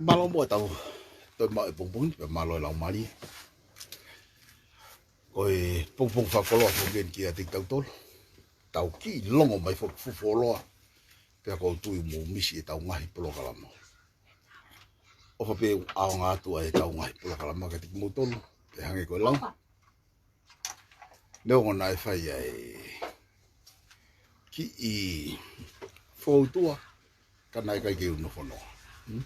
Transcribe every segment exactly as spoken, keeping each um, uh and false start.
Mālō muʻa ʻetau toe maʻu e pongipongi ni, pea mālō e laumālie. Ko e pongipongi fakakoloa foki eni kiate kitautolu. Tau kiʻi longo mai foki fuoloa. Pea ʻoku ou tui mou misi ʻetau ngaahi polokalama. ʻOfa pē ʻaonga atu ʻa ʻetau ngaahi polokalama kiate kimoutolu. Pea hangē ko e lau. Neongo naʻe fai ʻa e kiʻi foutua, ka naʻe ʻikai ke ʻunofonoa. Hmm?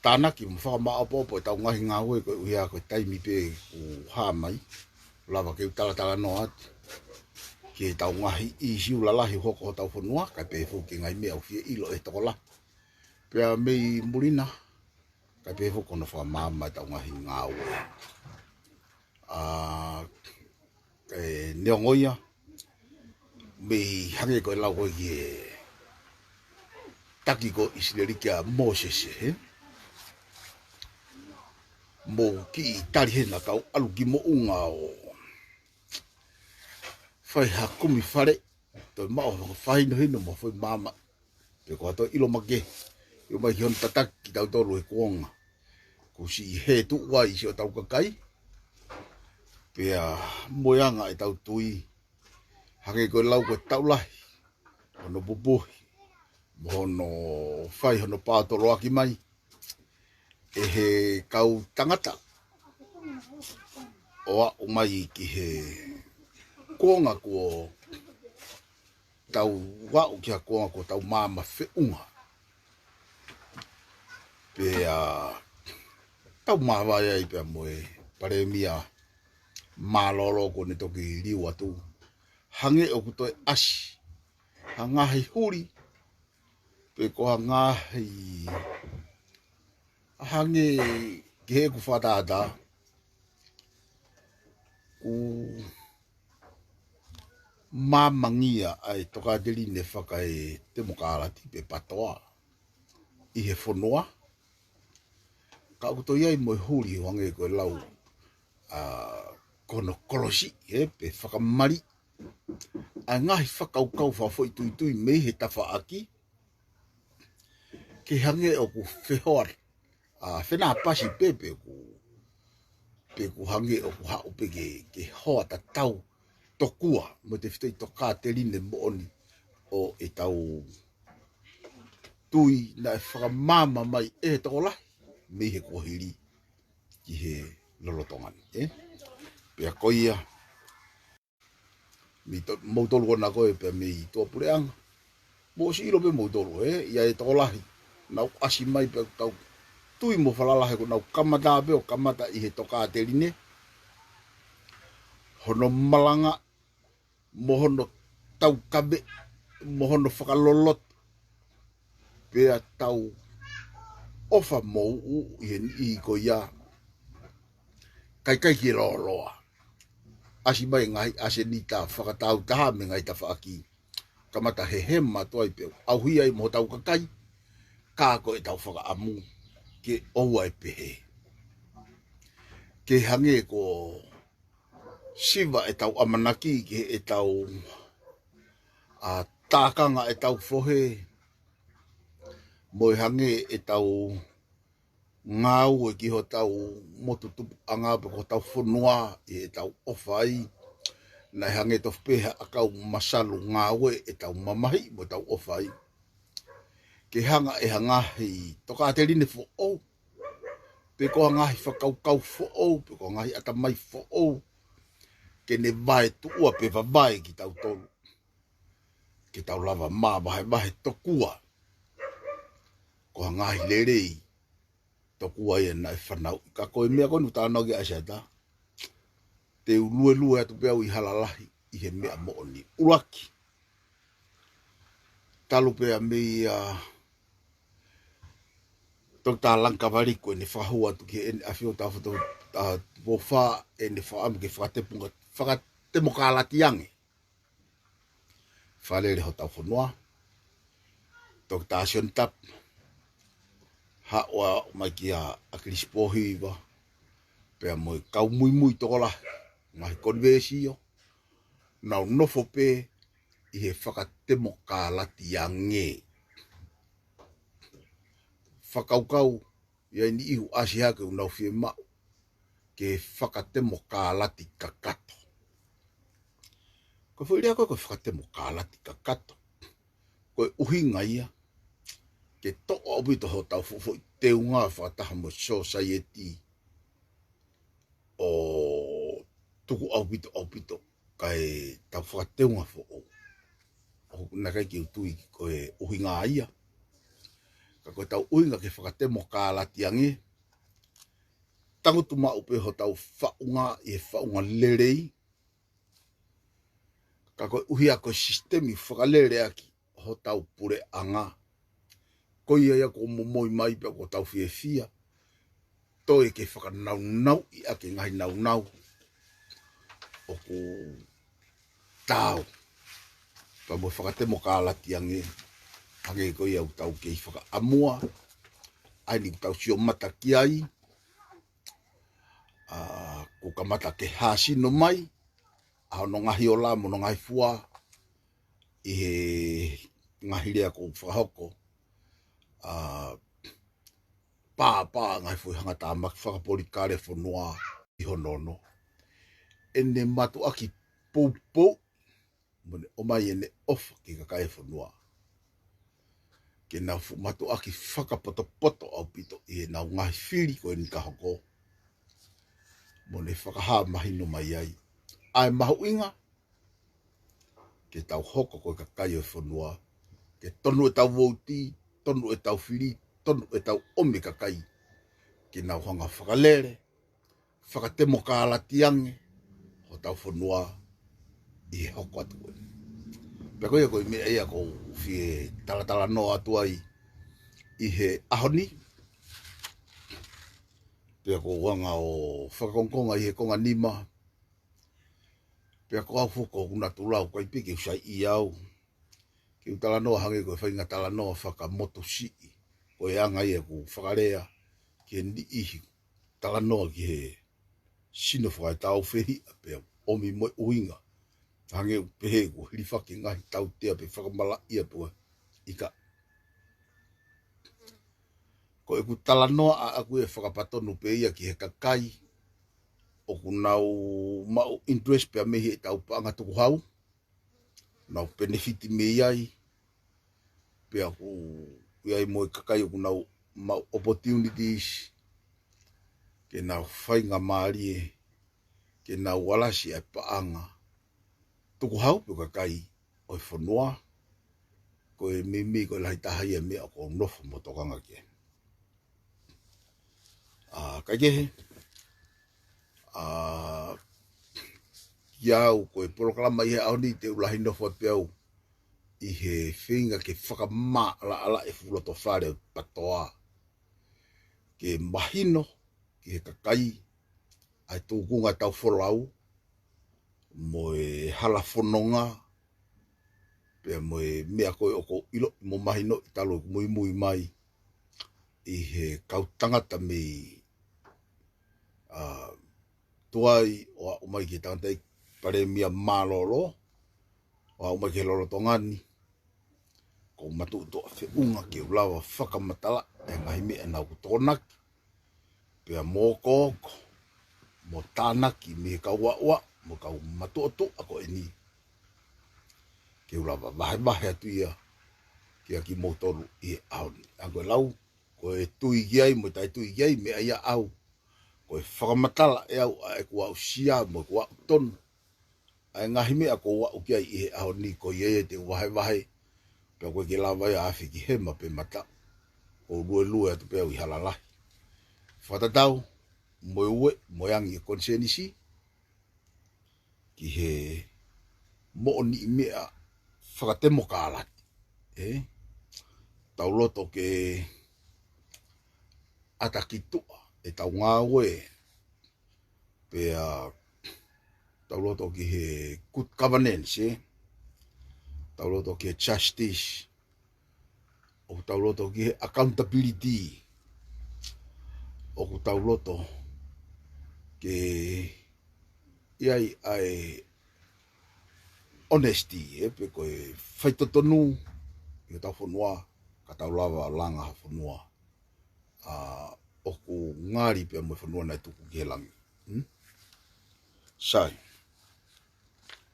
Tānaki mo fakamāʻopoʻopo ʻetau ngaahi ngāue koeʻuhi ko e taimi pē ʻoku hā mai. Lava ke u talatalanoa atu ki heʻetau ngaahi ʻīsiu lalahi ʻoku hoko hotau fonua, kae pehē foki ki he ngaahi meʻa ʻoku fie ʻilo ʻe he tokolahi. Pea mei muli na, kae pehē foki ki hono fakamaama ʻetau ngaahi ngāue. ʻA, ʻe, neongo ia, mei hangē ko e lau ko ē ki he taki ko ʻIsileli kia Mōsese, he? Mou kiʻi tali hena kau ʻalu ki moʻunga ʻo fai ha kumi fale, toe maʻu ha fakahinohino mo ha foʻi maama. Pe ko ha toe ʻilo makehe. ʻIo mai ki hono tataki kitautolu he kuonga kuo siʻi hē tuʻu ai siʻotau kakai. Pea mo e anga ʻetau tui. Hangē ko e lau ko e taʻu lahi. Hono pupuhi. Mo hono fai hono paotoloaki mai. ʻE he kau tangata. ʻO aʻu mai ki he kuonga kuo tau aʻu ki ha kuonga kuo tau maama feʻunga. Pea tau māvae ai pea mo e palēmia mālōlō kuo ne toki liu atu. Hangē ʻoku toe ʻasi. Ha ngaahi huli. Pe ko ha ngaahi. Hangē ki heʻeku fakatātā. ʻOku māmangia ʻa e tokāteline fakaetemokālati pe patoa ʻi he fonua. Ka ʻoku toe ʻi ai mo e huli ʻo hangē ko e lau, ʻa, ko hono kolosi, ē, pe fakamali. ʻA e ngaahi fakakaukau fakafoʻituitui mei he tafaʻaki. Ke hangē ʻoku fehoa, ʻa, fenāpasi pē pe ʻoku, pe ʻoku hangē ʻoku haʻu pē ke, ke hoa tatau tokua, mo e tefitoʻi tokāteline moʻoni ʻo ʻetau tui naʻe fakamaama mai ʻe he tokolahi, mei he kuohili ki he lolotonga ni, ē? Pea ko ia, mei to-, moutolu ko ena ko ē pea mei tuʻapuleʻanga. Mou ʻosi ʻilo pē moutolu, ē? ʻI ai e tokolahi. Nau ʻasi mai pea tau tui mo falala he kuo nau kamata pē ʻo kamata ʻi he tokāteline. Hono malanga, mo hono taukaveʻi, mo hono fakaloloto. Pea tau ʻofa mo uʻu ʻi he niʻihi ko ia. Kae ʻikai ke lōloa. ʻAsi mai ngaahi ʻasenita fakatāutaha mei he ngaahi tafaʻaki. Kamata hehema atu ai pea ʻauhia ai mo hotau kakai. Ka ko ʻetau fakaʻamu ke ʻoua ʻe pehē. Ke hangē ko siva ʻetau ʻamanaki ki heʻetau, ʻa, tākanga ʻetau fohe, mo e hangē ʻetau ngāue ki hotau motu tupuʻanga pe ko hotau fonua ʻi heʻetau ʻofa ai. Naʻe hangē tofu pē ha ʻakau masalu ngāue ʻetau mamahiʻi mo ʻetau ʻofa ai. Ke hanga ʻe ha ngaahi tokāteline foʻou, pe ko ha ngaahi fakakaukau foʻou, pe ko ha ngaahi ʻatamai foʻou, ke ne vaetuʻua pe vavae kitautolu. Ke tau lava māvahevahe tokua. Ko ha ngaahi lelei tokua ia naʻe fanauʻi. Ka ko e meʻa ko eni ʻoku talanoa ki ai ʻa Siata. Te u luelue atu pē au ʻi hala lahi ʻi he meʻa moʻoni. ʻUluaki. Talu pē ia mei, ʻa, Toketā Langkavaliku ʻene fakahū atu ki heʻene ʻAfio Tafoto, ʻa, Tupou Fā, ʻene fakaʻamu ke fakatepunga-, fakatemokālati ange. Fakalele hotau fonua. Toketā Sione Tapu. Haʻu mai kia ʻAkilisi Pōhiva. Pea mo e kau muimui tokolahi. Ngaahi konivēsio. Nau nofo pē ʻi he fakatemokālati ange. Fakakaukau ia ʻi he niʻihi ʻoku ʻasi hake ʻoku nau fiemaʻu ke fakatemokālati kakato. Ko e foʻi lea ko ē ko e fakatemokālati kakato, ko e ʻuhinga ia ke toʻo ʻaupito hotau fuʻu foʻi teunga fakataha mo e sōsaieti ʻo tuku ʻaupito ʻaupito kae tau fakateunga foʻou. ʻOku ʻikai ke u tui ko e ʻuhinga ia. Ka ko ʻetau ʻuhinga ke fakatemokālati ange, tangutu maʻu pē hotau faʻunga ʻi he faʻunga lelei. Ka koeʻuhi ko e sisitemi fakalele ʻaki hotau puleʻanga, ko ia ia ʻoku momoi mai pea ʻoku tau fiefia. Toe ke fakanaunauʻi ʻaki e ngaahi naunau ʻoku taau pea mo e fakatemokālati ange, hangē ko ia ʻoku tau kei fakaʻamua, ʻa eni ʻoku tau sio mata ki ai, ʻa, kuo kamata ke hāsino mai ʻa hono ngaahi ola mo hono ngaahi fua ʻi he ngaahi lea kuo fakahoko, ʻa, pāpā ngaahi foʻi hangatāmaki fakapolitikale fonua ʻi hono ono. ʻEne mātuʻaki poupou, mo ne ʻomai ʻene ʻofa ki he kakai e fonua. Ke nau fuʻu mātuʻaki fakapotopoto ʻaupito ʻi heʻenau ngaahi fili ko eni ka hoko. Mo ne fakahā mahino mai ai ʻa e mahuʻinga ke tau hoko ko e kakai ʻo e fonua, ke tonu ʻetau vouti, tonu ʻetau fili, tonu ʻetau ʻomi e kakai ke nau hanga fakalele, fakatemokālati ange hotau fonua ʻi he hoko atu ko eni. Pea ko ia ko e meʻa ia ʻoku ou fie talatalanoa atu ai ʻi he ʻaho ni. Pea ʻoku ou hanga ʻo fakakongokonga ʻi he konga nima. Pea ko au foki ʻoku ou naʻa tuʻu lau, ʻikai pē ke u saiʻia au ke u talanoa hangē ko e faʻahinga talanoa fakamotusiʻi. Ko e anga ia ʻeku fakalea ki he niʻihi talanoa ki he sino fakaetau fehiʻa pea ʻomi mo e ʻuhinga. Hangē ʻoku pehē ʻoku hilifaki e ngaahi tautea pe fakamalaʻia pe ʻikai. Ko ʻeku talanoa ʻaʻaku ia fakapatonu pē ia ki he kakai ʻoku nau maʻu interest pea mei heʻetau paʻanga tukuhau, nau penefiti mei ai, pea ʻoku ʻi ai mo e kakai ʻoku nau maʻu opportunities ke nau faingamālie, ke nau alasi ʻa e paʻanga tukuhau pe kakai ʻo e fonua. Ko e meimei ko e lahi taha ia e meʻa ʻoku ou nofo mo tokanga ki ai. ʻA, kaikehe, ʻa, kiate au ko e polokalama ʻi he ʻaho ni te u lahi nofo pē au ʻi he feinga ke fakamaʻalaʻala e fuʻu loto fale ʻo PATOA. Ke mahino ki he kakai ʻa e tūkunga ʻetau folau, mo e hala fononga, pea mo e meʻa ko ē ʻoku ou ʻiloʻi mo mahinoʻi talu ʻeku muimui mai ʻi he kau tangata mei, ʻa, tuai ʻo aʻu mai ki he tangataʻeiki palēmia mālōlō, ʻo aʻu mai ki he lolotonga ni, ʻoku ou matuʻotuʻa feʻunga ke u lava fakamatala e ngaahi meʻa naʻa ku tokonaki, pea mo okooko, mo tānaki mei he kau aʻuaʻu, mo e kau matuʻotuʻa ko eni. Ke u lava vahevahe atu ia kiate kimoutolu ʻi he ʻaho ni. ʻA ko e lau, ko e tui ki ai, mo e taʻetui ki ai, meʻa ia ʻaʻaku. Ko e fakamatala ʻe au ʻa ʻeku aʻusia, mo ʻeku aʻutonu ʻa e ngaahi meʻa ʻoku ou aʻu ki ai ʻi he ʻaho ni ko ia ia te u vahevahe, pea ʻoku ʻikai ke lava ia ʻo afe ki hema pe mataʻu. ʻOku ou luelue atu pē au ʻi hala lahi. Fakatatau mo e ueʻi mo e angi e konisēnisi ki he moʻoniʻi meʻa fakatemokālati. ʻE? Tau loto ke ʻata ki tuʻa ʻetau ngāue, pea tau loto ki he good governance, ʻe? Tau loto ki he justice, ʻoku tau loto ki he accountability, ʻoku tau loto ke ʻi ai ʻa e honesty, ē, pe ko e faitotonu ʻi hotau fonua, ka tau lava langa ha fonua ʻa ʻoku ngali pea mo e fonua naʻe tuku ki he langi. Hmm? Sai.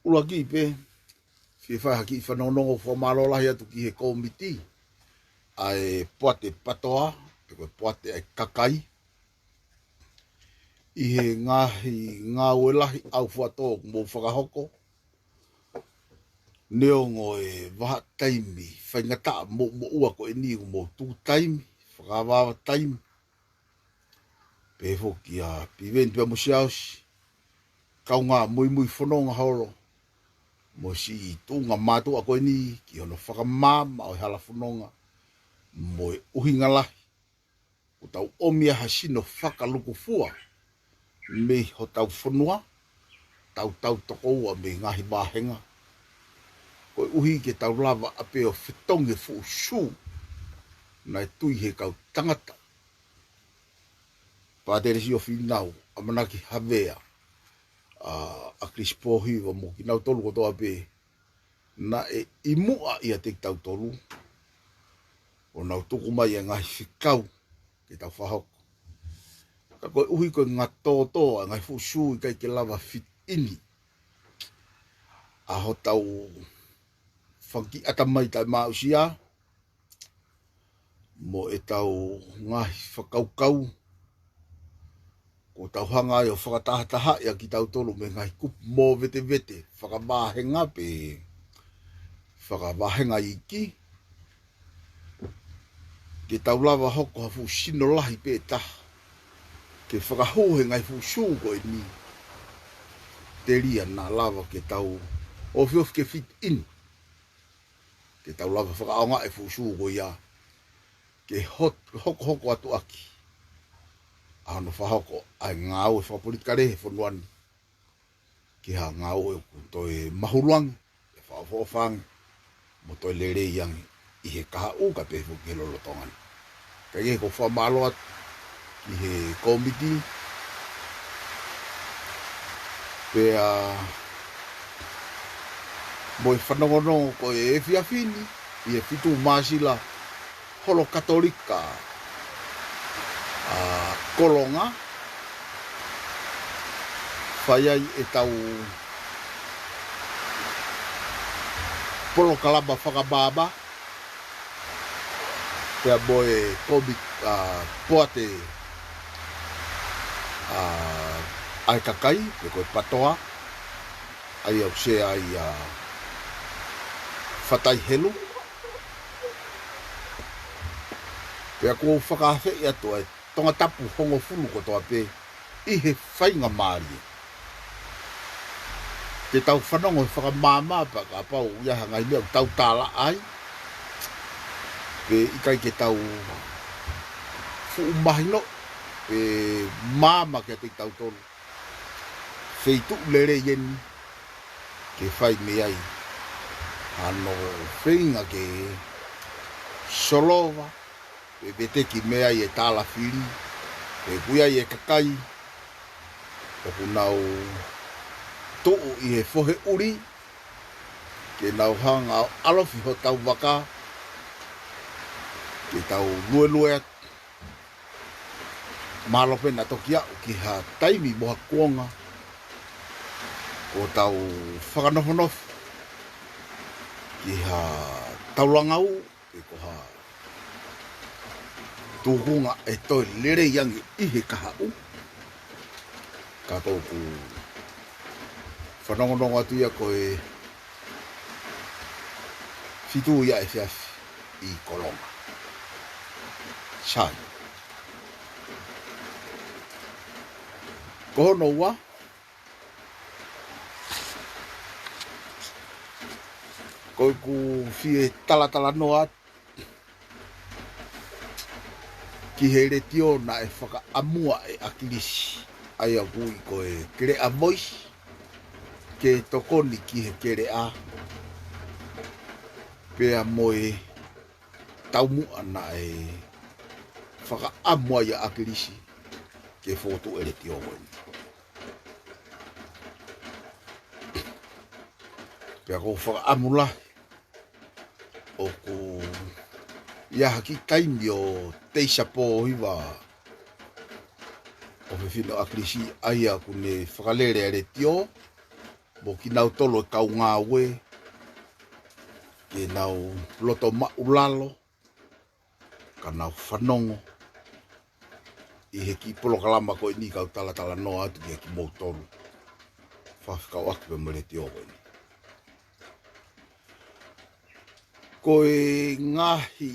ʻUluaki pē, fie fai ha kiʻi fanongonongo fakamālō lahi atu ki he kōmiti ʻa e Poate Patoa, pe ko e Poate ʻa e Kakai, ʻi he ngaahi ngāue lahi ʻaufuatō kuo mou fakahoko. Neongo e vahaʻa taimi faingataʻa mo, moʻua ko eni kuo mou tuku taimi, fakaava taimi. Pehē foki ʻa Piveni pea mo Siaosi, kaungā muimui fononga holo mo e siʻi tuʻunga mātuʻa ko eni ki hono fakamaama ʻo e hala fononga mo e ʻuhinga lahi ʻoku tau ʻomi ai ha sino fakalukufua mei hotau fonua, tau tau tokoua mei he ngaahi vāhenga, koeʻuhi ke tau lava ʻapē ʻo fetongi e fuʻu sū naʻe tui he kau tangata. Pātele Siofīnau, ʻAmanaki Havea, ʻa, ʻa Kilisi Pōhiva mo kinautolu kotoa pē naʻe ʻi muʻa ʻiate kitautolu, ʻo nau tuku mai e ngaahi fekau ke tau fakahoko. Ka koeʻuhi ko e ngatōtō ʻa e ngaahi fuʻu sū, ʻikai ke lava fit in ʻa hotau fanga kiʻi ʻatamai taʻemaʻusia mo ʻetau ngaahi fakakaukau, kuo tau hanga ai ʻo fakatahatahaʻi ʻa kitautolu mei he ngaahi kupu movetevete fakavāhenga pe fakavāhenga iiki, ke tau lava hoko ha fuʻu sino lahi pē ʻe taha ke fakahū he ngaahi fuʻu sū ko eni, telia naʻa lava ke tau ofiofi ke fit in, ke tau lava fakaʻaongaʻi e fuʻu sū ko ia ke hot-, hokohoko atu ʻaki ʻa hono fakahoko ʻa e ngāue fakapolitikale he fonua ni ki ha ngāue ʻoku toe mahulu ange, ʻe fakaʻofoʻofa ange, mo toe lelei ange ʻi he kahaʻu kae pehē foki ki he lolotonga ni. Kae kehe, ʻoku ou fakamālō atu ki he kōmiti, pea mo e fanongonongo ko e efiafi ni ʻi he fitu Māsila, Holo Katolika ʻa Kolonga, fai ai ʻetau polokalama fakamaama, pea mo e kōmiti, ʻa, Poate, ʻa, ʻa e Kakai, pe ko e Patoa, ʻa ia ʻoku sea ai ʻa Fatai Helu. Pea ʻoku ou fakaafeʻi atu ʻa e Tongatapu hongofulu kotoa pē ʻi he faingamālie ke tau fanongo he fakamaama, pea kapau ʻoku ʻi ai ha ngaahi meʻa ʻoku tau tālaʻa ai, pe ʻikai ke tau fuʻu mahino, pe maama kiate kitautolu, feituʻu lelei eni ke fai mei ai hano feinga ke solova pe veteki mei ai e tālafili, pe ʻoku ʻi ai e kakai ʻoku nau tuʻu ʻi he fohe ʻuli, ke nau hanga ʻo ʻalofi hotau vaka, ke tau luelue atu. Mahalo pē naʻa toki aʻu ki ha taimi mo ha kuonga, ko ʻetau fakanofonofo ki ha taulanga ʻū, pe ko ha tūkunga ʻe toe lelei ange ʻi he kahaʻu. Ka ʻoku ou fanongonongo atu ia ko e fitu ia efiafi ʻi Kolonga. Sai. Ko hono ua, ʻoku ou fie talatalanoa atu ki he letiō naʻe fakaʻamua ʻe ʻAkilisi, ʻa ia ʻoku ui ko e Keleʻa Voice, ke tokoni ki he Keleʻa, pea mo e taumuʻa naʻe fakaʻamu ai ʻa ʻAkilisi ke fokotuʻu e letiō ko eni. Pea ʻoku ou fakaʻamu lahi ʻoku ʻi ai ha kiʻi taimi ʻo Teisa Pōhiva ʻo Fefine ʻAkilisi, ʻa ia ʻoku ne fakalele ʻa e letiō mo kinautolu e kau ngāue ke nau loto maʻulalo ka nau fanongo ʻi he kiʻi polokalama ko eni, kau talatalanoa atu kia kimoutolu, fakafekauʻaki pea mo e letiō ko eni. Ko e ngaahi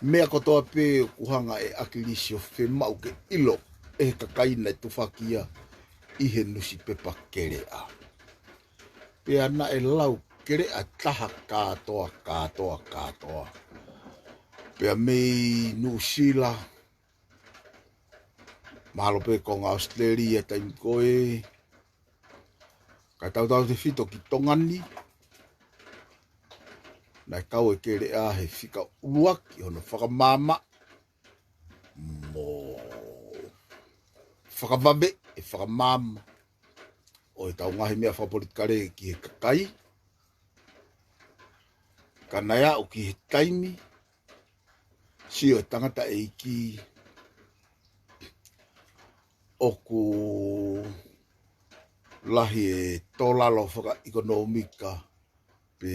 meʻa kotoa pē ʻoku hanga ʻe ʻAkilisi ʻo fiemaʻu ke ʻilo ʻe he kakai naʻe tufaki ia ʻi he nusipepa Keleʻa. Pea naʻe lau Keleʻa taha kātoa, kātoa, kātoa. Pea mei Nuʻusila, mahalo pē ko Tonga, ʻAositelēlia taimi ko ē, kae tautautefito ki Tonga ni, naʻe kau e Keleʻa he fika ʻuluaki hono fakamaama mo fakavave e fakamaama ʻo e tau ngaahi meʻa fakapolitikale ki he kakai. Ka naʻe aʻu ki he taimi, sio e tangataʻeiki, ʻoku lahi e tōlalo fakaʻekonōmika pe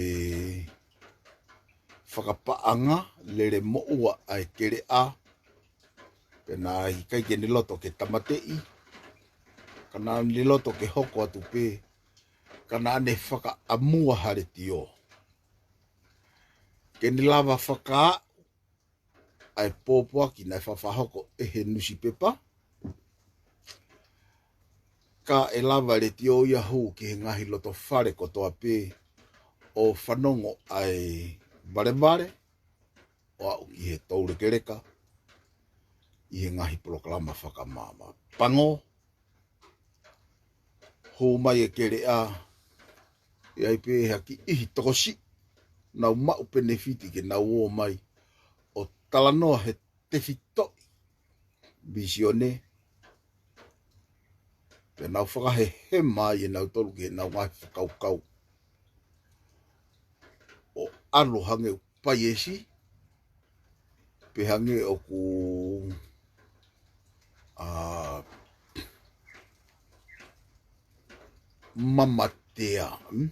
fakapaʻanga lele moʻua ʻa e Keleʻa, pea naʻe ʻikai ke ne loto ke tāmateʻi, ka naʻa ne loto ke hoko atu pē, ka naʻa ne fakaʻamua ha letiō ke ne lava fakaaʻu ʻa e pōpoaki naʻe fakahoko ʻe he nusipepa, kae lava e letiō ia ʻo hū ki he ngaahi loto fale kotoa pē ʻo fanongo ʻa e valevale ʻo aʻu ki he toulekeleka ʻi he ngaahi polokalama fakamaama. Pango, hū mai e Keleʻa, ʻi ai pē ha kiʻi tokosiʻi, nau maʻu penefiti ke nau ō mai ʻo talanoa he tefitoʻi vīsone, pea nau fakahehema ai ʻe nautolu ke nau ngaahi fakakaukau ʻo ʻalu hangē ʻoku paiesi, pe hangē ʻoku, ʻa, mamatea, mm?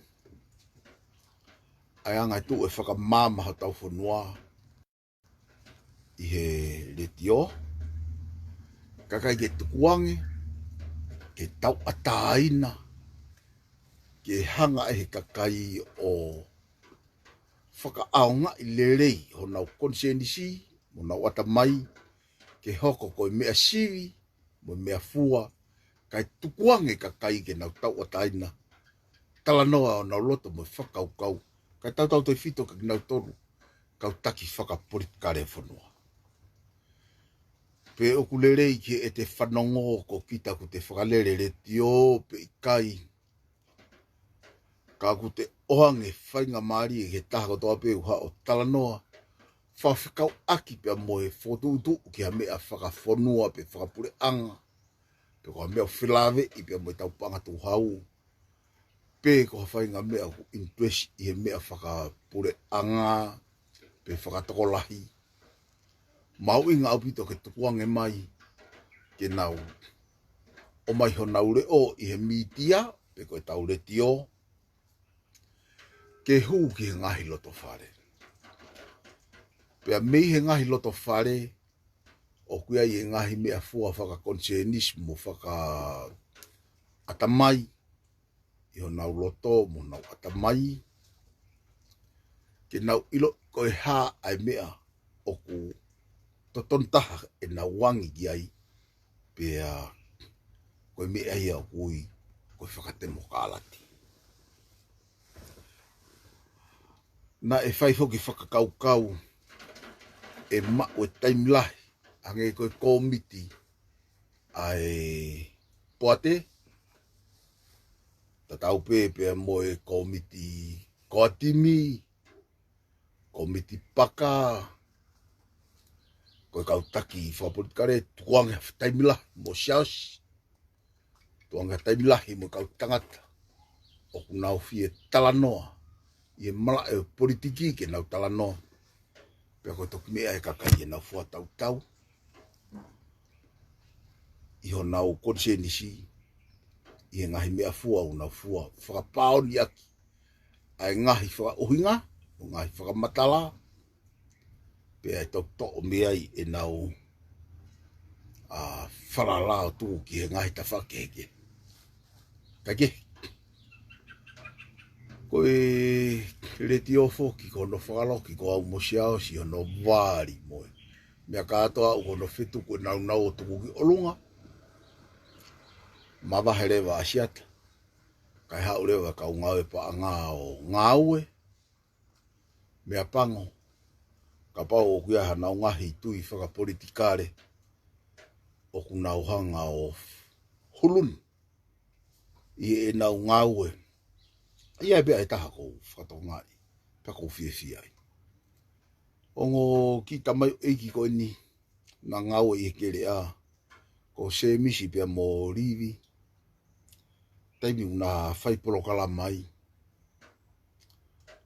ʻA e anga e tuʻu e fakamaama hotau fonua ʻi he letiō, kae ʻikai ke tukuange ke tauʻatāina, ke hanga ʻe he kakai ʻo fakaʻaongaʻi lelei honau konisēnisi mo honau ʻatamai, ke hoko ko e meʻa sivi mo e meʻafua, kae tukuange e kakai ke nau tauʻatāina, talanoa honau loto mo e fakakaukau, kae tautautefito kia kinautolu kau taki fakapolitikale ʻo e fonua. Pe ʻoku lelei ke ʻete fanongo ko kita ʻoku te fakalele letiō pe ʻikai, ka ʻoku te ʻoange faingamālie ki he taha kotoa pē ʻoku haʻu ʻo talanoa, fakafekauʻaki pea mo e fokotuʻutuʻu ki ha meʻa fakafonua pe fakapuleʻanga, pe ko ha meʻa ʻoku felāveʻi pea mo e tau paʻanga tuʻu hau, pe ko ha faʻahinga meʻa ʻoku interest ʻi he meʻa fakapuleʻanga pe fakatokolahi, mahuʻinga ʻaupito ke tukuange mai ke nau ʻomai honau leʻo ʻi he mītia pe ko e tau letiō, ke hū ki he ngaahi loto fale. Pea mei he ngaahi loto fale, ʻoku ʻi ai e ngaahi meʻafua fakakonisēnisi mo fakaʻatamai ʻi honau loto mo honau ʻatamai, ke nau ʻilo ko e hā ʻa e meʻa ʻoku totonu taha ʻenau angi ki ai, pea ko e meʻa ia ʻoku ui ko e fakatemokalati. Naʻe fai foki fakakaukau ʻe maʻu e taimi lahi, hangē ko e kōmiti ʻa e poate, tatau pē pea mo e kōmiti koatimi, kōmiti paka, ko e kau taki fakapolitikale, tukuange ha taimi lahi mo Siaosi, tukuange ha taimi lahi mo e kau tangata ʻoku nau fie talanoa ʻi he malaʻe ʻo e politiki ke nau talanoa. Pea ko e toki meʻa e kakai ʻenau fua tautau ʻi honau konisēnisi ʻi he ngaahi meʻa fua ʻoku nau fua fakapaoniʻaki ʻa e ngaahi fakaʻuhinga, ʻo e ngaahi fakamatala, pea ʻe toʻotoʻo mei ai ʻenau, ʻa, falala ʻo tuʻu ki he ngaahi tafaʻaki kehekehe. Kaikehe, ko e letiō foki ko hono fakaloki ko au mo Siaosi hono vali mo e meʻa kātoa ʻoku hono fetuku e naunau ʻo tuku ki ʻolunga. Mavahe leva ʻa Siata, kae haʻu leva kau ngāue paʻanga ʻo ngāue, meʻapango, kapau ʻoku ʻi ai hanau ngaahi tui fakapolitikale ʻoku nau hanga ʻo huluni ʻi heʻenau ngāue. ʻA ia pea ʻe taha ʻoku ou fakatokangaʻi, pea ʻoku ou fiefia ai. Ongo kiʻi tamaioʻeiki ko eni naʻa ngāue ʻi he keleʻa, ko Semisi pea mo Livi, taimi ʻoku na fai polokalama ai,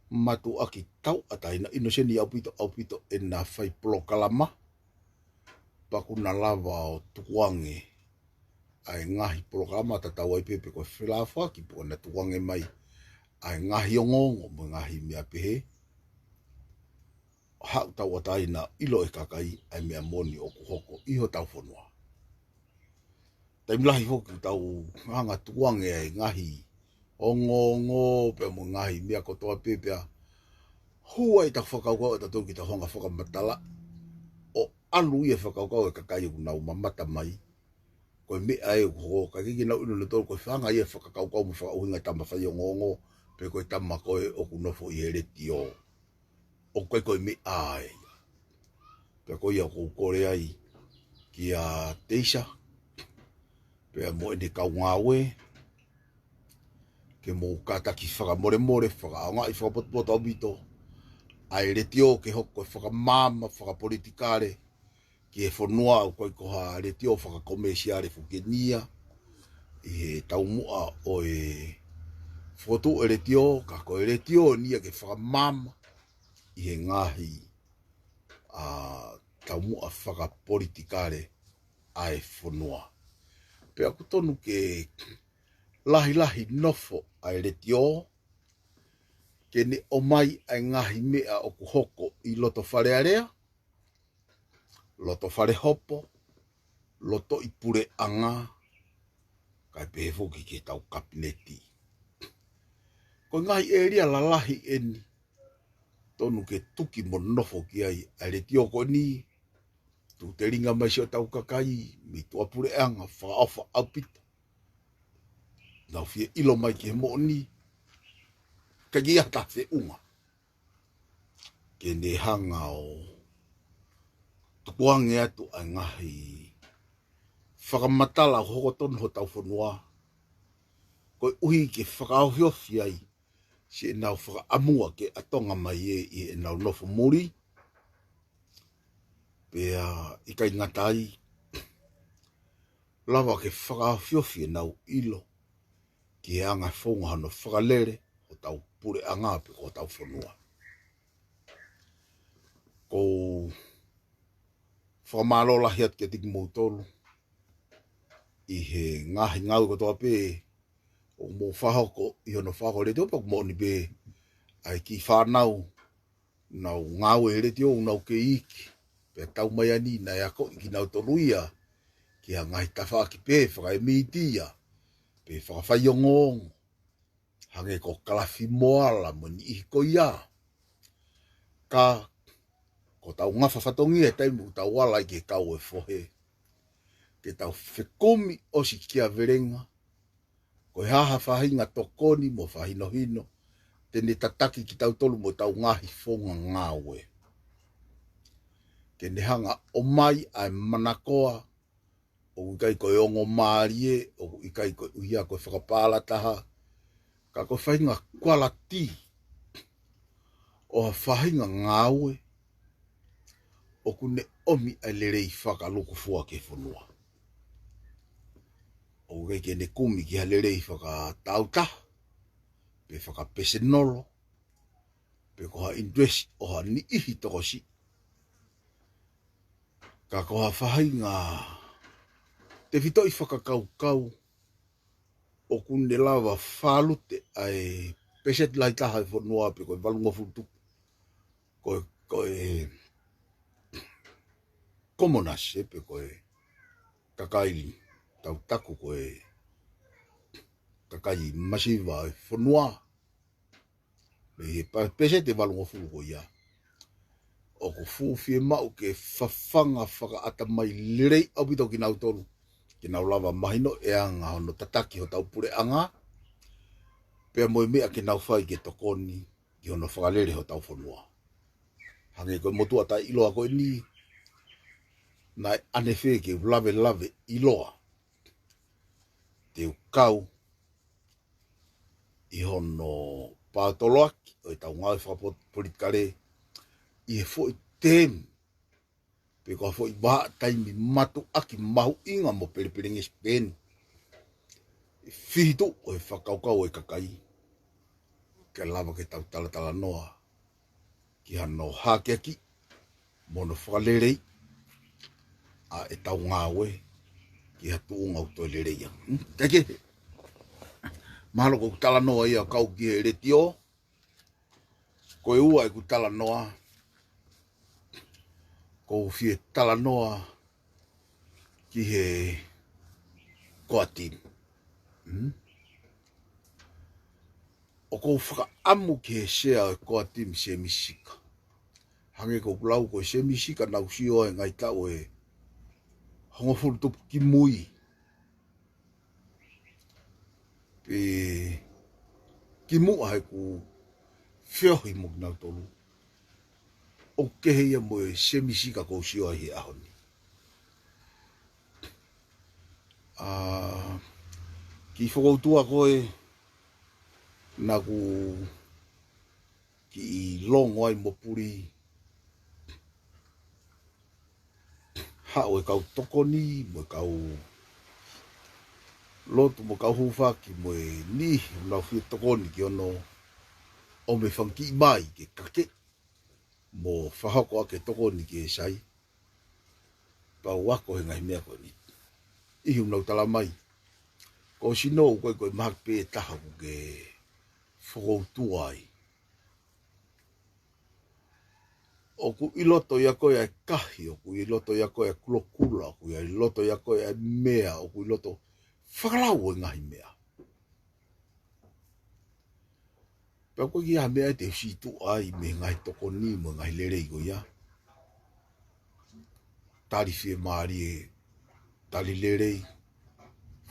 mātuʻaki tauʻatāina, ʻinoseni ʻaupito, ʻaupito ʻena fai polokalama, pea ʻoku na lava ʻo tukuange ʻa e ngaahi polokalama tatau ai pē pe ko e felāfaki pe ko ʻena tukuange mai ʻa e ngaahi ongoongo mo e ngaahi meʻa pehē. Haʻu tauʻatāina ʻilo e kakai ʻa e meʻa moʻoni ʻoku hoko ʻi hotau fonua. Taimi lahi foki ʻoku tau hanga tukuange ʻa e ngaahi ongoongo pea mo e ngaahi meʻa kotoa pē pea hū ai ʻetau fakakaukau ʻatautolu ke tau hanga fakamatala ʻo ʻalu ia fakakaukau e kakai ʻoku nau mamata mai. Ko e meʻa ē ʻoku hoko, kaikehe ke nau ʻilo nautolu ko e fanga ia fakakaukau mo fakaʻuhinga tama fai ongoongo, pe ko e tama ko ē ʻoku nofo ʻi he letiō. ʻOku ʻikai ko e meʻa ia. Pea ko ia ʻoku ou kole ai kia Teisa, pea mo ʻene kau ngāue, ke mou kātaki fakamolemole, fakaʻaongaʻi fakapotopoto ʻaupito ʻa e letiō ke hoko ko e fakamaama fakapolitikale ki he fonua, ʻoku ʻikai ko ha letiō fakakomēsiale foki eni ia ʻi he taumuʻa ʻo e fokotuʻu e letiō, ka ko e letiō eni ia ke fakamaama ʻi he ngaahi, ʻa, taumuʻa fakapolitikale ʻa e fonua. Pea ʻoku tonu ke lahilahi nofo ʻa e letiō, ke ne ʻomai ʻa e ngaahi meʻa ʻoku hoko ʻi loto Fale Alea, loto Fale Hopo, loto ʻi puleʻanga, kae pehē foki ki heʻetau kapineti. Ko e ngaahi ʻēlia lalahi eni, tonu ke tuki mo nofo ki ai ʻa e letiō ko eni, tuʻu telinga mai siʻotau kakai mei tuʻapuleʻanga, fakaʻofa ʻaupito. Nau fie ʻilo mai ki he moʻoni, ka ʻikai ha taha feʻunga ke ne hanga ʻo tukuange atu ʻa e ngaahi fakamatala ʻoku hoko tonu hotau fonua, koeʻuhi ke fakaofiofi ai siʻenau fakaʻamua ke ʻatonga mai ē ʻi heʻenau nofo muli. Pea ʻikai ngata ai, lava ke fakaofiofi ʻenau ʻilo ki he anga e founga hono fakalele hotau puleʻanga pe ko hotau fonua. ʻOku ou fakamālō lahi atu kiate kimoutolu ʻi he ngaahi ngāue kotoa pē ʻoku mou fakahoko ʻi hono fakahoko e letiō, pea ʻoku moʻoni pē ʻa e kiʻi fānau naʻa nau ngāue he letiō ʻoku nau kei iiki, pea taumaiā ni naʻe akoʻi kinautolu ia ki ha ngaahi tafaʻaki pē fakaemītia pe fakafaiongoongo, hangē ko Kalafi Moala mo e niʻihi ko ia. Ka ko ʻetau ngafa fatongia he taimi ʻoku tau ala ai ki he kau e fohe, ke tau fekumi ʻosikiavelenga, ko e hā ha faʻahinga tokoni mo fakahinohino te ne tataki kitautolu mo ʻetau ngaahi founga ngāue, ke ne hanga ʻo ʻomai ʻa e manakoa, ʻoku ʻikai ko e ongo mālie, ʻoku ʻikai koeʻuhi ko e fakapālataha, ka ko e faʻahinga kualiti ʻo ha faʻahinga ngāue ʻoku ne ʻomi ʻa e lelei fakalukufua ki he fonua. ʻOku ʻikai ke ne kumi ki ha lelei fakatāutaha, pe fakapesenolo, pe ko ha interest ʻo ha niʻihi tokosiʻi. Ka ko ha faʻahinga tefitoʻi fakakaukau ʻoku ne lava fālute ʻa e peseti lahi taha ʻo e fonua pe ko e valungofulu tupu. Ko e, ko e komonasi pe ko e kakai, tau taku ko e kakai masiva ʻo e fonua. Mei he pa-, peseti ʻe valungofulu ko ia. ʻOku fuʻu fiemaʻu ke fafanga fakaʻatamai lelei ʻaupito kinautolu. Ke nau lava mahino e anga hono tataki hotau puleʻanga. Pea mo e meʻa ke nau fai ke tokoni ki hono fakalele hotau fonua. Hangē ko e motuʻa taʻeʻiloa ko eni, naʻe ʻanefē ke u lavelave ʻiloa. Te u kau ʻi hono paotoloaki ʻo ʻetau ngāue fakapolitikale ʻi he foʻi temi, pe ko ha foʻi vahaʻa taimi mātuʻaki mahuʻinga mo pelepelengesi pē eni. ʻI he fihi tuʻu ʻo e fakakaukau ʻo e kakai, ke lava ke tau talatalanoa ki hano hakeakiʻi mo hono fakaleleiʻi ʻa ʻetau ngāue ki ha tuʻunga ʻoku toe lelei ange. Hmm? Kae kehe, mahalo ko ʻeku talanoa ia ʻo kau ki he letiō, ko e ua ʻeku talanoa, ʻoku ou fie talanoa ki he core team. Hmm? ʻOku ou fakaʻamu ki he sea ʻo e core team, Sēmisi Sika. Hangē ko ʻeku lau, ko e Sēmisi Sika naʻá ku sio ai he ngaahi taʻu ʻe hongofulu tupu ki mui. Pe kimuʻa heʻeku feohi mo kinautolu, ʻoku kehe ia mo e Sēmisi Sika ʻoku ou sio ai he ʻaho ni. ʻA, kiʻi fokoutua ko ē naʻá ku kiʻi longo ai mo puli haʻu e kau tokoni, mo e kau lotu, mo e kau hūfaki, mo e niʻihi ʻoku nau fie tokoni ki hono ʻomai e fanga kiʻi vai ke kake mo fakahoko ʻaki e tokoni ki he sai. Pea u ako he ngaahi meʻa ko eni. ʻIhi ʻoku nau tala mai, ko e sino ʻoku ʻikai ko e mahaki pē ʻe taha ʻoku ke fokoutua ai. ʻOku ʻi loto ʻia koe ʻa e kahi, ʻoku ʻi loto ʻia koe ʻa e kulokula, ʻoku ʻi loto ʻia koe ʻa e meʻa, ʻoku ʻi loto fakalau ʻo e ngaahi meʻa. Pea ko e kiʻi meʻa ʻe te sītuʻa ai mei he ngaahi tokoni mo e ngaahi lelei ko ia. Tali fiemālie, tali lelei,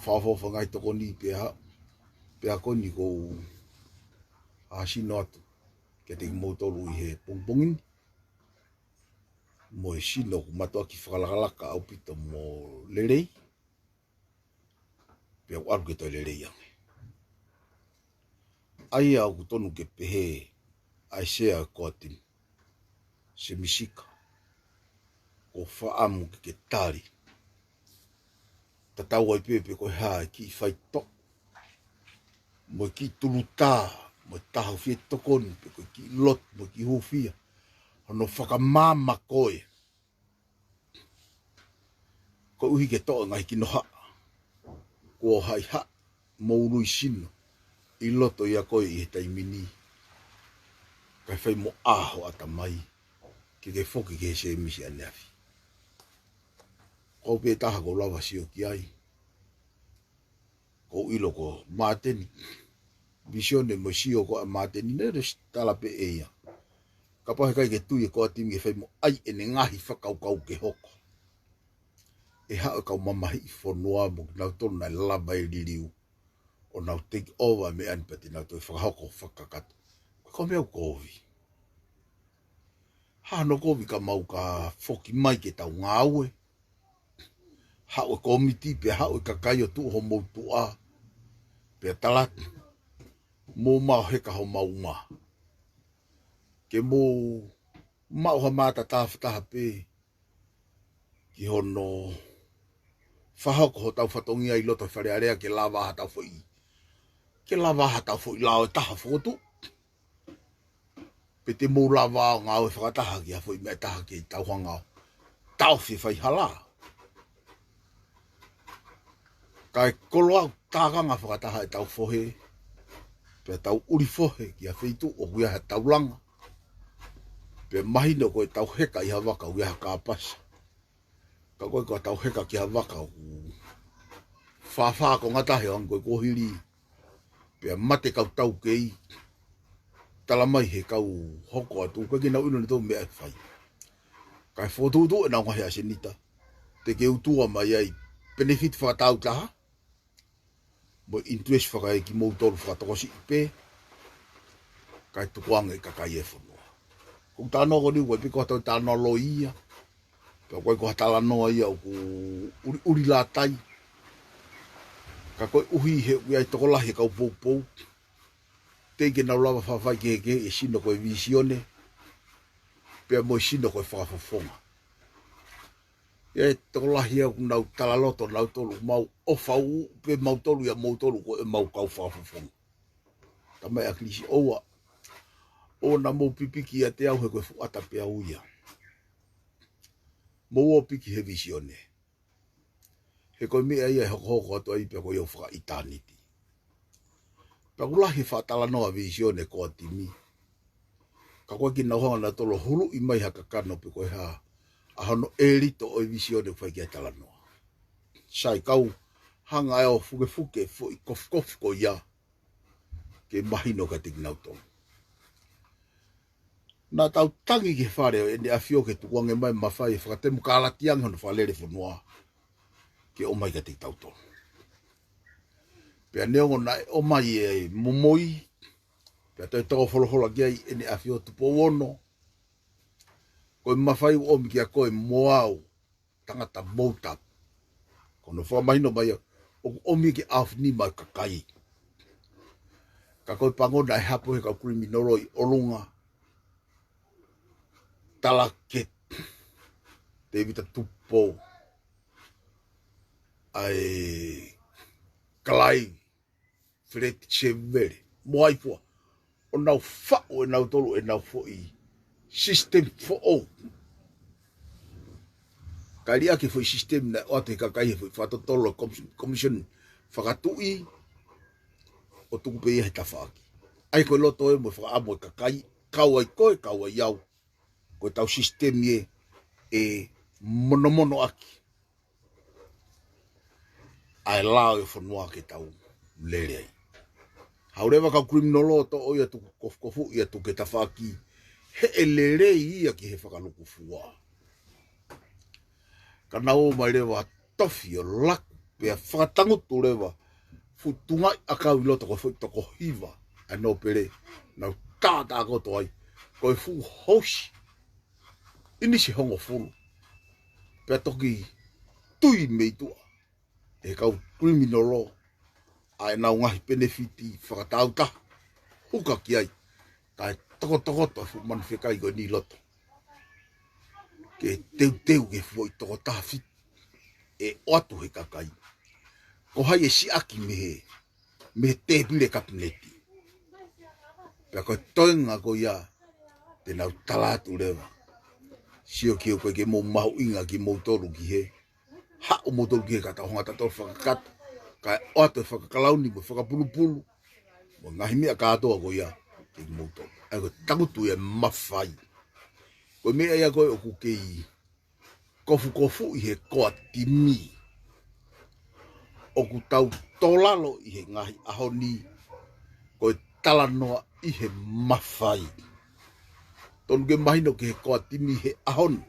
fakaʻofoʻofa ngaahi tokoni pea, pea ko eni ʻoku ou ʻāsino atu kiate kimoutolu ʻi he pongipongi ni. Mo e sino ʻoku mātuʻaki fakalakalaka ʻaupito mo lelei. Pea u ʻalu ke toe lelei ange. ʻA ia ʻoku tonu ke pehē ʻa e sea ʻo e core team, Sēmisi Sika, ʻoku ou fakaʻamu ke ke tali. Tatau ai pē pe ko e hā e kiʻi faitoʻo, mo e kiʻi tulutā, mo e taha ʻoku fie tokoni, pe ko e kiʻi lotu, mo e kiʻi hūfia, hono fakamaama koe. Koeʻuhi ke toʻo e ngaahi kinohaʻa kuo haʻihaʻi mo ului sino ʻi loto ʻia koe ʻi he taimi ni, kae fai mo ʻā ho ʻatamai ke ke foki ki he Sēmisi ʻaneafi. Ko au pē taha ʻoku ou lava sio ki ai. ʻOku ou ʻilo ko Māteni, vīsone mo e sio ko ē ʻa Māteni, naʻe ʻosi tala pē ʻe ia, kapau heʻikai ke tui e core team ke fai mo ʻai ʻene ngaahi fakakaukau ke hoko, ʻe haʻu e kau mamahiʻi fonua mo kinautolu naʻe lava e liliu ʻo nau take over e meʻa ni pea te nau toe fakahoko fakakakato. Ko e meʻa ʻoku kovi. Hā hono kovi ka mau ka foki mai ke tau ngāue? Haʻu e kōmiti pea haʻu e kakai ʻo tuʻu homou tuʻa, pea tala atu, mou maʻu heka homou uma. Ke mou maʻu ha mata tafataha pē ki hono fakahoko hotau fatongia ʻi loto he Fale Alea ke lava ha tau foʻi ke lava ha tau foʻi lao ʻe taha fokotuʻu. Pe te mou lava ʻo ngāue fakataha ki ha foʻi meʻa ʻe taha ke tau hanga ʻo taʻofi e faihala. Kae koloa ʻoku tākanga fakataha ʻetau fohe, pea tau ʻuli fohe ki ha feituʻu ʻoku ʻi ai ha taulanga, pea mahino ko ʻetau heka ʻi ha vaka ʻoku ʻi ai ha kāpasa. Ka ko e ko ʻetau heka ki ha vaka ʻoku fāfā ko ngatahi ʻo hangē ko e kuohili, pea mate kau taukei, tala mai he kau hoko atu, ʻoku ʻikai ke nau ʻilo ʻe nautolu meʻa ʻe fai. Kae fokotuʻutuʻu ʻenau ngaahi ʻasenita, te ke utua mai ai penefiti fakatāutaha, mo e interest fakae kimoutolu fakatokosiʻi pē, kae tukuange e kakai e fonua. Ko e talanoa ko eni ʻoku ʻikai pē ko ha talanoa loi ia, pea ʻoku ʻikai ko ha talanoa ia ʻoku ʻuliʻuli lātai. Ka koeʻuhi he ʻoku ʻi ai e tokolahi e kau poupou, teʻeki ke nau lava fafai kehekehe e sino ko e vīsione, pea mo e sino ko e fakafofonga. ʻI ai e tokolahi ia ʻoku nau talaloto nautolu, mau ʻofa ʻuʻuku pē mautolu ʻia moutolu ko e mau kau fakafofonga. Tala mai ʻe ʻAkilisi, ʻoua, ʻoua naʻa mou pipiki ʻiate au he ko e fuʻu ʻata pē au ia. Mou ō piki he vīsione. He ko e meʻa ia ʻe hokohoko atu ai pea ko ia ʻoku fakaʻitāniti. Pea ʻoku lahi e faʻa talanoa vīsione ko ē ʻa e timi, ka ʻoku ʻikai ke nau hanga nautolu ʻo huluʻi mai ha kakano pe ko e hā ʻa hono ʻelito ʻo e vīsione ʻoku fai ki ai e talanoa. Sai, kau hanga ʻe au ʻo fukefuke e foʻi kofikofi ko ia ke mahino kiate kinautolu. Naʻa tau tangi ki he Fale ʻo ʻEne ʻAfio ke tukuange mai e mafai ʻe fakatemokālati ange hono fakalele e fonua ke ʻomai kiate kitautolu. Pea neongo naʻe ʻomai e momoi, pea toe tō folofola ki ai ʻEne ʻAfio Tupou Ono, ko e mafai ʻoku ʻomi kiate koe mo au, tangata motu tapu. Ko hono fakamahino mai ia, ʻoku ʻomi ia ke ʻaofinima e kakai. Ka ko e pango naʻe hapo he kau kiliminolo ʻi ʻolunga, tala ke Tēvita Tupou, ʻa e Kalai Feleti Sevele, mo Aifua, ʻo nau faʻu ʻe nautolu ʻenau foʻi system foʻou. Kae liʻaki e foʻi system naʻe ʻoatu ʻe he kakai he foʻi fakatotolo e komis-, commission fakatuʻi, ʻo tuku pē ia he tafaʻaki. ʻA ia ko e loto ē mo e fakaʻamu e kakai, kau ai koe, kau ai au. Ko ʻetau system ē ʻe monomonoʻaki ʻa e lao ʻo e fonua ke tau lele ai. Haʻu leva e kau kiliminolo ʻo toʻo ia ʻo tuku kofukofuʻi atu ki he tafaʻaki, he ʻe lelei ia ki he fakalukufua. Ka nau ō mai leva ʻo tofi ʻo laku, pea fakatangutu leva e fuʻu tungaʻi ʻakau ʻi loto ko e foʻi toko hiva ʻa e nōpele, nau tātākoto ai, ko e fuʻu housi ʻinisi hongofulu. Pea toki tui mei tuʻa ʻe he kau kiliminolo ʻa ʻenau ngaahi penefiti fakatāutaha, huka ki ai, kae tokotokoto e fuʻu manu fekai ko eni ʻi loto, ke teuteu ki he foʻi toko taha fitu ʻe ʻoatu ʻe he kakai. Ko hai ʻe siʻaki mei he, mei he tēpile kapineti. Pea ko e toenga ko ia te nau tala atu leva, sio ki he ʻoku ʻikai ke mou mahuʻinga kimoutolu ki he, haʻu moutolu ki he kae tau hanga tautolu ʻo fakakakato, kae ʻoatu e fakakalauni mo e fakapulupulu mo e ngaahi meʻa kātoa ko ia kiate kimoutolu. ʻA ia ko e tangutu ia e mafai. Ko e meʻa ia ko ē ʻoku kei kofukofuʻi he koa timi. ʻOku tau tō lalo ʻi he ngaahi ʻaho ni, ko e talanoa ʻi he mafai. Tonu ke mahino ki he koa timi he ʻaho ni,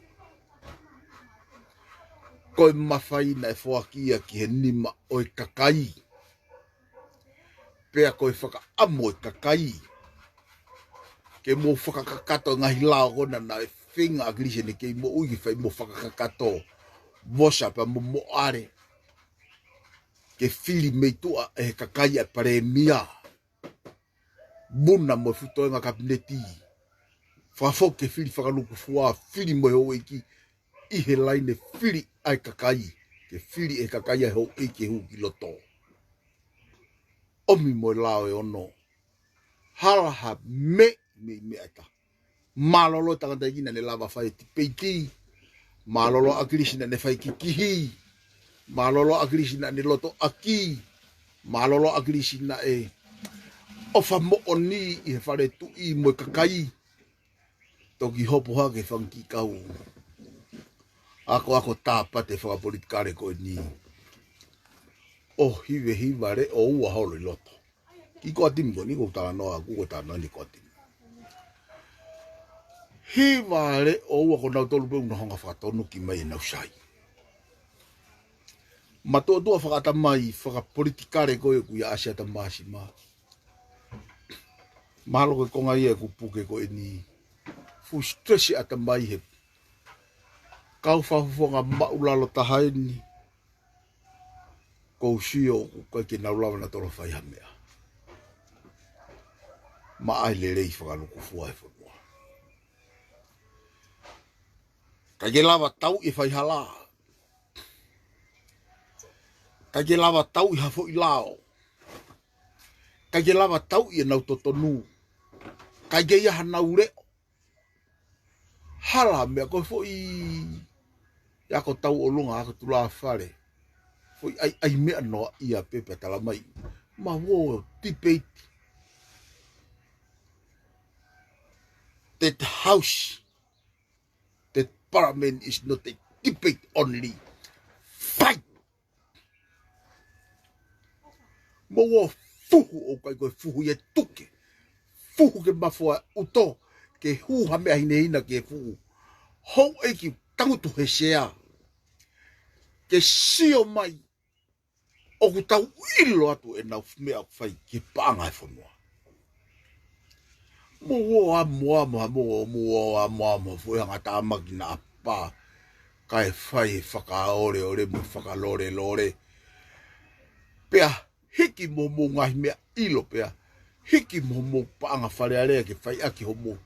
ko e mafai naʻe foaki ia ki he nima ʻo e kakai. Pea ko e fakaʻamu ʻo e kakai ke mou fakakakato e ngaahi lao ko ena naʻe feinga ʻa ʻAkilisi ʻene kei moʻui ke fai mo fakakakato, Vosa pea mo Moʻale, ke fili mei tuʻa ʻe he kakai ʻa e palēmia, Muna mo e fuʻu toenga kapineti, fakafoki ke fili fakalukufua, fili mo e houʻeiki, ʻi he laine fili ʻa e kakai, ke fili ʻe he kakai ʻa e houʻeiki ke hū ki loto. ʻomi mo e lao ʻe ono. Hala ha meʻi, meʻi meʻa ʻe taha. Mālōlō e tangataʻeiki naʻa ne lava fai e tipeiti. Mālōlō ʻAkilisi naʻa ne fai kikihi. Mālōlō ʻAkilisi naʻa ne lotoʻaki. Mālōlō ʻAkilisi naʻe ʻofa moʻoni ʻi he fale tuʻi mo e kakai. Toki hopo hake fanga kiʻi kau akoako tāpate fakapolitikale ko eni ʻo hivehiva leʻo ua holo ʻi loto. Kiʻi koatimi ko eni, ko e talanoa ʻaku ko e talanoa ni koatimi. Hiva leʻo ua ko nautolu pē ʻoku nau hanga fakatonuki mai ʻenau sai. Matuʻotuʻa fakaʻatamai fakapolitikale ko ē ʻoku ʻia ʻAsiata Māsima. Mahalo ko e konga ia ʻeku puke ko eni. Fuʻu stress ʻatamai he kau fakafofonga māʻulalo taha eni. Ko u sio ʻoku ʻikai ke nau lava nautolu ʻo fai ha meʻa maʻa e lelei fakalukufua e fonua. ʻIkai ke lava tauʻi e faihala. ʻIkai ke lava tauʻi ha foʻi lao. ʻIkai ke lava tauʻi ʻenau totonu. ʻIkai ke ʻi ai hanau leʻo. Hala meʻa ko e foʻi ako tauʻolunga, ako tulāfale. Foʻi ʻaiʻai meʻa noaʻia pē pea tala mai. Ma wo debate. That house, that parliament is not a debate only. Fight! Mou ō fuhu ʻo ʻikai ko e fuhu ia tuke. Fuhu ke mafoa ʻuto, ke hū ha meʻa hinehina ke fuhu. Houʻeiki tangutu he sea. Ke sio mai, ʻoku tau ʻilo atu ʻenau meʻa ʻoku fai ki he paʻanga e fonua. Mou ō amo amo ha mou ō mou ō amo amo ha foʻi hanga tāmaki naʻa pā. Kae fai e fakaoleole mo e fakalolelole. Pea hiki mo mou ngaahi meʻa ʻilo pea. Hiki mo mou paʻanga Fale Alea ke fai ʻaki homou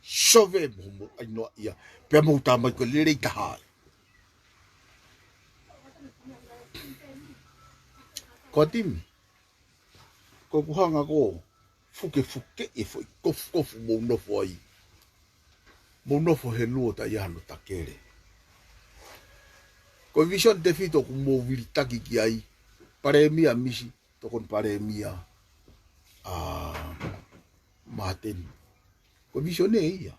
sove mo homou ʻai noaʻia. Pea mou tāmaki ko e lelei taha ai. Koatimi. Ko ʻeku hanga ko fukefuke e foʻi kofukofu mou nofo ai. Mou nofo he luo taʻe ʻi ai hano takele. Ko e visone tefito ʻoku mou vilitaki ki ai. Palēmia Misi, tokoni Palēmia ʻa Māteni. Ko e visone ia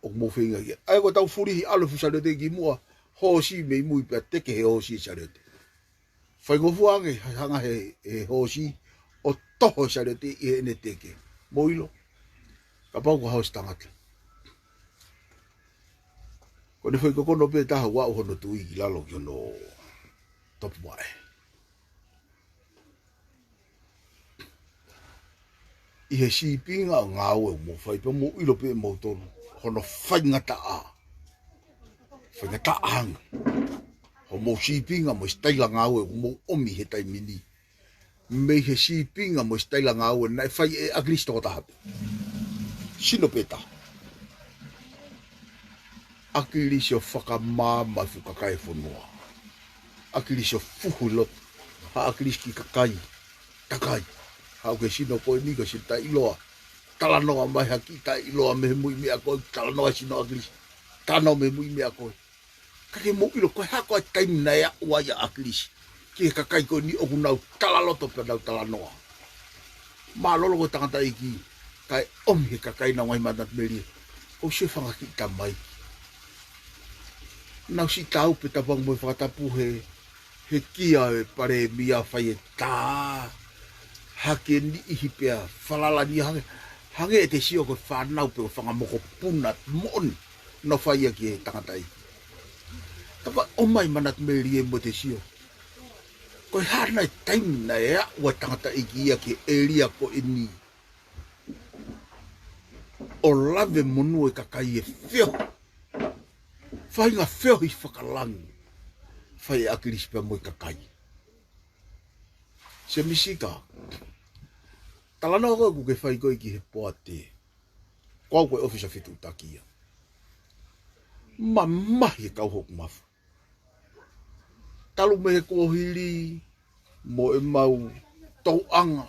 ʻoku mou feinga ki ai. ʻA ia ko ʻetau fulihi ʻalu e fuʻu saliote ki muʻa, hoosi mei mui pea teke he hoosi e saliote. Faingofua ange, hanga he, he hoosi ʻo toho e saliote ʻi heʻene teke. Mou ʻilo. Kapau ko e hoosi tangata. Ko ʻene foʻi kokono pē taha ʻoku aʻu hono tui ki lalo ki hono topuvaʻe. ʻI he sīpinga ʻo e ngāue ʻoku mou fai pea mou ʻilo pē ʻe moutolu hono faingataʻa. Faingataʻa ange. Hoʻomou sīpinga mo e sitaila ngāue ʻoku mou ʻomi he taimi ni. Mei he sīpinga mo e sitaila ngāue naʻe fai ʻe ʻAkilisi tokotaha pē. Sino pē taha. ʻAkilisi ʻo fakamaama e fuʻu kakai e fonua. ʻAkilisi ʻo fuhu loto. Ha ʻAkilisi ki kakai. Kakai. Haʻu ki he sino ko eni ko e sino taʻeʻiloa. Talanoa mai ha kiʻi taʻeʻiloa mei he muiʻi meʻa ko ē. Talanoa e sino ʻAkilisi. Talanoa mei he muiʻi meʻa ko ē. Ka ke mou ʻilo ko e hā koā e taimi naʻe aʻu ai ʻa ʻAkilisi ki he kakai ko eni ʻoku nau talaloto pea nau talanoa. Mālōlō ko e tangataʻeiki, kae ʻomi he kakai ʻenau ngaahi manatu melie. ʻOsi e fanga kiʻi tamaiki. Nau siʻi tau pē tapu ange mo e fakatapu he, he kia e palēmia fai e tā. Hake niʻihi pea falala ni hangē, hangē ʻete sio ko e fānau pe ko e fanga mokopuna moʻoni. Nau fai ia ki he tangataʻeiki. Ka ko e ʻomai manatu melie mo ʻete sio. Ko e hā nai e taimi naʻe aʻu ai e tangataʻeiki ia ki he ʻēlia ko eni ʻo lave monū e kakai e feohi. Faʻahinga feohi fakalangi. Fai ʻe ʻAkilisi pea mo e kakai. Sēmisi ka. Talanoa ko ē ʻoku ke fai ko ē ki he poate. Ko au ko e ʻōfisa fetuʻutaki ia. Mamahi e kau hoku mafu. Talu mei he kuohili mo ʻemau tauʻanga,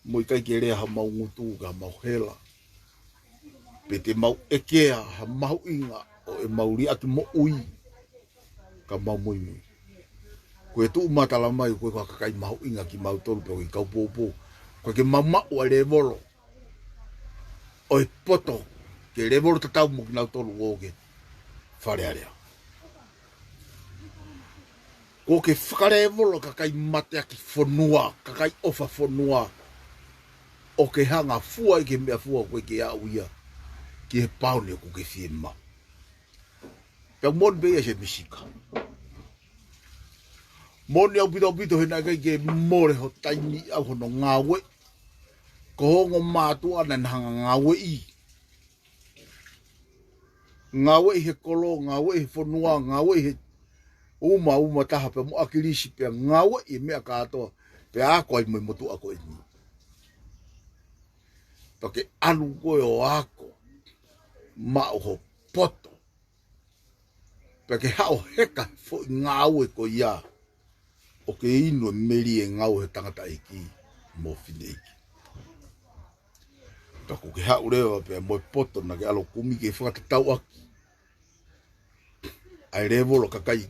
mo ʻikai ke lea ha mau ngutu ka mau hela. Pe te mau ʻekea ha mahuʻinga ʻo e mau liʻaki moʻui ka mau muimui. Ko e tuʻu matala mai, ko e kakai mahuʻinga kimautolu pē ʻo e kau poupou. Ko e ke mau maʻu ʻa e lēvolo ʻo e poto, ke lēvolo tatau mo kinautolu ʻoku ke Fale Alea. Ko e ke fakalēvolo kakai mateaki fonua, kakai ʻofa fonua, ʻo ke hanga fua ʻi he meʻa fua ko e ke aʻu ia ki he paone ʻoku ke fiemaʻu. Pea moʻoni pē ia Sēmisi Sika. Moʻoni ʻaupito ʻaupito he naʻe ʻikai ke mole ho taimi ʻau hono ngāue. Ko ho ongo mātuʻa naʻa na hanga ngāueʻi. Ngāueʻi he kolo, ngāueʻi he fonua, ngāueʻi he uma, uma taha pea mo ʻAkilisi pea ngāueʻi e meʻa kātoa pea ako ai mo e motuʻa ko eni. Pea ke ʻalu koe ʻo ako, maʻu ho poto. Pea ke haʻu ʻo heka foʻi ngāue ko ia ʻo ke inu e melie ngāue he tangataʻeiki mo fineʻeiki. Pea ko ke haʻu leva pea mo e poto naʻa ke ʻalu ʻo kumi ke fakatatau ʻaki ʻa e lēvolo kakai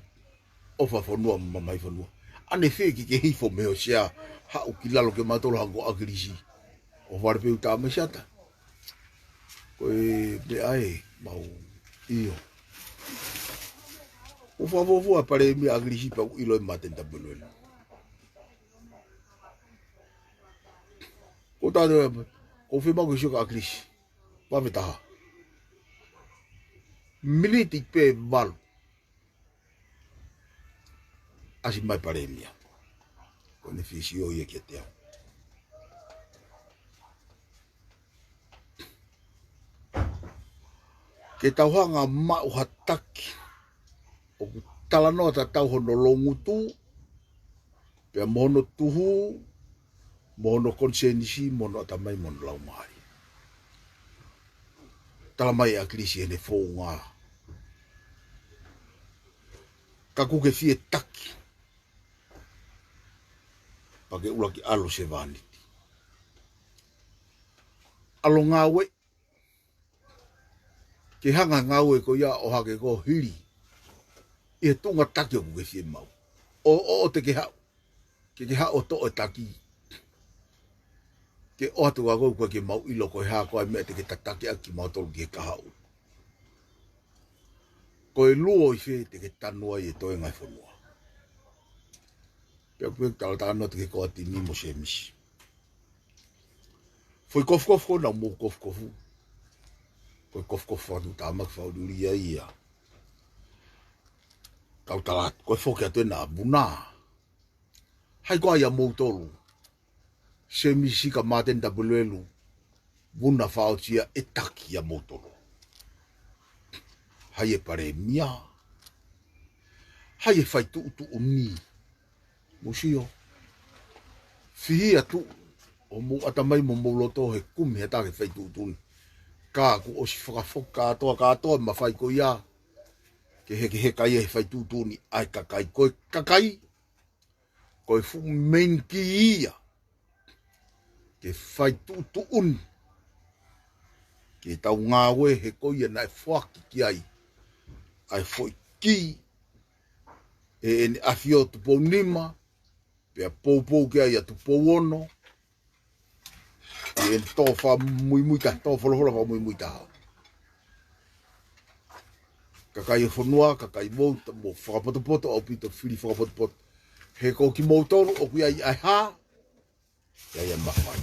ʻofa fonua mo mamahi fonua. ʻAne fē ke ke hifo mei ho sea haʻu ki lalo ke mātolo hangē ko ʻAkilisi. ʻO fale pē ʻuta mai siata. Ko e meʻa ē mau ʻio. ʻO fakafuofua Palēmia ʻAkilisi pea ʻoku ʻilo ʻe Māteni Tapueluelu. Ko tātou ē, ko fē mau ke sio ka ʻAkilisi. Pave taha. Miniti pē valu. ʻAsi mai Palēmia. Ko ʻene fie sio ia kiate au. Ke tau hanga maʻu ha taki ʻoku talanoa tatau hono loungutu, pea mo hono tuhu, mo hono konisēnisi, mo hono ʻatamai, mo hono laumālie. Tala mai ʻe ʻAkilisi ʻene founga. Ka ʻoku ke fie taki. Pea ke ʻuluaki ʻalu sevāniti. ʻAlu ngāue. Ke hanga ngāue ko ia ʻo hake ko hili. ʻI he tuʻunga taki ʻoku ke fiemaʻu. ʻO, ʻo, ʻo te ke haʻu. Ke ke haʻu ʻo toʻo e taki. Ke ʻoatu ka kou kua ke mau ʻilo ko e hā ko e meʻa te ke tataki ʻaki kimautolu ki he kahaʻu. Ko e luo ʻi fē te ke tanu ai e toenga e fonua. Pea pē tala tāno te ke ko ati ni mo Sēmisi. Foʻi kofukofu ko ena mou kofukofu. Ko e kofukofu atu tāmaki faulili ai ia. Kau tala atu, ko e foki atu ena vuna. Hai ko ai ʻa moutolu. Sēmisi Sika Māteni Tapueluelu. Vuna Faotia ʻe taki ʻa moutolu. Hai e Palēmia. Hai e fai tuʻutuʻuni. Mou sio. Fihi atu. ʻO mou ʻatamai mo mou loto he kumi he taki fai tuʻutuʻuni. Ka kuo ʻosi fakafoki kātoa kātoa mafai ko ia. Ke hekeheka ia he fai tuʻutuʻuni ʻa e kakai ko e kakai. Ko e fuʻu main key ia. Ke fai tuʻutuʻuni. Ke tau ngāue he ko ia naʻe foaki ki ai. ʻA e foʻi key. ʻE ʻEne ʻAfio Tupou Nima. Pea poupou ki ai ʻa Tupou Ono. ʻI ʻEne tō fakamuimui taha, tō folofola fakamuimui taha. Kakai e fonua, kakai vouti, mou fakapotopoto, ʻaupito fili fakapotopoto. He ko kimoutolu, ʻoku ʻi ai ʻa e hā, ʻi ai ʻa e mafai.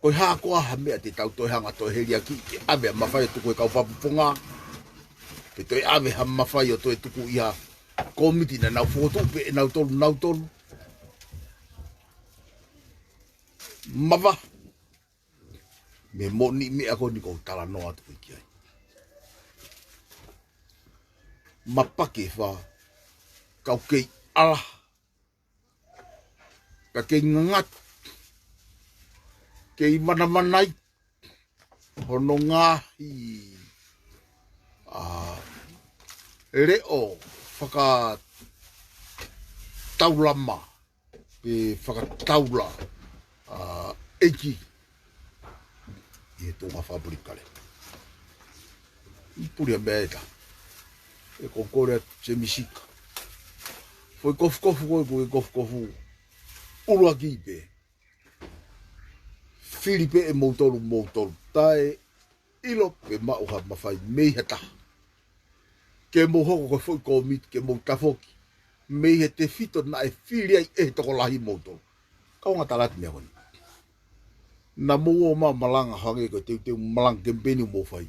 Ko e hā koā ha meʻa te tau toe hanga toe heliaki, ke ʻave ʻa e mafai ʻo tuku he kau fakafofonga. Pe toe ʻave ha mafai ʻo toe tuku ʻi ha kōmiti naʻa nau fokotuʻu pē ʻe nautolu, nautolu. Mavahe. Mei he moʻoni meʻa ko eni ʻoku ou talanoa atu ki ai. Mapake fa, kau kei ʻala. Ka kei ngangatu. Kei vanavanai. Hono ngaahi, ā, leʻo fakataulama. pe fakataula ʻa e ʻEiki ʻi he tuʻunga fakapolitikale. ʻI puli a mea ʻeta e kokole atu Semisika. Foʻi kofukofu ko ē, ko e kofukofu ʻuluaki pē. Fili pē ʻe moutolu, moutolu taʻe ʻilo pe maʻu ha mafai mei ha taha ke mou hoko ko e foʻi kōmiti ke mou tafoki mei he tefito naʻe fili ai ʻe he tokolahi moutolu. Kau ngata lati mea koni. Naʻa mou ō mai ʻo malanga hangē ko e teuteu malanga kemipeini ʻoku mou fai.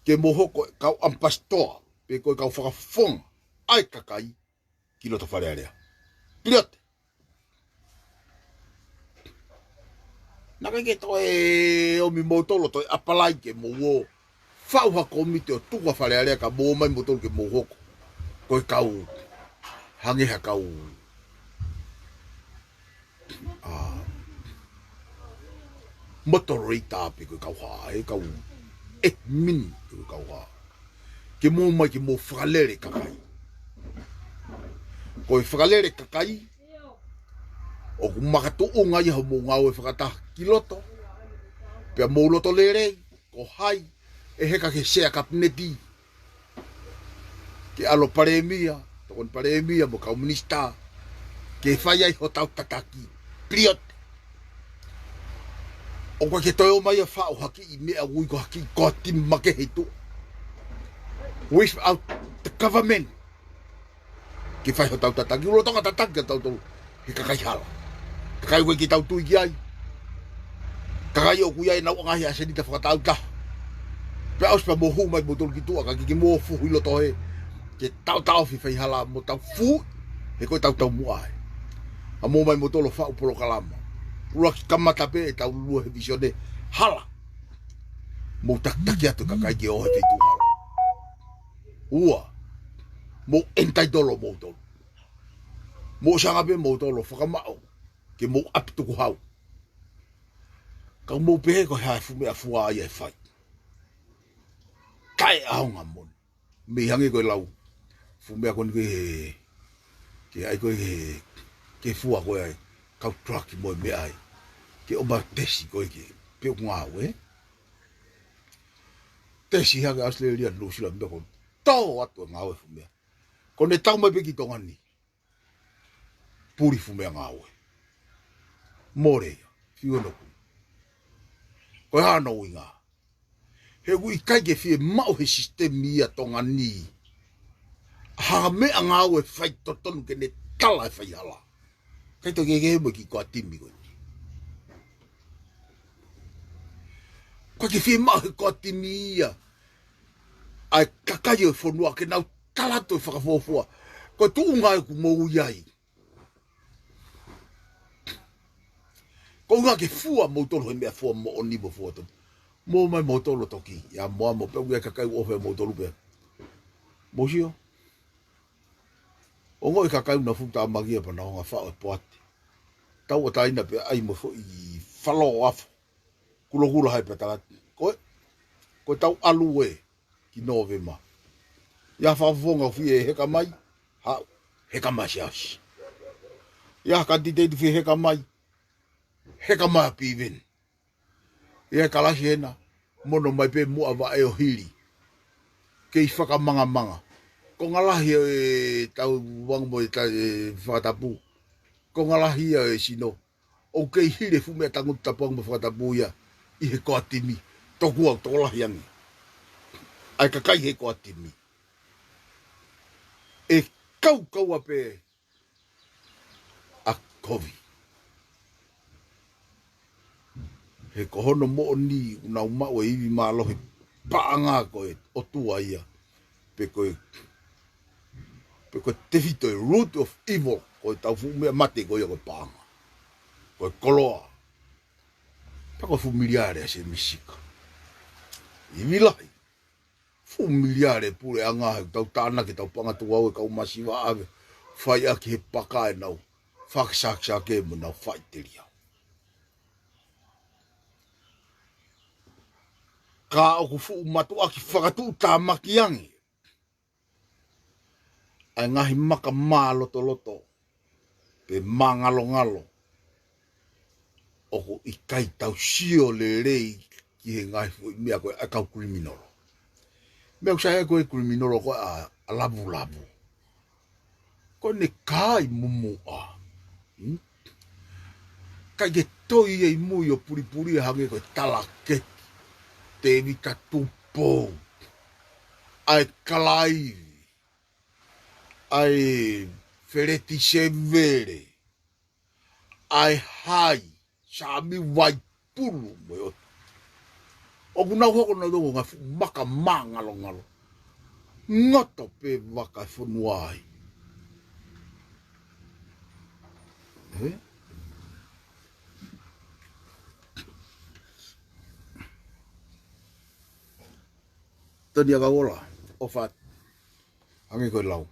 Ke mou hoko ko e kau ʻamipasitoa, pe ko e kau fakafofonga ʻa e kakai ki loto Fale Alea. Pilioti. Naʻe ʻikai ke toe ʻomi moutolu ʻo toe ʻapalai ke mou ō faʻu ha kōmiti ʻo tuku ʻa Fale Alea ka mou ō mai moutolu ke mou hoko ko e kau hangē ha kau, ā, moderator pe ko e kau hā, ʻe kau admin pe ko e kau hā. Ke mou ō mai ke mou fakalele kakai. Ko e fakalele kakai, ʻoku makatuʻunga ia hoʻomou ngāue fakataha ki loto. Pea mou loto lelei, ko hai ʻe heka ki he sea kapineti, ke ʻalu ʻa e palēmia, tokoni palēmia mo e kau minisitā, ke fai ai hotau tataki. Pilioti. ʻOku ʻikai ke toe ō mai ʻo faʻu ha kiʻi meʻa ʻoku ui ko ha kiʻi koa timi makehe ʻi tuʻa. Without the government ke fai hotau tataki, ʻoku lolotonga tataki ʻa tautolu ʻe he kakai hala. Kakai ʻoku ʻikai ke tau tui ki ai. Kakai ʻoku ʻi ai ʻenau ngaahi ʻasenita fakataautaha. Pea ʻosi pea mou hū mai moutolu ki tuʻa, ka ke mou fuhu ʻi loto hē, ke tau taʻofi fai hala mo tau fuhu, he ko e tau taumuʻa ē. ʻA mou ō mai moutolu ʻo faʻu polokalama. ʻUluaki kamata pē ʻetau lue he vīsone hala. Mou takitaki atu kakai ke ō he feituʻu hala. Ua, mou entitle moutolu. Mou ʻosi anga pē moutolu ʻo fakamaʻu ke mou ʻapi tukuhau. Ka mou pehē ko e hā e fuʻu meʻa fua ia ʻe fai. Taʻeʻaonga moʻoni. Mei hangē ko e lau fuʻu meʻa ko eni ko ē he, ke ʻai ko ē he, ke fua ko ē ʻa e kau truck mo e meʻa ai. Ke ʻomai tesi ko ē ke, pe ʻoku ngāue. Tesi hake ʻAositelēlia, Nuʻusila, meʻa ko ē. Tō atu e ngāue fuʻu meʻa. Ko ʻene tau mai pē ki Tonga ni, puli fuʻu meʻangāue. Mole ia, fiu hono kui. Ko e hā hono ʻuhinga? He ʻoku ʻikai ke fiemaʻu he sisitemi ia Tonga ni ha meʻangāue faitotonu ke ne tala e faihala. ʻIkai toe kehekehe mo e kiʻi koa timi ko eni. ʻOku ʻikai ke fiemaʻu he koa timi ia ʻa e kakai ʻo e fonua ke nau tala atu e fakafuofua. Ko e tuʻunga ē ʻoku mou ʻi ai. Ko e ʻuhinga ke fua moutolu he meʻa fua moʻoni mo fua tonu. Mou ō mai moutolu ʻo toki ʻi ai mo ʻa mou pē ʻoku ʻi ai e kakai ʻoku ʻofa ʻia moutolu pē. Mou sio. Ongoʻi e kakai ʻoku nau fuʻu tāmaki ia pea nau hanga ʻo faʻu e poate. Tauʻatāina pea ʻai mo e foʻi falō afo. Kulokula hai pea tala atu. Ko e, ko e tau ʻalu ē ki Nōvema. ʻI ai ha fakafofonga ʻoku fie heka mai, haʻu, heka mai Siaosi. ʻI ai ha kanititeiti fie heka mai, heka mai ʻa Piveni. ʻI ai e kalasi hena, mono mai pē muʻa vaʻe ʻo hili. Kei fakamangamanga. Konga lahi ʻo e tau vangu mo e ta-, e fakatapu. Konga lahi ia ʻo e sino. ʻOku kei hili e fuʻu meʻa tangutu tapu ange mo fakatapu ia ʻi he koa timi. Toku au, tokolahi ange ʻa e kakai he koa timi. ʻE kaukaua pē ʻa Kovi. He ko hono moʻoni ʻoku nau maʻu e ivi mālohi paʻanga ko e ʻotua ia. Pe ko e, pe ko e tefito e root of evil, ko e tau fuʻu meʻa mate ko ia ko e paʻanga. Ko e koloa. Pea ko e fuʻu miliale ʻa Semisika. Ivi lahi. Fuʻu miliale puleʻanga he tau tānaki tau paʻanga tuʻu au e kau masiva ʻave. Fai ʻaki he paka ʻenau fakasakisake mo ʻenau faʻiteliha. Ka ʻoku fuʻu mātuʻaki fakatuʻutāmaki ange ʻa e ngaahi maka mālotoloto pe māngalongalo. ʻOku ʻikai tau sio lelei ki he ngaahi foʻi meʻa ko ē ʻa e kau kiliminolo. Meʻa ʻoku sai ai ko e kiliminolo ko ē ʻa, ʻa Lavulavu. Ko ʻene kai mumuʻa. Hmm? Kai ke toi ʻi mui ʻo pulipuli hangē ko e Talaketi, Tēvita Tupou, ʻa e Kalaivi, ʻa e Feleti Sevele, ʻa e Hai, Sami Vaipulu mo e ʻOtu. ʻOku nau hoko nautolu ko e ngaahi fuʻu maka māngalongalo. Ngoto pē vaka e fonua ai. Ē? Toni a kaola, ʻofa atu. Hangē ko e lau.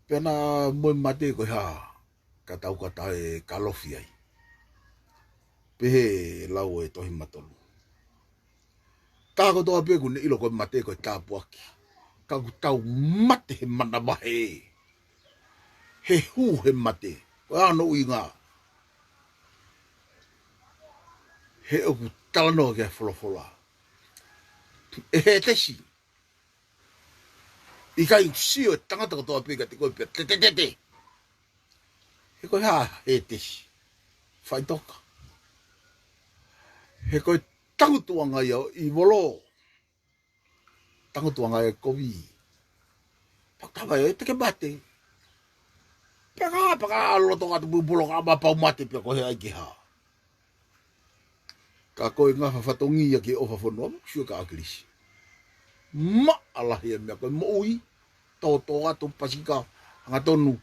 Pea naʻa mo e mate ko e hā, ka tau ka tae kalofi ai. Pehē ʻe he lau ʻa e Tohi Matolu. Taha kotoa pē ʻoku ne ʻilo ko e mate ko e tāpuaki. Ka ʻoku tau mate he manavahē. He hū he mate. Ko e hā hono ʻuhinga? He ʻoku talanoa ki ai e folofola. ʻE hētesi. ʻIkai sio e tangata kotoa pē kiate koe pea te, te, te, te. He ko e hā hētesi? Faʻitoka. He ko e tangutuʻanga ia ʻo ʻivolo. Tangutuʻanga e kovi. Pea ka vai ʻe te ke mate. Pea ka, pea ka loto ka tupu polo ka ma pau mate pea ko e hā ʻai ke hā. Ka ko e ngafa fatongia ki he ʻofa fonua, sio ka ʻAkilisi. Maʻalahi e meʻa ko e moʻui, tōtōatu pasika, hangatonu,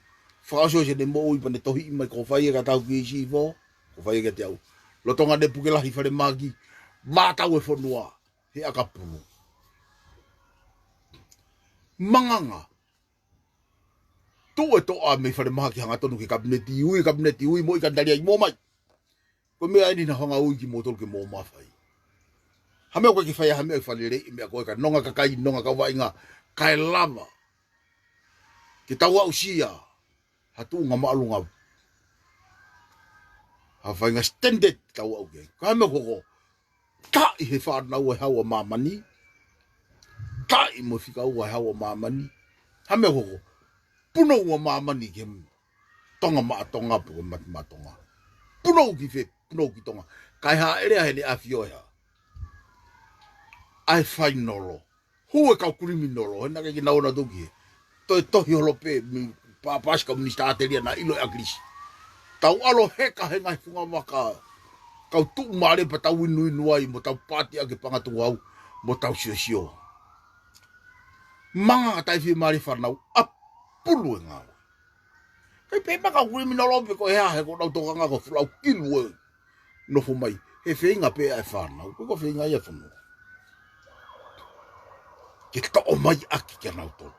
fakaʻosiʻosi ʻene moʻui pea ne tohiʻi mai ko fai e ka tau ki sifo, ko fai e ka te au. Lolotonga ne puke lahi falemahaki, mātau e fonua, he ʻakapulu. Manganga, tuʻu e toʻa mei falemahaki hangatonu ki he kapineti ui, kapineti ui, mo ʻikai tali ai mo mai. Ko e meʻa eni naʻa hanga ui kimoutolu ke mou mafai. Ha meʻa ko ē ke fai ha meʻa ʻi fale lelei, meʻa ko ē ka nonga kakai, nonga kau vaʻinga, kae lava ke tau aʻusia ha tuʻunga māʻolunga. Ha faʻahinga standard ke tau aʻu ki ai. Ka ha meʻa ko ē ko e taʻi he fānau ʻa e hau ʻa māmani. Taʻi mo e fika ua ʻa e hau ʻa māmani. Ha meʻa ko ē ko e punou ʻa māmani ki he Tonga maʻa Tonga pe ko e mate maʻa Tonga. Punou ki fē, punou ki Tonga. Kae hāʻele ʻa ʻEne ʻAfio ʻe hā. ʻA e fainolo. Hū e kau kiliminolo, he naʻe ʻikai ke nau ō nautolu ki he. Toe tohi holo pē, mei pāpasi kau minisitā ʻa Telia naʻe ʻilo ʻe ʻAkilisi. Tau ʻalu heka he ngaahi fungavaka, kau tuʻumālie pea tau inuinu ai, mo tau pāti ʻaki e panga tuʻu hau, mo tau siosio. Manganga taʻefiemālie fānau, ʻapulu e ngāue. ʻIkai pē maka kiliminolo pe ko e hā, he ko ʻenau tokanga ko e fulau kilu e nofo mai, he feinga pē ʻa e fānau, ko e ko e feinga ia e fonua. Ke toʻo mai ʻaki kia nautolu.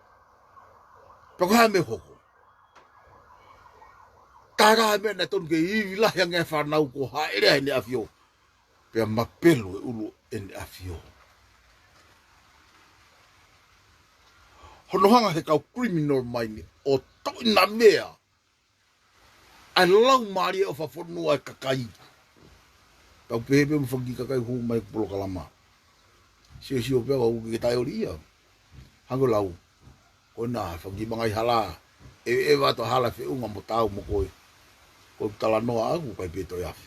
Pea ko e hā e meʻa hoko. Taha e meʻa naʻe tonu ke ivi lahi ange e fānau ko e hāʻele ʻa ʻEne ʻAfio. Pea mapelu e ʻulu ʻEne ʻAfio. Hono hanga he kau kiliminolo mai ni ʻo toʻi na meʻa. ʻA e laumālie ʻofa fonua e kakai. Tau pehē pē mo e fanga kiʻi kakai hū mai ki he polokalama. Siosio pē au ke taʻeoli ia. Hangē ko e lau. Ko e na fanga kiʻi mangai hala. ʻE, ʻe vato hala feʻunga mo tau mo koe. Ko e talanoa ʻaku ʻikai pē toe afe.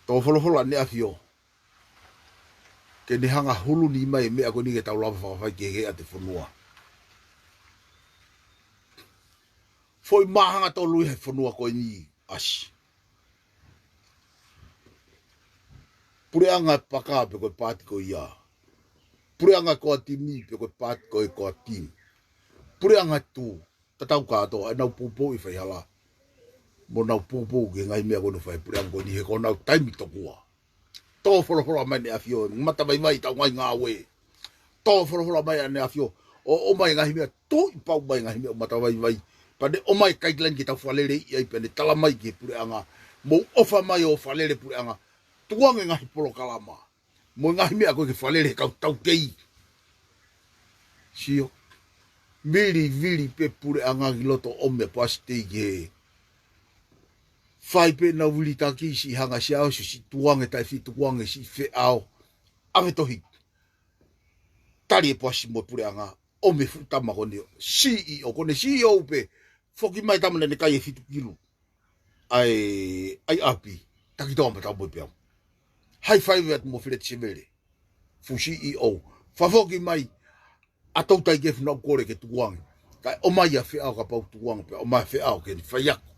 Tō folofola ʻEne ʻAfio. Ke ne hanga huluni mai e meʻa ko eni ke tau lava fakafai kehekehe ʻa e fonua. Foʻi māhanga tolu ʻi he fonua ko eni ʻasi. Puleʻanga e paka pe ko e paati ko ia. Puleʻanga e koatimi pe ko e paati ko e koatimi. Puleʻanga e tū. Tatau kātoa, ʻenau poupou ʻi faihala. Mo ʻenau poupou ki he ngaahi meʻa ko eni ʻoku fai puleʻanga ko eni he ko honau taimi tokua. Tō folofola mai ʻEne ʻAfio, matavaivai tau ngaahi ngāue. Tō folofola mai ʻEne ʻAfio, ʻo, ʻomai ngaahi meʻa, tuʻi pau mai ngaahi meʻa, matavaivai. Pea ne ʻomai guideline ke tau falele ʻi ai pea ne tala mai ki he puleʻanga. Mou ʻofa mai ʻo falele puleʻanga. Tukuange ngaahi polokalama. Mo e ngaahi meʻa ko ē ke falele he kau taukei. Sio. Vili, vili pē puleʻanga ki loto ʻo meʻa pasi tei ke. Fai pē ʻenau vilitaki siʻi hanga sia ʻo siʻi tukuange taʻefitu tukuange siʻi feʻao. ʻAve tohi. Tali e pasi mo e puleʻanga. ʻO meʻa fuʻu tama ko eni ʻo. CEO ko eni CEO pē. Foki mai tama naʻe kai e fitu kilu. ʻAi, ʻai ʻapi. Taki toa ma tau mo e peau. Hai fai atu mo Feleti Sevele. Fuʻu CEO. Fafoki mai. ʻA tau tai ke funa kole ke tukuange. Kae ʻomai ʻa feʻao kapau tukuange pea ʻomai feʻao ke ni fai ako.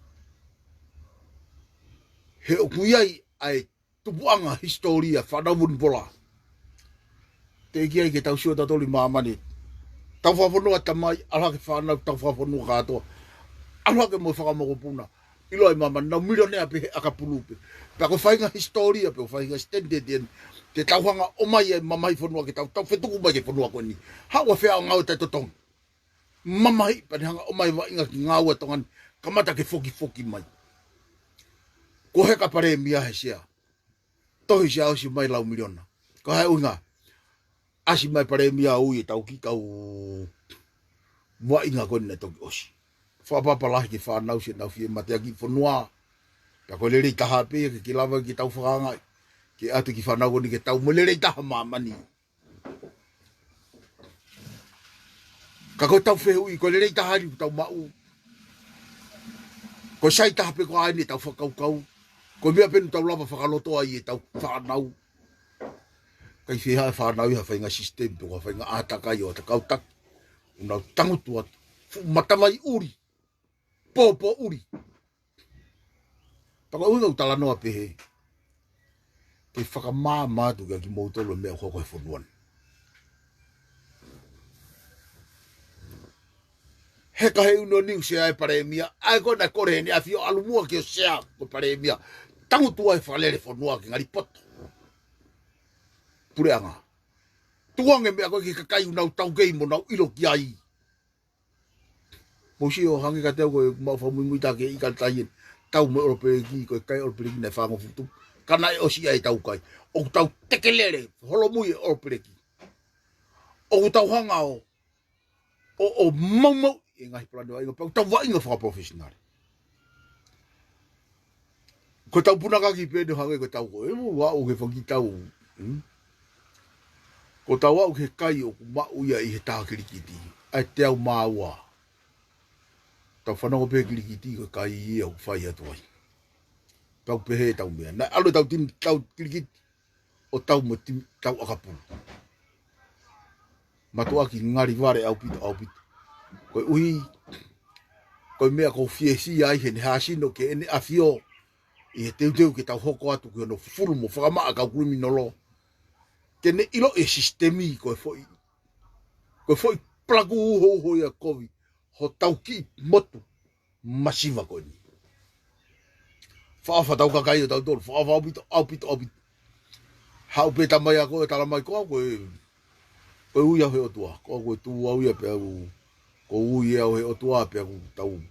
He ʻoku ʻi ai ʻa e tupuʻanga hisitōlia fānau Vunipola. Teʻeki ai ke tau sio tatoli māmani. Tau fakafonua tamai, ʻalu hake fānau, tau fakafonua kātoa. ʻAlu hake mo e fakamokopuna. ʻIlo ai māmani, nau milionea pē he ʻakapulu pē. Pea ko e faʻahinga hisitōlia pē, ko e faʻahinga siteni tētien. Te tau hanga ʻomai e mamahi fonua ke tau, tau fetuku mai ke fonua ko eni. Haʻu ʻa feʻao ngāue taʻetotongi. Mamahi pea ne hanga ʻomai vaʻinga ki ngāue Tonga ni, kamata ke fokifoki mai. Ko e heka palēmia he sea. Tohi sia ʻosi mai lau miliona. Ko hai ʻuhinga. ʻAsi mai palēmia ui e tau ki kau vaʻinga ko eni naʻe toki ʻosi. Fakapapalahi ke fānau siʻenau fie mateaki fonua. Pea ko e lelei taha pē ke, ke lava ke tau fakaangaʻi. Ke ʻatu ki fānau ko eni ke tau mo e lelei taha māmani. Ka ko e tau fehuʻi, ko e lelei taha eni ʻoku tau maʻu. Ko e sai taha pē ko eni ʻetau fakakaukau. Ko e meʻa pē ʻoku tau lava fakaloto ai ʻetau fānau. Kai fēhā e fānau ʻi ha faʻahinga sisitemi pe ko ha faʻahinga ʻātakai ʻo ʻetau kau taki. ʻOku nau tangutu atu. Fuʻu matavai ʻuli. Pōpō ʻuli. Pea ko e ʻuhinga ʻoku talanoa pehē. Ke fakamaama atu kia kimoutolu e meʻa ʻoku hoko he fonua ni. Heka he ʻunioni ʻo sea e palēmia. ʻAi ko ena kore heni ʻAfio ʻalu muʻa ke ʻo sea ko e palēmia. Tangutu ai fakalele fonua ke ngali poto. Puleʻanga. Tukuange meʻa ko e ki he kakai ʻoku nau taukei mo nau ʻilo ki ai. Mou sio hangē kiate au ko e maʻu fakamuimui tā ke ʻi kalatai eni. Tau mo e ʻOlopeleki, ko e kai ʻOlopeleki naʻe fāngofutu. Ka naʻe ʻosi ʻa e tau kai. ʻOku tau tekelele, holomui e ʻOlopeleki. ʻOku tau hanga ʻo, ʻo, ʻo maumau e ngaahi palani vaʻinga. Pea ʻoku tau vaʻinga fakaprofesinale. Ko e tau punakaki pē ʻo hangē ko e tau ko e, ua ʻoku ke fakitau. Hmm? Ko e tau aʻu ki he kai ʻoku maʻu ia ʻi he taha kilikiti. ʻAi teau māua. Tau fanongo pē kilikiti ko e kai ia ʻoku fai atu ai. Tau pehē tau meʻa. Naʻe ʻalu e tau timi tau kilikiti. ʻO tau mo e timi tau ʻakapulu. Matuʻaki ngali vale ʻaupito, ʻaupito. Koeʻuhi, ko e meʻa ʻoku ou fiesia ai he ne hāsino ke ʻene ʻAfio ʻi he teuteu ke tau hoko atu ki hono fufulu mo fakamaʻa kau kuluminolo. Ke ne ʻilo e sisitemi ko e foʻi, ko e foʻi palaku uhouho ia kovi, hotau kiʻi motu masiva ko eni. Faʻa fatau kakai ʻo tautolu, faʻa faʻa ʻaupito, ʻaupito, ʻaupito. Haʻu pē tamai ako e tala mai ko au ko e, ko e ui au he ʻOtua, ko au ko e tū au ia pea u, ko ui au he ʻOtua pea u tau.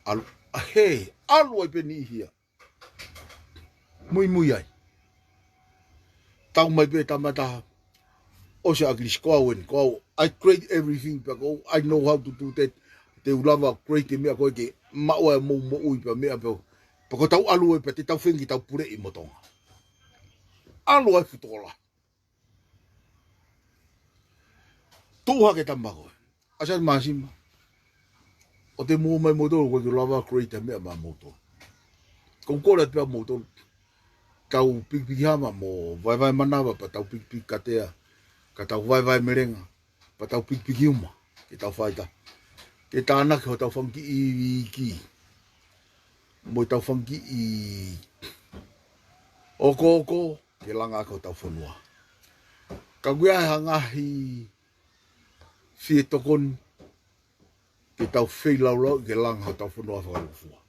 ʻAlu, ʻa he, ʻalu ai pē niʻihi ia. Muimui ai. Tau mai pē tama taha. ʻOsi ʻa Kilisi ko au eni, ko au, I create everything, pea ko au, I know how to do that. Te u lava create e meʻa ko ē ke maʻu ai mou moʻui pea meʻa pea. Pea ko tau ʻalu ai pea te tau feinga ke tau puleʻi mo Tonga. ʻAlu ai futola. Tuʻu hake tama ko ē. ʻAsi atu māsima. ʻOua te mou ō mai moutolu, ʻoku ʻikai ke u lava create meʻa maʻamoutolu. Ko u kole atu pē ʻamoutolu. Tau pikipiki hama mo vaevae manava, pea tau pikipiki katea. Ka tau vaevae melenga, pea tau pikipiki uma. Ke tau fai ta. Ke tānaki hotau fanga kiʻi iiki. Mo ʻetau fanga kiʻi okooko, ke langa ʻaki hotau fonua. Ka ʻoku ʻi ai ha ngaahi fie tokoni, ke tau feilaulau, ke langa hotau fonua fakalūkufua.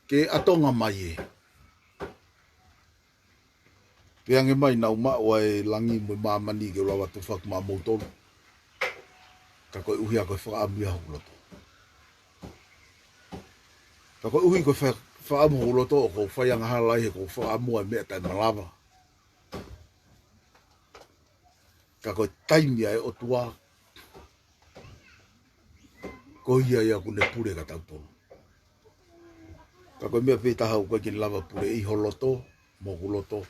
Ke ʻatonga mai ē. Pea hangē mai naʻa ku maʻu ʻa e langi mo e māmani ke u lava tufaki maʻamoutolu. Ka koeʻuhi ko e fakaʻamu ia hoku loto. Ka koeʻuhi ko e fa-, fakaʻamu hoku loto, ʻoku ou fai angahala ai he ʻoku ou fakaʻamu ʻa e meʻa taʻemalava. Ka ko e taimi ʻa e ʻOtua, ko ia ia ʻoku ne pule kia tautolu. Ka ko e meʻa pē taha ʻoku ʻikai ke ne lava pule ʻi ho loto, mo hoku loto,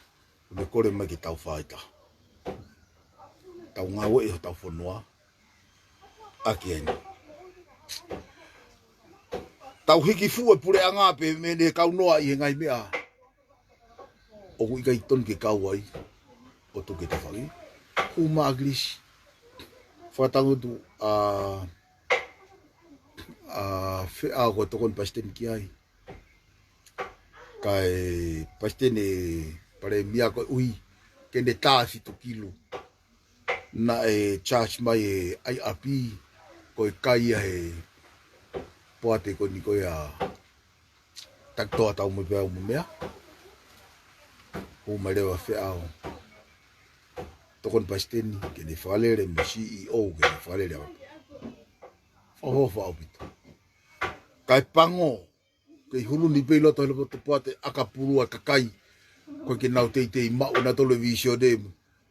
ʻoku ne kole mai ke tau fai ʻa e tau ngāue ʻi hotau fonua, ʻaki eni. Tau hiki fuʻu e puleʻanga pē mei he kau noa ʻi he ngaahi meʻa ʻoku ʻikai tonu ke kau ai, ʻo tuku ke tafaʻaki. Hū mai ʻa Kilisi. Fakatangutu ʻa, ʻa Feʻao ko e tokoni palesiteni ki ai. Kae palesiteni palēmia koeʻuhi ke ne tā fitu kilu. Naʻe charge mai e ʻai ʻapi ko e kai ia he poate ko eni ko ia takitoa tau mo pea mo meʻa. Hū mai leva Feʻao tokoni palesiteni ke ne fakalele mo e C E O ke ne fakalele au. Fakahofa ʻaupito. Kae pango, kei hulu ni pē ʻi loto he loto poate ʻakapulu ʻa e kakai. Ko e ke nau teitei maʻu ʻe nautolu e vīsone,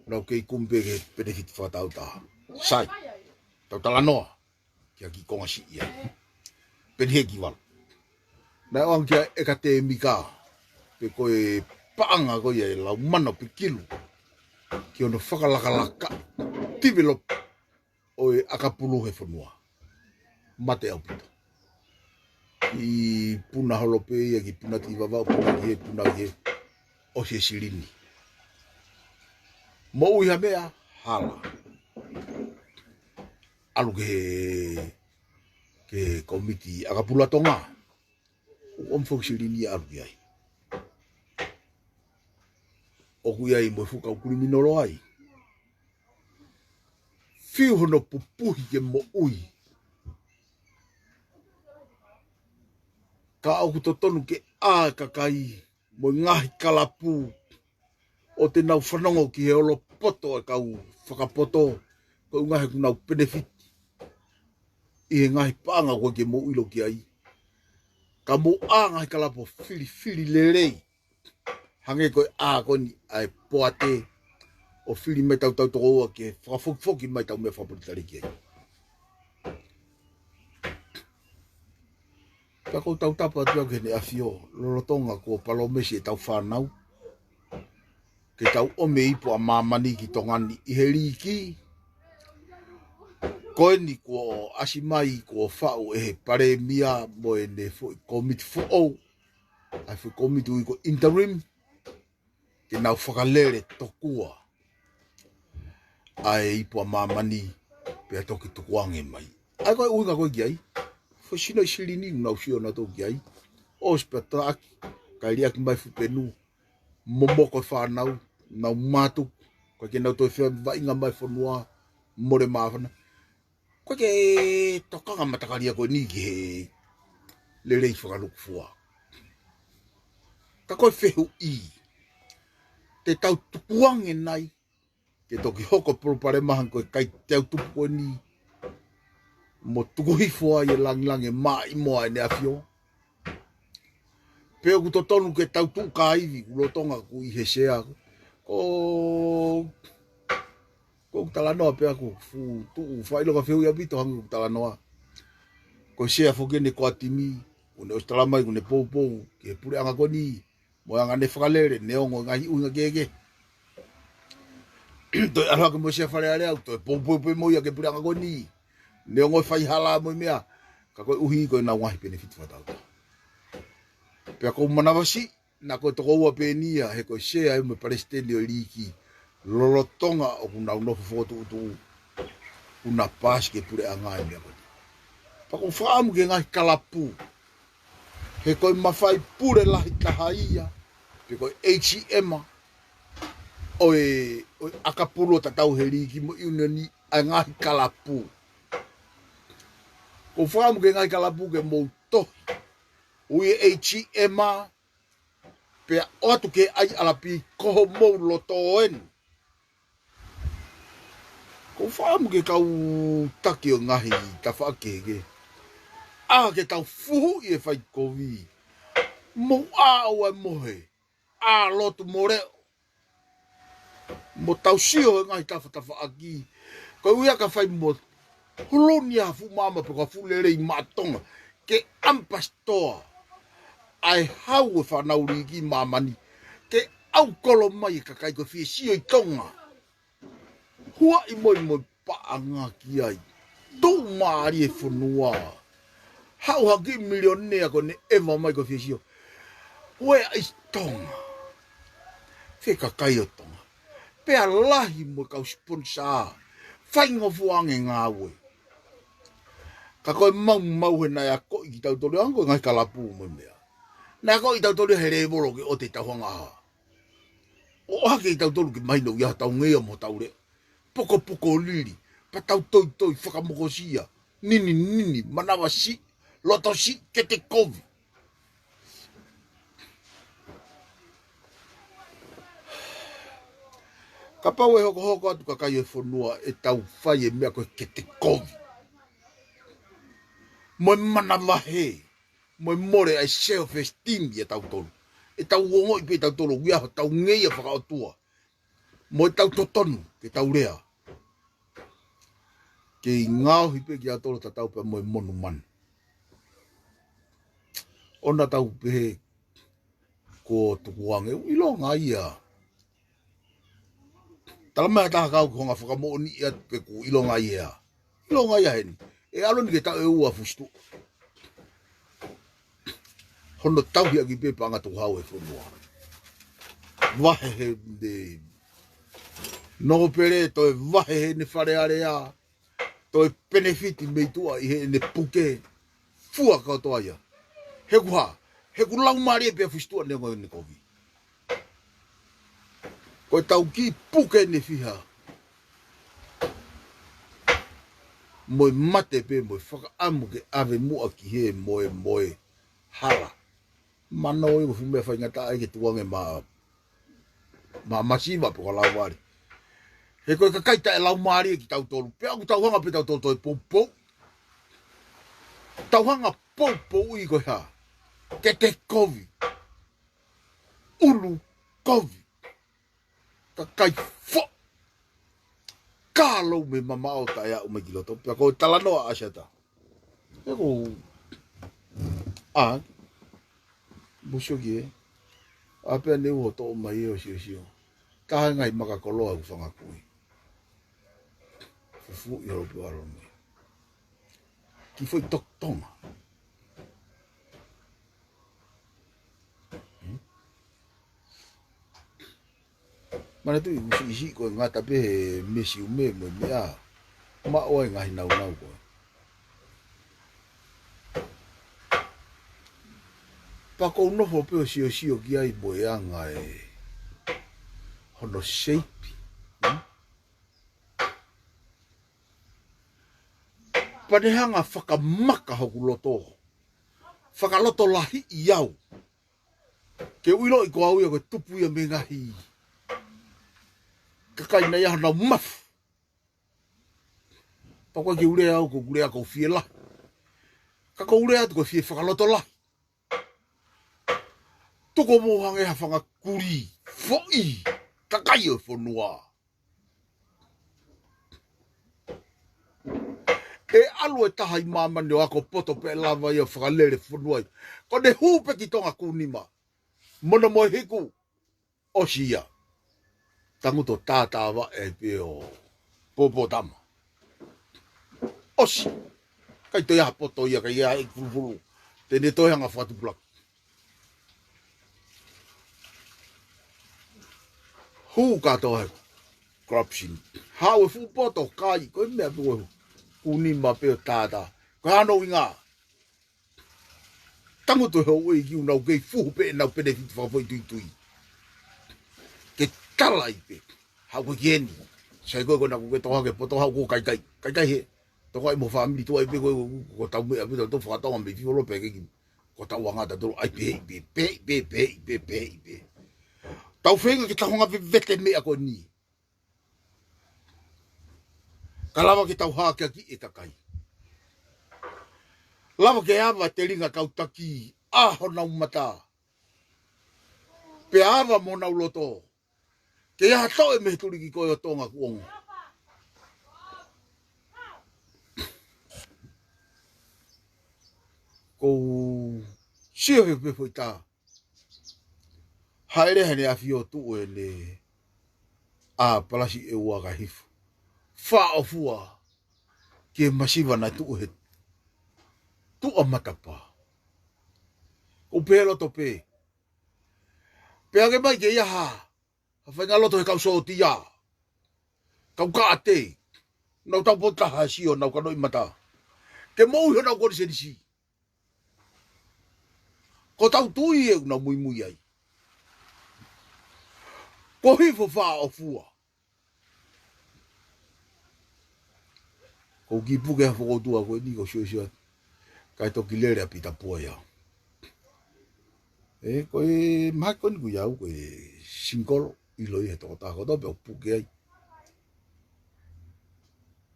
nau kei kumi pē ke penefiti fakatautaha. Sai, tau talanoa ki ha kiʻi konga siʻi ia. Peni he ki valu. Naʻe ʻoange ki ai ʻa e ʻakadēmika, pe ko e paʻanga ko ia ʻe lau mano pe kilu, ki hono fakalakalaka, develop ʻo e ʻakapulu he fonua. Mate ʻaupito. Kiʻi puna holo pē ia, kiʻi puna ki Vavaʻu, puna ki he, puna ki he, ʻosi e silini. Moʻui ha meʻa, hala. ʻAlu ki he, ki he kōmiti ʻakapulu ʻa Tonga. ʻOku ʻomi foki silini ia ʻalu ki ai. ʻOku ʻi ai mo e fuʻu kau kuliminolo ai. Fiu hono pupuhi ke moʻui. Ka ʻoku totonu ke ʻā e kakai mo e ngaahi kalapu ʻo te nau fanongo ki he olopoto e kau fakapoto, ko e ʻuhinga he ʻoku nau penefiti ʻi he ngaahi paʻanga ko ē ke mou ʻilo ki ai. Ka mou ʻā ngaahi kalapu ʻo filifili lelei. Hangē ko e ʻā ko eni ʻa e poate ʻo fili mai tautau tokoua ke fakafokifoki mai tau meʻa fakapolitikale ki ai. Pea ʻoku ou tautapa atu au ki heʻene ʻafio, lolotonga kuo palōmesi ʻetau fānau ke tau ʻomi e ipu ʻa māmani ki Tonga ni ʻi he liiki. Ko eni kuo ʻasi mai, kuo faʻu ʻe he palēmia mo ʻene foʻi kōmiti foʻou, ʻa e foʻi kōmiti ui ko e interim, ke nau fakalele tokua ʻa e ipu ʻa māmani pea toki tukuange mai. ʻA ia ko e ʻuhinga ko ē ki ai, foʻi sino ʻi silini ʻoku nau sio nautolu ki ai. ʻOsi pea taʻaki, kae liʻaki mai fuʻu penu, momoko e fānau, nau mātuku, ʻikai ke nau toe fie vaʻinga mai fonua, mole māfana. Ko e ke tokanga matakali ia ko eni ki he lelei fakalukufua. Ka ko e fehuʻi, te tau tukuange nai ke toki hoko palopalema hangē ko e kai teu tupu ko eni mo tuku hifo ai e langilangi e maʻimoa ʻene ʻafio. Pe ʻoku totonu ke tau tuʻu kāivi, ʻoku lolotonga ʻoku ʻi he sea. Ko, ko ʻeku talanoa pē ʻaku fuʻu tuʻu faʻiloka fehuʻi ʻaupito hangē ko ʻeku talanoa. Ko e sea foki eni ko ʻa Timi, ʻoku ne ʻosi tala mai ʻoku ne poupou ki he puleʻanga ko eni, mo e anga ʻene fakalele, neongo e ngaahi ʻuhinga kehekehe. Toe ʻalu hake mo e sea Fale Alea, toe poupou pē mo ia ki he puleʻanga ko eni. Neongo e faihala mo e meʻa, ka koeʻuhi ko ʻenau ngaahi penefiti fakatautaha. Pea ʻoku ou manavasiʻi, naʻa ko e tokoua pē eni ia, he ko e sea ia mo e palesiteni ʻo e liiki, lolotonga ʻoku nau nofo fokotuʻutuʻu, ʻoku na paasi ki he puleʻanga e meʻa ko eni. Pea ʻoku ou fakaʻamu ki he ngaahi kalapu, he ko e mafai pule lahi taha ia, pe ko e H M ʻo e, ʻo e ʻakapulu ʻo tatau he liiki mo e ʻiunioni ʻa e ngaahi kalapu. ʻOku ou fakaʻamu ki he ngaahi kalapu ke mou tohi, ui e H M, pea ʻoatu ki he I R P ko homou loto eni. ʻOku ou fakaʻamu ki he kau taki ʻo e ngaahi tafaʻaki kehekehe, ʻa ke tau fuhuʻi e faikovi, mou ʻā ʻo ʻai mohe, ʻā lotu mo leʻo. Mo tau sio he ngaahi tafatafaʻaki. Ko ia ka fai mo huluni ha fuʻu maama pe ko ha fuʻu lelei maʻa Tonga ke ʻampasitoa ʻa e hau e fānau lī ki māmani, ke ʻaukolo mai e kakai ko e fie sio ʻi Tonga. Huaʻi mo e mo e paʻanga ki ai. Tuʻumālie e fonua. Haʻu ha kiʻi milionea ko ʻene ʻeva mai ko e fie sio. Where is Tonga? Fē kakai ʻo Tonga? Pea lahi mo e kau sponsor. Faingofua ange ngāue. Ka ko e maumau he naʻe akoʻi kitautolu ange ko e ngaahi kalapu mo e meʻa. Naʻe akoʻi kitautolu he lēvolo ke ʻoua te tau hanga ʻo ʻohake kitautolu ke mahino ʻoku ʻi ai hotau ngeia mo hotau lea. Pokopoko lili, pea tau toitoi fakamokosia, nini nini, manava siʻi, loto siʻi, kete kovi. Kapau ʻe hokohoko atu kakai ʻo e fonua ʻetau fai e meʻa ko e kete kovi mo e manavahē, mo e mole ʻa e self esteem ʻiate kitautolu. ʻEtau ongoʻi pē ʻe kitautolu ʻoku ʻi ai hotau ngeia fakaʻotua mo ʻetau totonu ke tau lea. Kei ngaohi pē kitautolu tatau pē mo e monumanu. ʻOua tau pehē kuo tukuange, ʻoku ʻilonga ia. Tala mai ha taha kau ko e ngaahi fakamoʻoni ia pe ʻoku ʻilonga ia. ʻIlonga ia heni. ʻE ʻalu eni ke taʻu ʻe ua fusitu. Hono tauhi ʻaki pē paʻanga tukuhau e fonua. Vahe he ne nōpele, toe vahe he ne Fale Alea, toe penefiti mei tuʻa ʻi heʻene puke. Fua kotoa ia. He ʻoku hā, he ʻoku laumālie pē fusitu ʻa e neongo ʻene kovi. Ko ʻetau kiʻi puke ʻene fiha. Mo e mate pē, mo e fakaʻamu ke ʻave muʻa ki he moemoe hala. Mano ʻi ko e fuʻu meʻa faingataʻa ai ke tukuange ma, ma masiva pe ko e laumālie. He ko e kakai taʻe laumālie kitautolu. Pea ʻoku tau hanga pē tautolu toe poupou. Tau hanga poupouʻi ko e hā. Kete kovi. ʻUlu kovi. Kakai fo. Ka lou me mamaʻo taʻe aʻu mai ki loto. Pea ko e talanoa ʻa Siata. He ko, ʻa, musu ki ē. ʻA pea ne uho toʻo mai ʻo siosio. Taha e ngaahi maka koloa ʻoku fanga kui. Fufuuʻi holo pe ʻalu mai. Kiʻi foʻi toki Tonga. Hmm? Manatuʻi ʻoku siʻisiʻi ko e ngata pē he mesiume mo e meʻa. Maʻu ai ngaahi naunau ko ē. Pea ʻoku ou nofo pē ʻo siosio ki ai mo e anga e hono seipi. Hmm? Pea ne hanga fakamaka hoku loto. Fakalotolahiʻi au. Ke u ʻiloʻi ko au ia ko e tupu ia mei he ngaahi kakai naʻe ʻi ai honau mafu. Pea ko e kiʻi lea au ko e lea ko e fie lahi. Ka ko e lea atu ko e fie fakalotolahi. Tuku mou hangē ha fanga kulī foʻi kakai ʻo e fonua. ʻE ʻalu e taha ʻi māmani ʻo ako poto pea lava ia ʻo fakalele fonua ai. Ko ʻene hū pē ki Tonga Kūnima. Mono mo e hiku. ʻOsi ia. Tangutu ʻo tātāvaʻe pē ʻo pōpōtama. ʻOsi. ʻIkai toe ʻi ai ha poto ia, ʻikai ʻi ai ha fulufulu. Te ne toe hanga fakatupulaki. Hū kātoa he corruption. Haʻu e fuʻu poto kai, ko e meʻa pē ko e Kūnima pē ʻo tātā. Ko e hā hono ʻuhinga. Tangutu e houʻeiki ʻoku nau kei fuhu pē ʻenau penefiti fakafoʻituitui. Ke tala ai pē. Haʻu koe ki heni. Sai koe ko ena kuo ke toʻo hake poto, haʻu koe ʻo kaikai. Kaikai hē. Toko ai mo e fāmili tuʻa ai pē ko, ko, ko hotau meʻa pē tautolu faka-Tonga mei Fifolo pē kei ki, ko hotau anga tautolu ai pē, pē, pē. Tau feinga ke tau hanga vevete meʻa ko eni. Ka lava ke tau hakeakiʻi e kakai. Lava ke ava e telinga kau taki ʻa honau mata. Pea ava mo honau loto. Ke ʻi ai ha toʻe mei he tuliki ko ē ʻo Tonga kuo ongo. Ko u sio he pē foʻi tā. Haʻele ʻEne ʻAfio tuʻu ʻene ʻā palasi ʻe ua ka hifo. Fāʻofua ki he masiva naʻe tuʻu he tuʻa matapā. Ko u pehē loto pē. Pea ke mai ke ʻi ai ha faʻahinga loto he kau sōtia. Kau kaʻate. Nau tau potu taha sio, nau kanoʻi mata. Ke moʻui honau konisēnisi. Ko ʻetau tui ē ʻoku nau muimui ai. Ko hifo fāʻofua. Ko u kiʻi puke ha fokoutua ko eni ko u siosio. Kae toki lele ʻa Pita Pua ia. ʻE, ko e mahaki ko eni ʻoku ʻi ai au, ko e singikolo, ʻiloʻi he tokotaha kotoa pē ʻoku puke ai.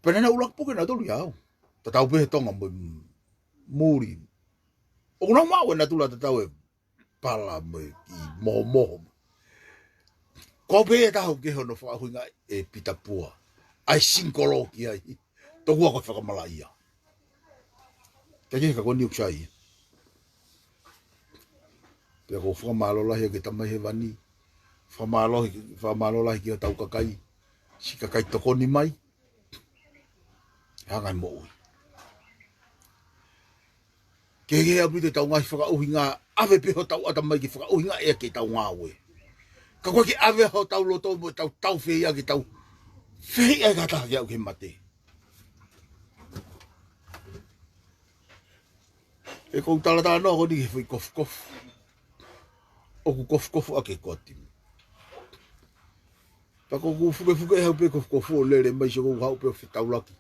Pea naʻa nau ʻuluaki puke nautolu ia au. Tatau pē he Tonga mo e muli. ʻOku nau maʻu ʻe nautolu ʻa e tatau e pala mo e kiʻi mohomoho. Ko pē ʻe taha ʻoku ʻi ai hono fakaʻuhinga ʻe Pita Pua. ʻAi singikolo ki ai. Tokua ko e fakamalaʻia. Ka ke ka ko eni ʻoku sai. Pea ko u fakamālō lahi ki he Tamai Hēvani. Fakamālō, fakamālō lahi ki hotau kakai. Siʻi kakai tokoni mai. Hanga ʻe moʻui. Ke he ʻaupito ʻetau ngaahi fakaʻuhinga, ʻave pē hotau ʻatamai ke fakaʻuhinga ʻe ke tau ngāue. Ka ko e ke ʻave hotau loto mo ʻetau tau feia ke tau feia ka taha ke aʻu ke mate. ʻE ko u talatalanoa ko eni ki he foʻi kofukofu. ʻOku kofukofu ʻa ke koti. Pea ko u fukefuke hau pē kofukofu ʻo lele mai sio ko u hau pē ʻo fetaulaki.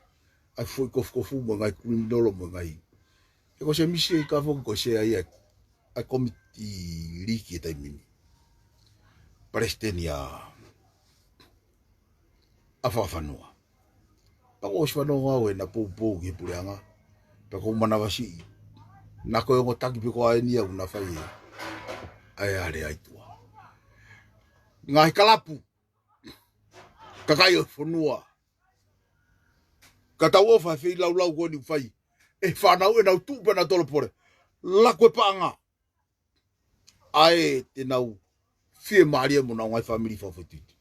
ʻAi foʻi kofukofu mo e ngaahi kuliminolo mo e ngaahi. ʻE ko Semisi ʻe ka foki ko e sea ia ʻa e komiti liki e taimi ni. Palesiteni ʻa ʻa Fakafanua. Pea ko u ʻosi fanongo au ʻena poupou ki he puleʻanga. Pea ko u manavasiʻi. Naʻa ko e ongo taki pē ko eni au naʻa fai ʻe ʻa e ale ai tua. Ngaahi kalapu. Kakai ʻo e fonua. Ka tau ʻofa he feilaulau ko eni ʻoku fai. ʻE fānau ʻenau tuʻu pē ʻenau tolopole. Laku e paʻanga. ʻA ē te nau fiemālie mo nau ngaahi fāmili fafetuitu.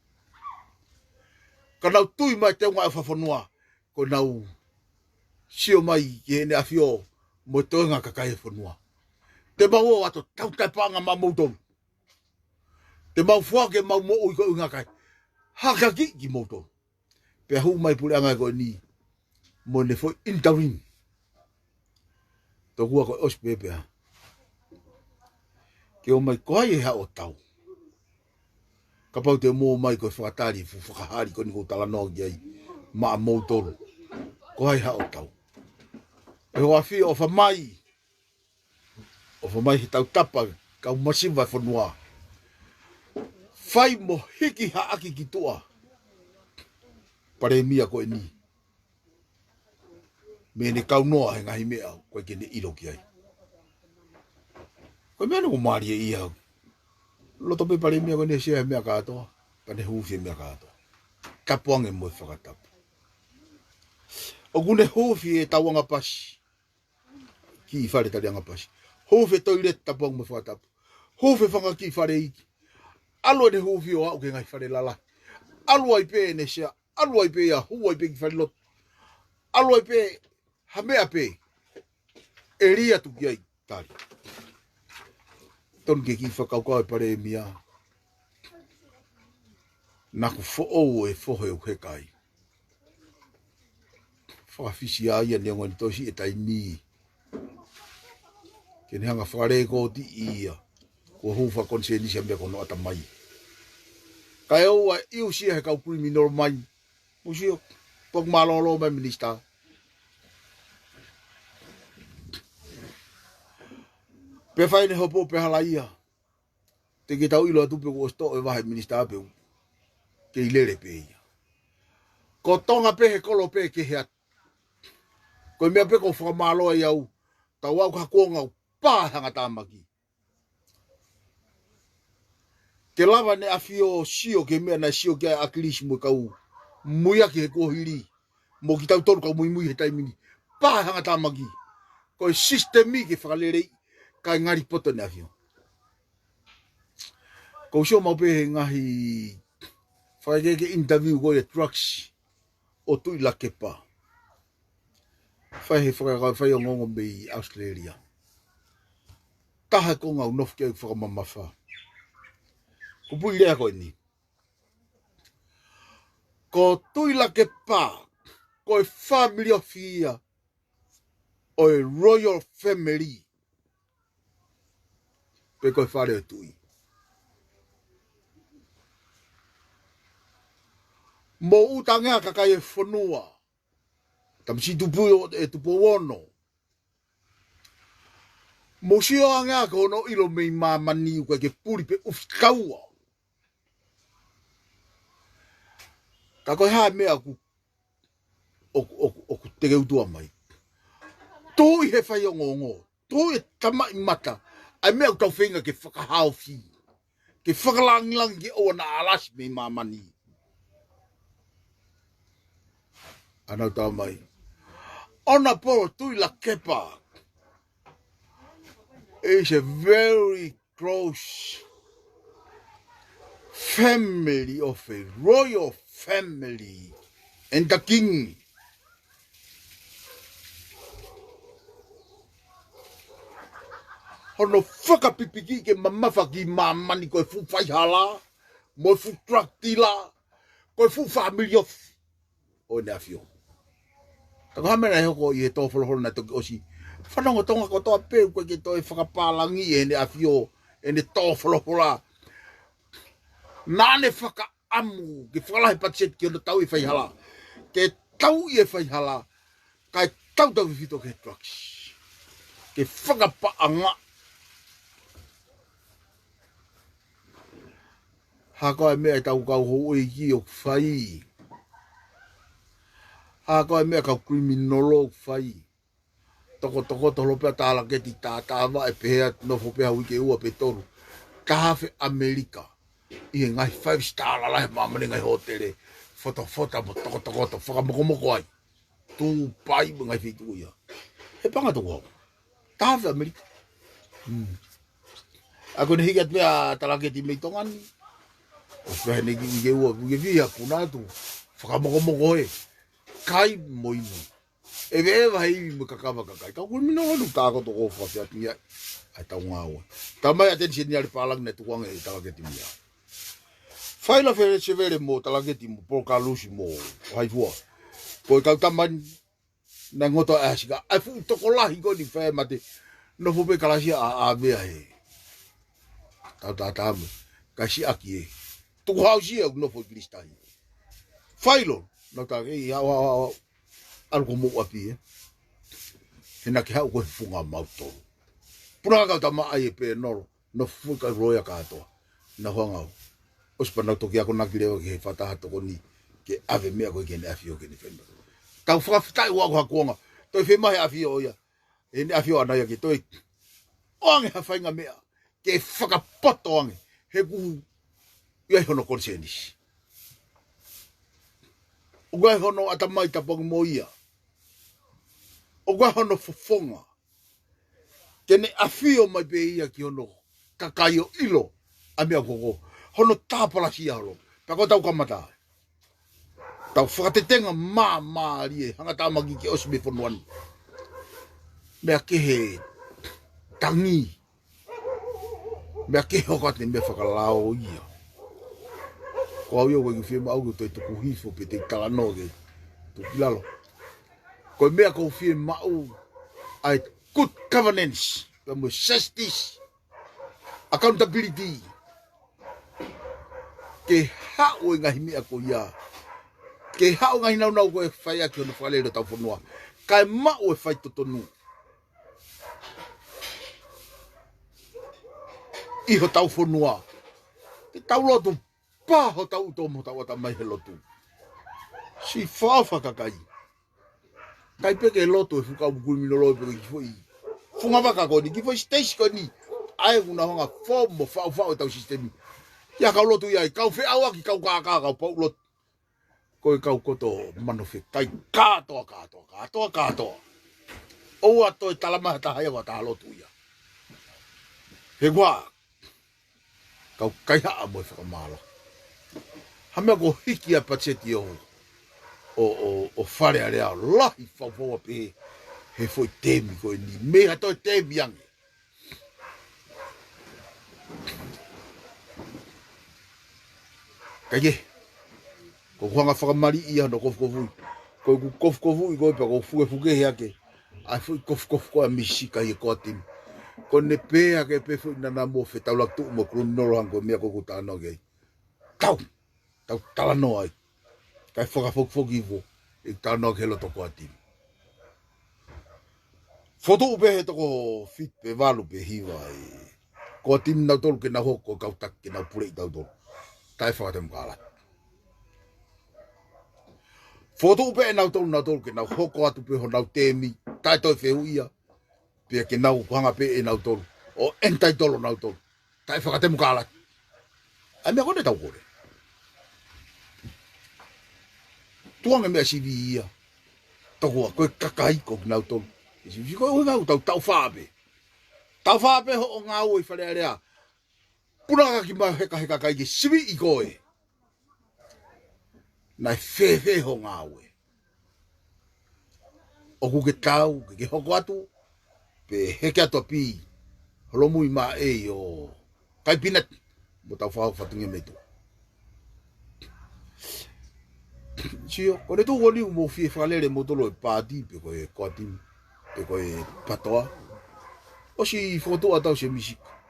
Ka nau tui mai te unga e fafanua. Ko nau sio mai ki heʻene ʻafio mo e toenga kakai e fonua. Te mau ō atu tau tai paʻanga maʻa moutolu. Te mau foaki ʻemau moʻui ko e ʻuhinga kae hākeakiʻi kimoutolu. Pea hū mai puleʻanga ko eni mo ʻene foʻi interim. Tokua ko e ʻosi pē pea. Ke ō mai ko hai ʻe haʻu ʻo tau. Kapau te mou ō mai ko e fakatali, fuʻu fakahali ko eni ko u talanoa ki ai maʻa moutolu. Ko hai ʻe haʻu ʻo tau. ʻE hoa fia ʻofa mai. ʻOfa mai he tautapa kau masiva e fonua. Fai mo hiki haʻaki ki tuʻa. Palēmia ko eni. Mei heʻene kaunoa he ngaahi meʻa ko ē ke ne ʻilo ki ai. Ko e meʻa ʻoku mālie ia. Loto pē palēmia ko eni ʻe sea he meʻa kātoa. Pea ne huufi e meʻa kātoa. Tapu ange mo e fakatapu. ʻOku ne huufi e tauʻanga pasi. Kiʻi fale taliʻanga pasi. Huufi e toileti tapu ange mo e fakatapu. Huufi e fanga kiʻi fale iiki. ʻAlu ʻene huufi ʻo aʻu ki he ngaahi fale lalahi. ʻAlu ai pē ʻene sea. ʻAlu ai pē ia hū ai pē ki fale lotu. ʻAlu ai pē ha meʻa pē. ʻE lī atu ki ai tali. Tonu ke kiʻi fakakaukau e palēmia. Naʻa ku foʻou e fohe ʻoku heka ai. Fakafisi ai ia neongo ʻene tosi e taimi. Ke ne hanga fakalēkooti ia. Kuo hū fakakonisēnisi ʻa e meʻa ko hono ʻatamai. Kae ʻoua ʻe ʻiusia he kau criminal mai. Musio, pok mālōlō mai minisitā. Pea fai ʻene hopo pea hala ia. Te ke tau ʻilo atu pē kuo ʻosi toʻo e vahe minisitā pē u. Kei lele pē ia. Ko Tonga pē he kolo pē ke he atu. Ko e meʻa pē ko u fakamālō ai au. Tau au ka kuonga u pā hanga tāmaki. Ke lava ʻEne ʻAfio ʻo sio ki he meʻa naʻe sio ki ai ʻa ʻAkilisi mo e kau muiaki he kuohili, mo kitautolu kau muimui he taimi ni. Pā e hangatāmaki. Ko e sisitemi ke fakaleleiʻi, kae ngali poto ʻEne ʻAfio. Ko u sio maʻu pē he ngaahi fakaʻekeʻeke interview ko ia e Trucks ʻo Tuʻilakepa. Fai he faka-, fai ongoongo mei ʻAositelēlia. Taha e konga ʻoku ou nofo ki ai ʻoku fakamamafa. Kupuʻi lea ko eni. Ko Tuʻilakepa, ko e fāmili ofi ia ʻo e Royal Family. Pe ko e fale ʻo e tuʻi. Mou ʻuta ange ʻa e kakai e fonua. Tamasiʻi Tupu ʻo e Tupou Ono. Mou sio ange ʻa ko hono ʻilo mei māmani ʻoku ʻikai ke puli pe ʻufi kaua. Ka ko e hā e meʻa ʻoku, ʻoku, ʻoku, ʻoku tekeutua mai. Tuʻi he fai ongoongo. Tuʻi e tamaʻi mata. ʻA e meʻa ʻoku tau feinga ke fakahaofi. Ke fakalangilangi ke ʻoua naʻa alasi mei māmani. ʻA ʻenau tala mai. Honourable Tuʻilakepa is a very close family of a royal family and the king. Hono fakapipiki ke mamafa ki māmani ko e fuʻu faihala, mo e fuʻu truck dealer, ko e fuʻu fāmili ofi ʻo ʻEne ʻAfio. Ka ko e hā e meʻa naʻe hoko ʻi he tō folofola naʻe toki ʻosi. Fanongo Tonga kotoa pē, ʻoku ʻikai ke toe fakapālangi ʻEne ʻAfio, ʻene tō folofola. Naʻa ne fakaʻamu ke fakalahi patiseti ki hono tauʻi e faihala. Ke tauʻi e faihala, kae tautautefito ki he trucks. Ke fakapaʻanga. Hā koā e meʻa ʻetau kau houʻeiki ʻoku fai. Hā koā e meʻa kau kiliminolo ʻoku fai. Tokotokoto holo pē ʻa e talaketi tātāvaʻe pehē atu, nofo pē ha uike ua pe tolu. Taha afe ʻAmelika. ʻI he ngaahi five star lalahi ʻa māmani ngaahi hōtele. Fotofota mo tokotokoto fakamokomoko ai. Tupai mo e ngaahi feituʻu ia. He paʻanga toko hau. Taha afe ʻAmelika. Hmm. ʻA ko ʻene hiki atu pē ʻa e talaketi mei Tonga ni. ʻOsi pē heni ki uike ua, uike fiha puna atu. Fakamokomoko he kai mo inu. ʻEveʻeva he ivi mo e kakava kakai. Kau kiliminolo ʻoku tākoto ko fakafiatu ia ʻa ʻetau ngāue. Talamai ʻa Teni Seniale Pālangi naʻe tukuange e talaketi mei ai. Faila Felesevele mo talaketi mo Polokalusi mo Haifua. Ko e kau tama ni naʻe ngoto ʻa e asika. ʻA e fuʻu tokolahi ko eni fai mate. Nofo pē kalasia ʻa ʻAvea he. Tau tātāme. Kae siʻaki e. Tukuhausia ʻoku nofo ʻi Kilisitahi. Failo. Nau tā, ei, hau, hau, hau, hau. ʻAlu ko mou ʻapi ē. He naʻa ke haʻu ko e funga mautolu. Puna kau tama ai e pē nolo. Nofo fui kau loea kātoa. Naʻa hanga au. ʻOsi pea nau toki akonaki leva ki he fakataha tokoni. Ke ʻave meʻa ko ē ki heʻene ʻafio ke ne fai mai. Tau fakafetaʻi ua ko ha kuonga. Toe fai mai he ʻafio ia. ʻEne ʻafio ʻana ia ke toe. ʻOange ha faʻahinga meʻa. Ke fakapoto ange. He ʻoku ʻi ai hono konisēnisi. ʻOku ʻi ai hono ʻatamai tapu ange mo ia. ʻOku ʻi ai hono fofonga. Ke ne ʻafio mai pē ia ki hono kakai ʻo ʻilo ʻa e meʻa ʻoku hoko. Hono tāpalasia holo. Pea ko ʻetau kamata. Tau fakatetenga māmālie hangatāmaki ke ʻosi mei fonua ni. Meʻa kehe tangi. Meʻa kehe hoko atu e meʻa fakalao ia. Ko au ia ʻoku ʻikai ke fiemaʻu ke u toe tuku hifo pe te u talanoa ke tuku ki lalo. Ko e meʻa ʻoku ou fiemaʻu ʻa e good governance, pea mo e justice, accountability. Ke haʻu e ngaahi meʻa ko ia. Ke haʻu e ngaahi nāunau ko ē fai ʻaki hono fakalele ʻo tau fonua. Kae maʻu e faitotonu. ʻI hotau fonua. Ke tau lotu pā hotau ʻuto mo hotau ʻatamai he lotu. Siʻi fakaʻofa kakai. ʻIkai pē ke lotu e fuʻu kau kiliminolo pe ko e kiʻi foʻi funga vaka ko eni, kiʻi foʻi siteisi ko eni. ʻA ē ʻoku nau hanga ʻo fō mo faʻufaʻu ʻetau sisitemi. ʻIa kau lotu ia, ʻi kau feʻauaki, kau kākā, kau pauʻu lotu. Ko e kau koto mano fekai, kātoa, kātoa, kātoa, kātoa. ʻOua toe tala mai ha taha ia ʻoku ʻikai ha lotu ia. He kuo kau kaihaʻa mo e fakamālō. Ha meʻa ko e hiki ʻa e patiseti ʻo, ʻo, ʻo, ʻo Fale Alea ʻo lahi faufaua pē he foʻi temi ko eni. Mei ha toe temi ange. Kae kehe, ko ʻeku hanga fakamaliʻi ia hono kofukofuʻi. Ko ʻeku kofukofuʻi ko ē pea ʻoku ou fukefuke hake ʻa e foʻi kofukofu ko ē ʻa Misika ʻi he core team. Ko ʻene pehē hake pē foʻi nana mo fetaulaki tuʻu mo e kuluminolo hangē ko e meʻa ko ē ʻoku ou talanoa ki ai. Tau, tau talanoa ai. Kae fakafokifoki hifo ʻeku talanoa ki he loto core team. Fokotuʻu pē he toko fitu pe valu pe hiva e core team nautolu ke nau hoko ko e kau taki ke nau puleʻi tautolu taʻe fakatemokalati. Fokotuʻu pē ʻe nautolu, nautolu ke nau hoko atu pē honau temi taʻe toe fehuʻia, pea ke nau hanga pē ʻe nautolu ʻo entitle nautolu taʻe fakatemokalati. ʻA e meʻa ko ē naʻa tau kole. Tuʻunga meʻa sivi ia. Tokua ko e kakai ko kinautolu. Sivi ko e ʻuhinga ʻoku tau taʻu fā pē. Taʻu fā pē hoʻo ngāue ʻi Fale Alea. Puna ka ki mau heka he kakai ke siviʻi koe. Naʻe fēfē hoʻo ngāue? ʻOku ke tau ke ke hoko atu, pe heke atu ʻa Pī, holomui maʻa e ʻo Kaipinati, mo tau fau fatunge metu. Sio, ko ʻene tuʻu ko eni ʻoku mou fie fakalele moutolu ʻe paati, pe ko e core team, pe ko e patoa. ʻOsi fokotuʻu ʻa tau se Misika.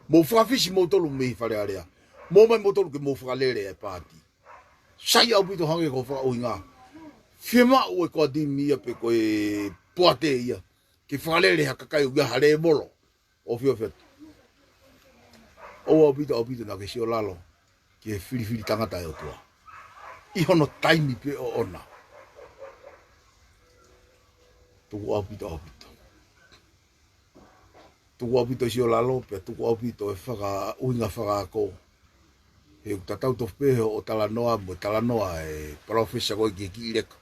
Mou fakafisi moutolu mei Fale Alea. Mou ō mai moutolu ke mou fakalele e paati. Sai ʻaupito hangē ko e fakaʻuhinga. Fiemaʻu e core team ia pe ko e poate ia ke fakalele ha kakai ʻoku ʻi ai ha lēvolo ʻo fio fetu. ʻOku ʻaupito, ʻaupito naʻa ke sio lalo ki he filifili tangata ʻa e ʻOtua ʻi hono taimi pē ʻoʻona. Tuku ʻaupito, ʻaupito. Tuku ʻaupito sio lalo, pea tuku ʻaupito e fakaʻuhinga fakaako. He ʻoku tatau tofu pē hoʻo talanoa mo e talanoa e palōfesa ko ē ki he kiʻi leka.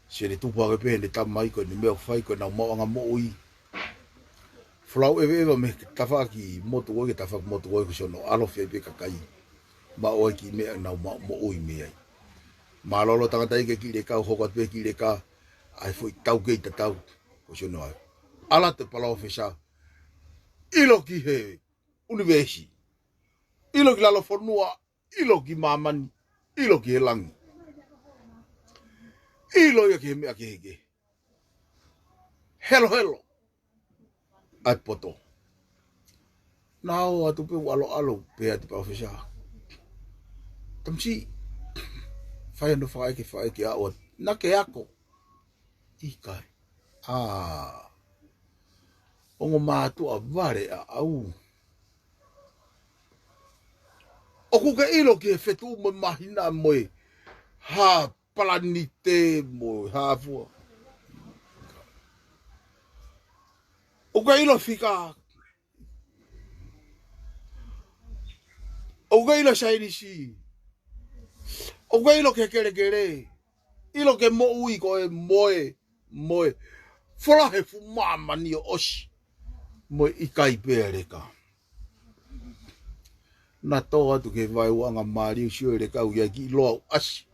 Sio, ne tupu hake pē ʻene tamai ko ʻene meʻa ʻoku fai ko ʻenau maʻuʻanga moʻui. Folau ʻeveʻeva mei he tafaʻaki motu ko ē ki he tafaʻaki motu ko ē ko siʻono ʻalofi ai pē kakai. Maʻu ai kiʻi meʻa ʻenau maʻu moʻui mei ai. Mālōlō tangata ia ki he kiʻi leka, ʻo hoko atu pē kiʻi leka, ʻa e foʻi taukei tatau ko siʻono ai. ʻAlu atu e palōfesa, ʻilo ki he ʻunivēsi, ʻilo ki lalo fonua, ʻilo ki māmani, ʻilo ki he langi. ʻIlo ia ki he meʻa kehekehe. Helohelo ʻa e poto. Naʻe ō atu pē ʻo ʻaloʻalo pē ʻa e palōfesa. Tamasiʻi, fai hono fakaʻeke, fakaʻeke ʻaʻau atu. Naʻa ke ako? ʻIkai. ʻĀ. Ongo mātuʻa vale ʻaʻau. ʻOku ke ʻilo ki he fetuʻu mo e māhina mo e hā palanite mo e hā fua? ʻOku ke ʻilo fika? ʻOku ke ʻilo saienisi? ʻOku ke ʻilo ki he kelekele? ʻIlo ki he moʻui ko ē mo e, mo e fola he fuʻu māmani ʻo ʻosi mo e ʻikai pē ʻa e leka. Naʻe tō atu ki he vaeuaʻanga mālie, sio e leka ʻoku ʻi ai e kiʻi loa ʻoku ʻasi,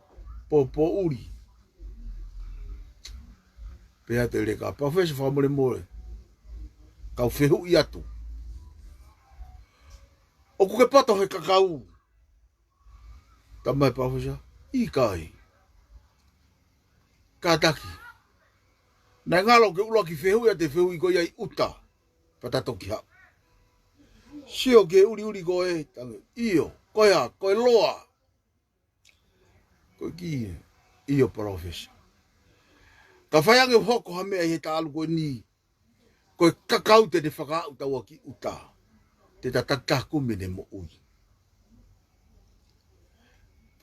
pōpōʻuli. Pehē atu e leka, palōfesa, fakamolemole, kau fehuʻi atu. ʻOku ke poto he kakau? Talamai ʻe he palōfesa, ʻikai. Kātaki. Naʻe ngalo ke ʻuluaki fehuʻi atu e fehuʻi ko ia ʻi ʻuta, pea ta toki haʻu. Sio ki he ʻuliʻuli ko ē, talaange, ʻio, ko ia, ko e loa. Ko e kiʻi, ʻio palōfesa. Ka fai ange ʻo hoko ha meʻa ʻi he taʻalu ko eni, ko e kakau te ne fakaaʻu taua ki ʻuta, te ta takitaha kumi ʻene moʻui.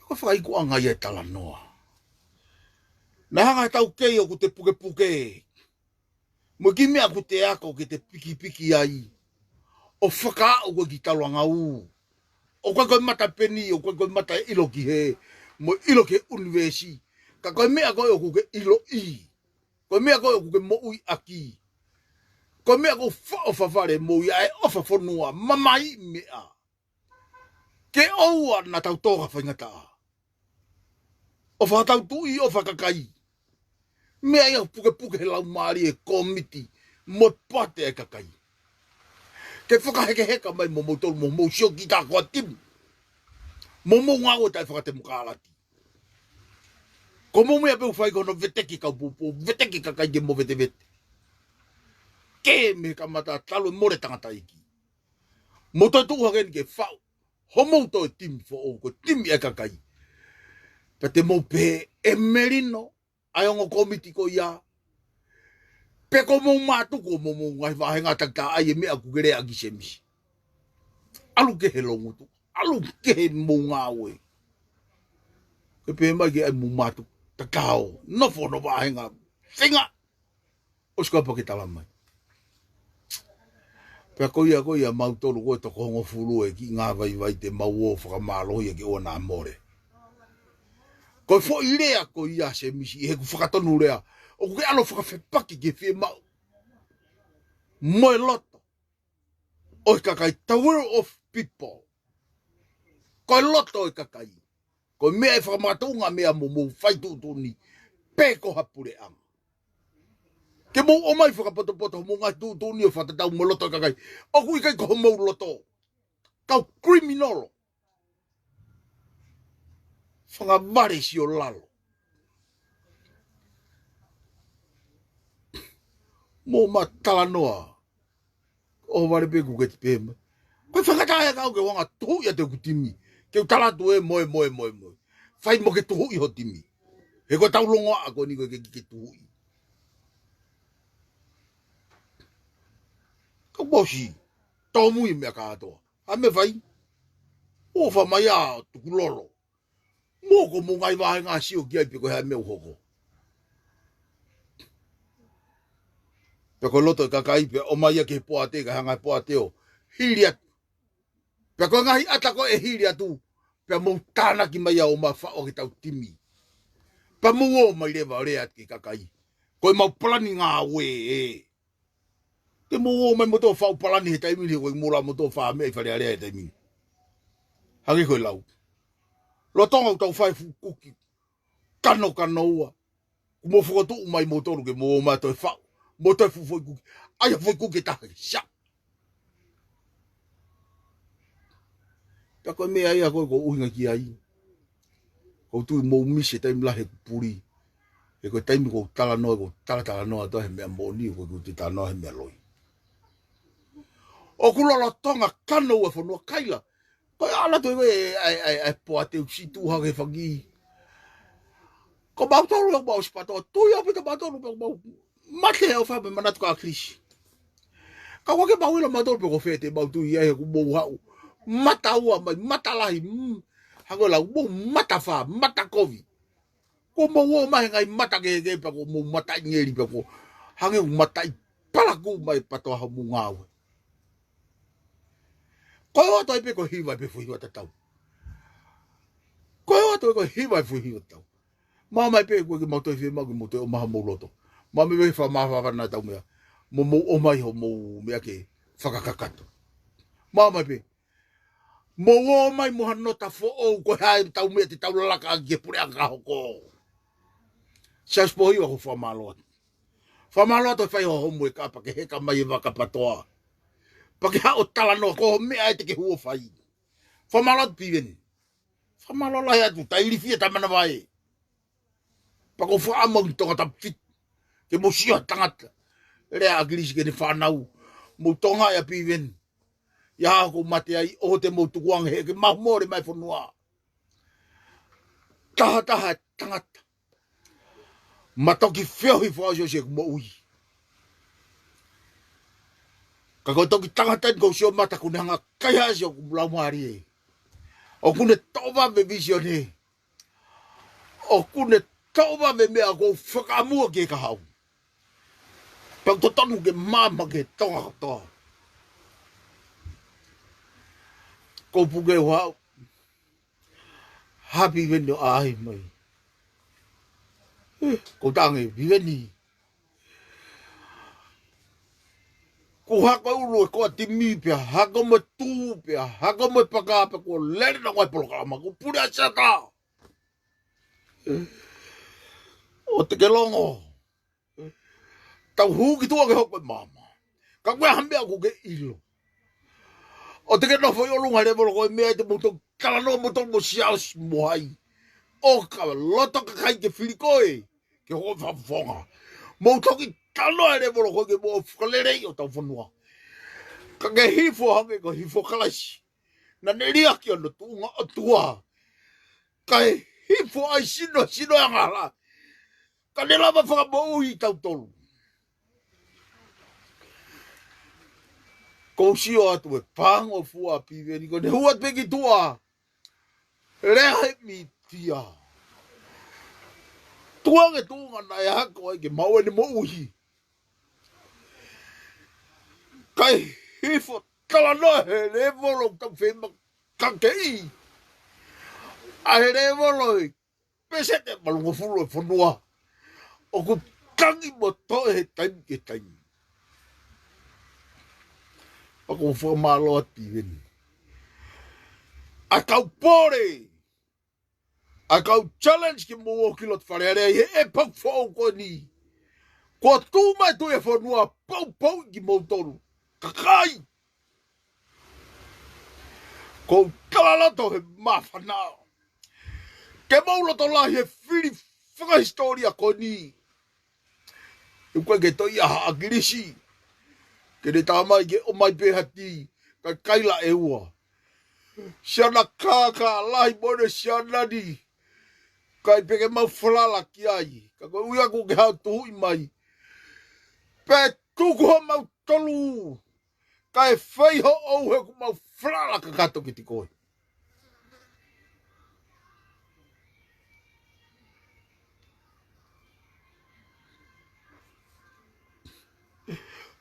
Ko e fakaikuʻanga ia e talanoa. Naʻe hanga ʻe he taukei ʻoku te pukepuke mo e kiʻi meʻa ʻoku te ako ke te pikipiki ai, ʻo fakaaʻu koe ki taulanga ʻū. ʻOku ʻikai ko e mata peni, ʻoku ʻikai ko e mata ʻe ʻilo ki hē, mo ʻilo ki he ʻunivēsi. Ka ko e meʻa ko ē ʻoku ke ʻiloʻi. Ko e meʻa ko ē ʻoku ke moʻui ʻaki. Ko e meʻa ʻoku faʻo fafale moʻui ʻa e ʻofa fonua, mamahi meʻa. Ke ʻoua naʻa tau tō ka faingataʻa. ʻOfa tau tuʻi, ʻofa kakai. Meʻa ia pukepuke he laumālie e kōmiti mo e poate e kakai. Ke fakahekeheka mai mo moutolu mo mou sio ki tā koa timu. Mo mou ngāue taʻe fakatemokalati. Ko mou meʻa pē ʻoku fai ko hono veteki kau pōpō, veteki kakai ke mo vetevete. Ke mei he kamata talu e mole tangataʻeiki. Mo toe tuʻu hake eni ke faʻu. Homou toe timi foʻou ko e timi e kakai. Pea te mou pehē ʻe melino ʻa e ongo kōmiti ko ia. Pe ko mou mātuku ʻo mou, mou ngaahi vāhenga takitaha ʻai e meʻa ʻoku ke lea ʻaki Semisi. ʻAlu ki he loungutu. ʻAlu ki he mou ngāue. Ke pehē mai ke ʻai mou mātuku. Takitaha ʻo nofo hono vāhenga. Fenga. ʻOsi ko ia pea ke tala mai. Pea ko ia, ko ia mautolu ko e toko hongofulu e kiʻi ngāvaivai te mau ō fakamālohi ia ke ʻoua naʻa mole. Ko e foʻi lea ko ia Semisi ʻi heʻeku fakatonulea. ʻOku ke ʻalu ʻo fakafepaki ke fiemaʻu. Mo e loto ʻo e kakai, the will of people. Ko e loto ʻo e kakai. Ko e meʻa ʻe fakamakatuʻunga meʻa mo mou fai tuʻutuʻuni. Pe ko ha puleʻanga. Ke mou ʻomai fakapotopoto homou ngaahi tuʻutuʻuni ʻo fakatatau mo e loto ʻo e kakai. ʻOku ʻikai ko homou loto. Kau criminal. Fanga vale sio lalo. Mou ma talanoa. ʻO vale pē kuo ke tipē mai. Ko e fakataha e kau ke ʻoua naʻa tuhuʻi ʻa e teu timi. Ke u tala atu ē moe, moe, moe, moe. Fai mo ke tuhuʻi ho timi. He ko e tau longoaʻa ko eni ko e ke, ke tuhuʻi. Ka ʻosi. Tōmui meʻa kātoa. ʻA e meʻa fai. ʻOfa mai ʻa Tukulolo. Mou ko mou ngaahi vāhenga sio ki ai pe ko e hā e meʻa ʻoku hoko. Pe ko e loto e kakai, pe ʻomai ia ki he poate, ka hanga he poate ʻo hili atu. Pe ko e ngaahi ʻata ko ē ʻe hili atu, pea mou tānaki mai ia ʻo ma faʻo ke tau timi. Pea mou ō mai leva ʻo lea atu ki he kakai. Ko e mau palani ngāue ē. Te mou ō mai moutolu faʻu palani he taimi ni, he ko e mula moutolu faʻa meʻa ʻi Fale Alea he taimi ni. Hangē ko e lau. Lolotonga ʻoku tau fai fuʻu kuki. Kano kano ua. Kuo mou fokotuʻu mai moutolu ke mou ō mai toe faʻu. Mo toe fuʻu foʻi kuki. ʻAi ha foʻi kuki ʻe taha ke sia. Pea ko e meʻa ia ko ē ʻoku ou ʻuhinga ki ai. ʻOku ou tui mou misi e taimi lahi ʻeku puli. He ko e taimi ʻoku ou talanoa, ʻoku ou talatalanoa atu he meʻa moʻoni, ʻoku ou tui talanoa he meʻa loi. ʻOku lolotonga kano ua e fonua kaila. Ko e ʻalu atu ē, ʻa e, ʻa e, ʻa e poate ʻoku siʻi tuʻu hake he fanga. Ko mautolu ʻoku mau ʻosi patoa, tui au pē ʻa mautolu pē ʻoku mau mate he ʻofa mo e manatu kia Kilisi. Ka ʻoku ʻikai ke mau ʻilo mautolu pe ko fē te mau tui ai he ʻoku mou haʻu. Mata ua mai, mata lahi, mm, hangē lau, mou mata fā, mata kovi. Ko mou ō mai he ngaahi mata kehekehe pea ko mou mata ʻingeli pea ko hangē ʻoku mata ʻi palaku mai patoa homou ngāue. Ko e ʻoatu ai pē ko e hiva pē fuʻu hiva tatau. Ko e ʻoatu ai ko e hiva fuʻu hiva tatau. Maʻu mai pē ʻoku ʻikai ke mau toe fiemaʻu ke mou toe ʻomai homou loto. Maʻu mai pē fakamāfana ʻetau meʻa. Mo mou ō mai homou meʻa ke fakakakato. Maʻu mai pē. Mou ō mai mo ha nota foʻou ko e hā ʻetau meʻa te tau laka ʻaki ki he puleʻanga ka hoko. Siaosi Pohiva ʻoku ou fakamālō atu. Fakamālō atu he fai hoʻo homework pea ke heka mai e vaka patoa. Pea ke haʻu ʻo talanoa ko e meʻa ē te ke hū ʻo fai. Fakamālō atu Piveni. Fakamālō lahi atu, tailifia tamanavae. Pea ʻoku ou fakaʻamu au ki Tongatapu fitu. Ke mou sio ha tangata. Lea ʻa Kilisi ki heʻene fānau. Mou Tonga ʻia Piveni. ʻI he ʻaho ʻoku ou mate ai, ʻoua te mou tukuange heʻe ke mau mole mai fonua. Tahataha e tangata. Ma toki feohi fakaʻosiʻosi ʻeku moʻui. Ka ko e toki tangata eni ʻoku ou sio mata ʻoku ne hanga ʻo kaihaʻasi hoku laumālie. ʻOku ne toʻo vave e vīsone. ʻOku ne toʻo vave e meʻa ʻoku ou fakaʻamu ki he kahaʻu. Pea ʻoku totonu ke maama ki he Tonga kotoa. Ko puke ua. Hapi veni o ai mai. Ko tangi viveni. Ko hako ulu e ko a timi pea hako mo tu pea hako mo paka pe ko lele na ko e polokalama ko pule a sata. O te ke longo. Tau hū ki tuʻa ke hoko e mama. Ka ko e hā meʻa ko ke ʻilo. O te ke nofo ʻi ʻolunga levolo ko e meʻa te mou toki kalanoa mo toki mo siasi mo hai. ʻO ka loto kakai ke fili koe. Ke hoko fafonga. Mou toki kalanoa levolo ko ke mo fakalelei ʻo tau fonua. Ka ke hifo hake ko hifo Kalaisi. Na ne liaki ʻo no tuʻunga ʻOtua. Ka e hifo ai sino, sino e ngala. Ka ne lava fakamoʻui tautolu. Ko u sio atu e pango fua piveni ko ne hua peki tua. Lea he mitia. Tua ke tuʻunga na e hako ai ke mau ene moʻui. Ka e hifo talanoa he levolo tau fema kakei. A he levolo e pesete malunga fulu e fonua. ʻOku tangi mo toe he taimi ke taimi. Pako fakamālō atu piveni. A kau pole. A kau challenge ke mou o ki loto fale alea i he e pau foʻou ko ni. Ko tu mai tu e fonua pau pau ki mou tolu. Kakai. Ko u tala loto he mafanao. Ke mau loto lahi he fili fakahisitolia ko ni. E kua ke toi a ha Akilisi. Ke ne tā mai ke o mai pē hati. Ka kaila e ua. Siana kākā lahi mone siana ni. Kai peke mau falala ki ai. Ka ko uia ko ke hau tuhui mai. Pe tuku ho mau tolu. Ka e fai ho ou he ku mau falala kakato ki tikoe.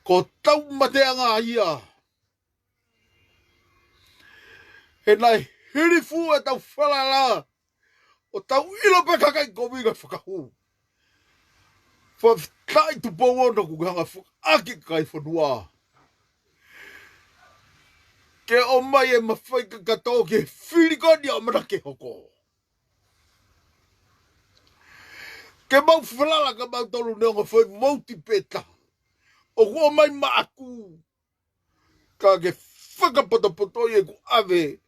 Ko tau mateanga ia. He nai hilifu e tau falala. ʻO tau ʻilo pē kakai kovi ka fakahū. Fakafetaʻi Tupou Ono kuo ke hanga fakaʻaki kai fonua. Ke ʻomai e mafai kakato ke fili ko ni ʻamanaki ke hoko. Ke mau falala ka mau tolu neongo fai mouti peta. ʻOku ʻomai maʻaku. Ka ke fakapotopoto i e ku ave.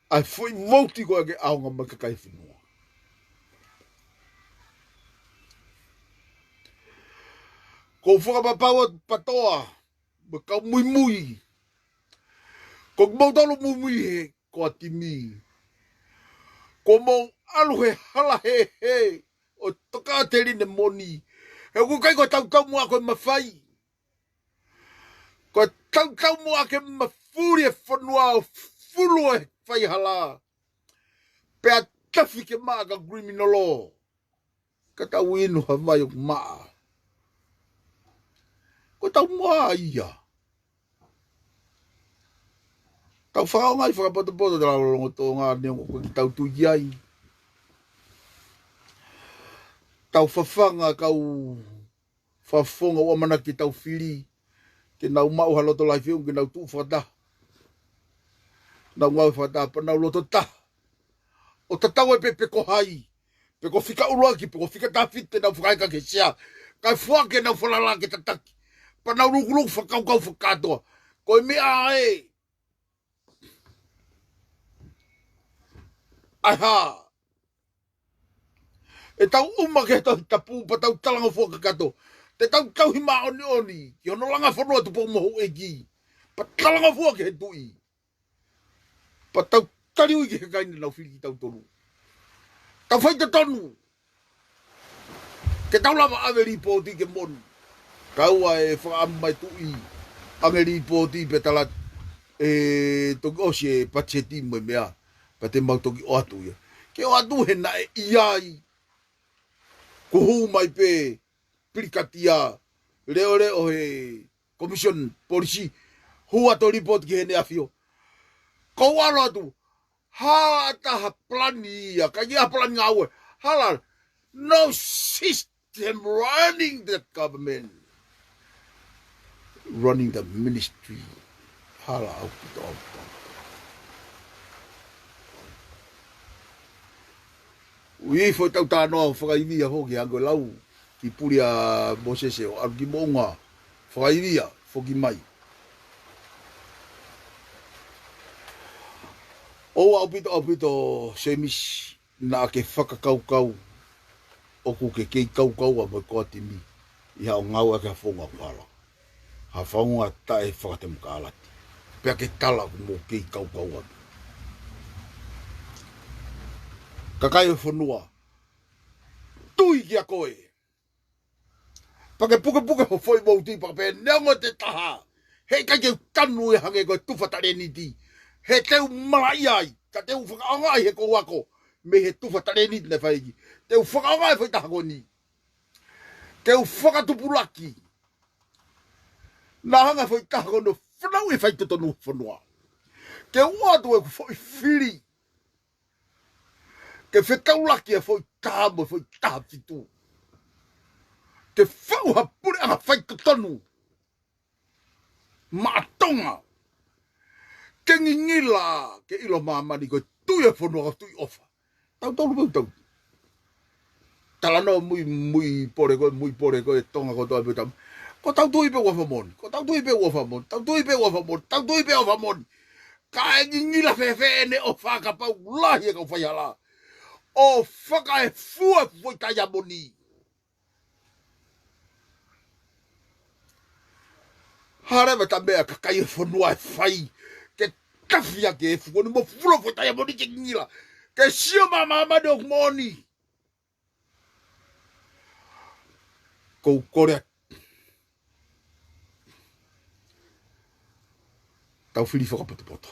ʻAi fai mouti ko ake aonga mai kakai fonua. Ko fakapapau atu patoa. Mo kau muimui. Ko mau tolu muimui he ko a timi. Ko mau alu he hala he he. ʻO toka teline moni. He ku kai ko tautau mua ko e mafai. Ko tautau mua ke mafuli e fonua ʻo fulu e faihala. Pea tafi ke maʻa ka criminal law. Ka tau inu ha vai ʻoku maʻa. Ko tau mua ia. Tau fakaonga i fakapotopoto te lau longo tōnga neongo ko ki tau tui ki ai. Tau fafanga kau fafonga ua mana ki tau fili. Ke nau maʻu ha loto lai fiu ke nau tuʻu fakataha. Nau ngau fakataha pa nau loto taha. ʻO tatau ai pē pe ko hai. Pe ko fika ʻuluaki, pe ko fika tafitu te nau fakaeka ke sea. Kae fua ke nau falala ke tataki. Pa nau lukuluku fakakaukau fakakatoa. Ko e meʻa ē. ʻAi hā. ʻE tau uma ke he tohi tapu, pa tau talanga fua kakato. Te tau tauhi māʻoniʻoni. Ki hono langa fonua Tupou mo houʻeiki. Pa talanga fua ke he tuʻi. Pa tau tali ui ki he kaine nau fili ki tautolu. Tau fai totonu. Ke tau lava ʻave lipooti ke moni. Kaua e fakaʻamu mai tuʻi. ʻAnge lipooti pe tala e toki ʻosi e patiseti mo e meʻa. Pa te mau toki ʻoatu ia. Ke ʻoatu he naʻe ʻi ai. Kuhu mai pē. Pilikatia. Leoleo he Commission Policy. Hua to lipooti ki he ne afio. Ko u ʻalu atu, hala taha palani ia, ka ia palani ngāue. Hala, no system running that government. Running the ministry. Hala ʻaupito ʻaupito. Ui foʻi tau tānoa fakaivia foki hangē ko e lau ki Puli ʻa Mōsese ʻo ʻalu ki Moʻunga. Fakaivia, foki mai. ʻOua ʻaupito ʻaupito Semisi naʻa ke fakakaukau ʻoku ke kei kaukau ʻa mo e koatimi ʻi haʻo ngāueʻaki ha founga kuo hala. Ha founga taʻe fakatemokalati. Pea ke tala ʻoku mou kei kaukau atu. Kakai ʻo e fonua, tui kia koe. Pea ke pukepuke ho foʻi vouti pea ke pehē neongo ʻete taha. He ʻikai ke u tanu ia hangē ko e tufa talēniti. He te u malaʻia ai, ka te u fakaʻaongaʻi he ʻoku ou ako mei he tufa talēniti naʻe fai ʻe he ʻEiki. Te u fakaʻaongaʻi e foʻi taha ko eni ke u fakatupulaki. Naʻa hanga ʻe he foʻi taha ko eni ʻo fanauʻi e faitotonu ʻo e fonua. Ke u ʻoatu ʻeku foʻi fili ke fetaulaki e foʻi taha mo e foʻi taha fitu. Ke faʻu ha puleʻanga faitotonu maʻa Tonga. Ke ngingila, ke ʻilo ʻe māmani ko e tui ʻo e fonua ko e tui ʻofa. Tautolu pē ʻoku tau talanoa muimui pole ko ē, mui pole ko ē Tonga kotoa pē ʻoku tau. Ko ʻetau tui pē ʻoku ʻofa moʻoni. Ko ʻetau tui pē ʻoku ʻofa moʻoni. Tau tui pē ʻoku ʻofa moʻoni. Tau tui pē ʻoku ʻofa moʻoni. Ka e ngingila fēfē ʻene ʻofa kapau ʻoku lahi e kau faihala ʻo fakaefua e foʻi taiamoni. Hā leva ʻeta meʻa kakai e fonua ʻe fai ke tafi ʻaki e fuko ni mo fulo foʻi taiamoni ke ngingila. Ke sio mai māmani ʻoku moʻoni. Ko u kole atu. Tau fili fakapotopoto.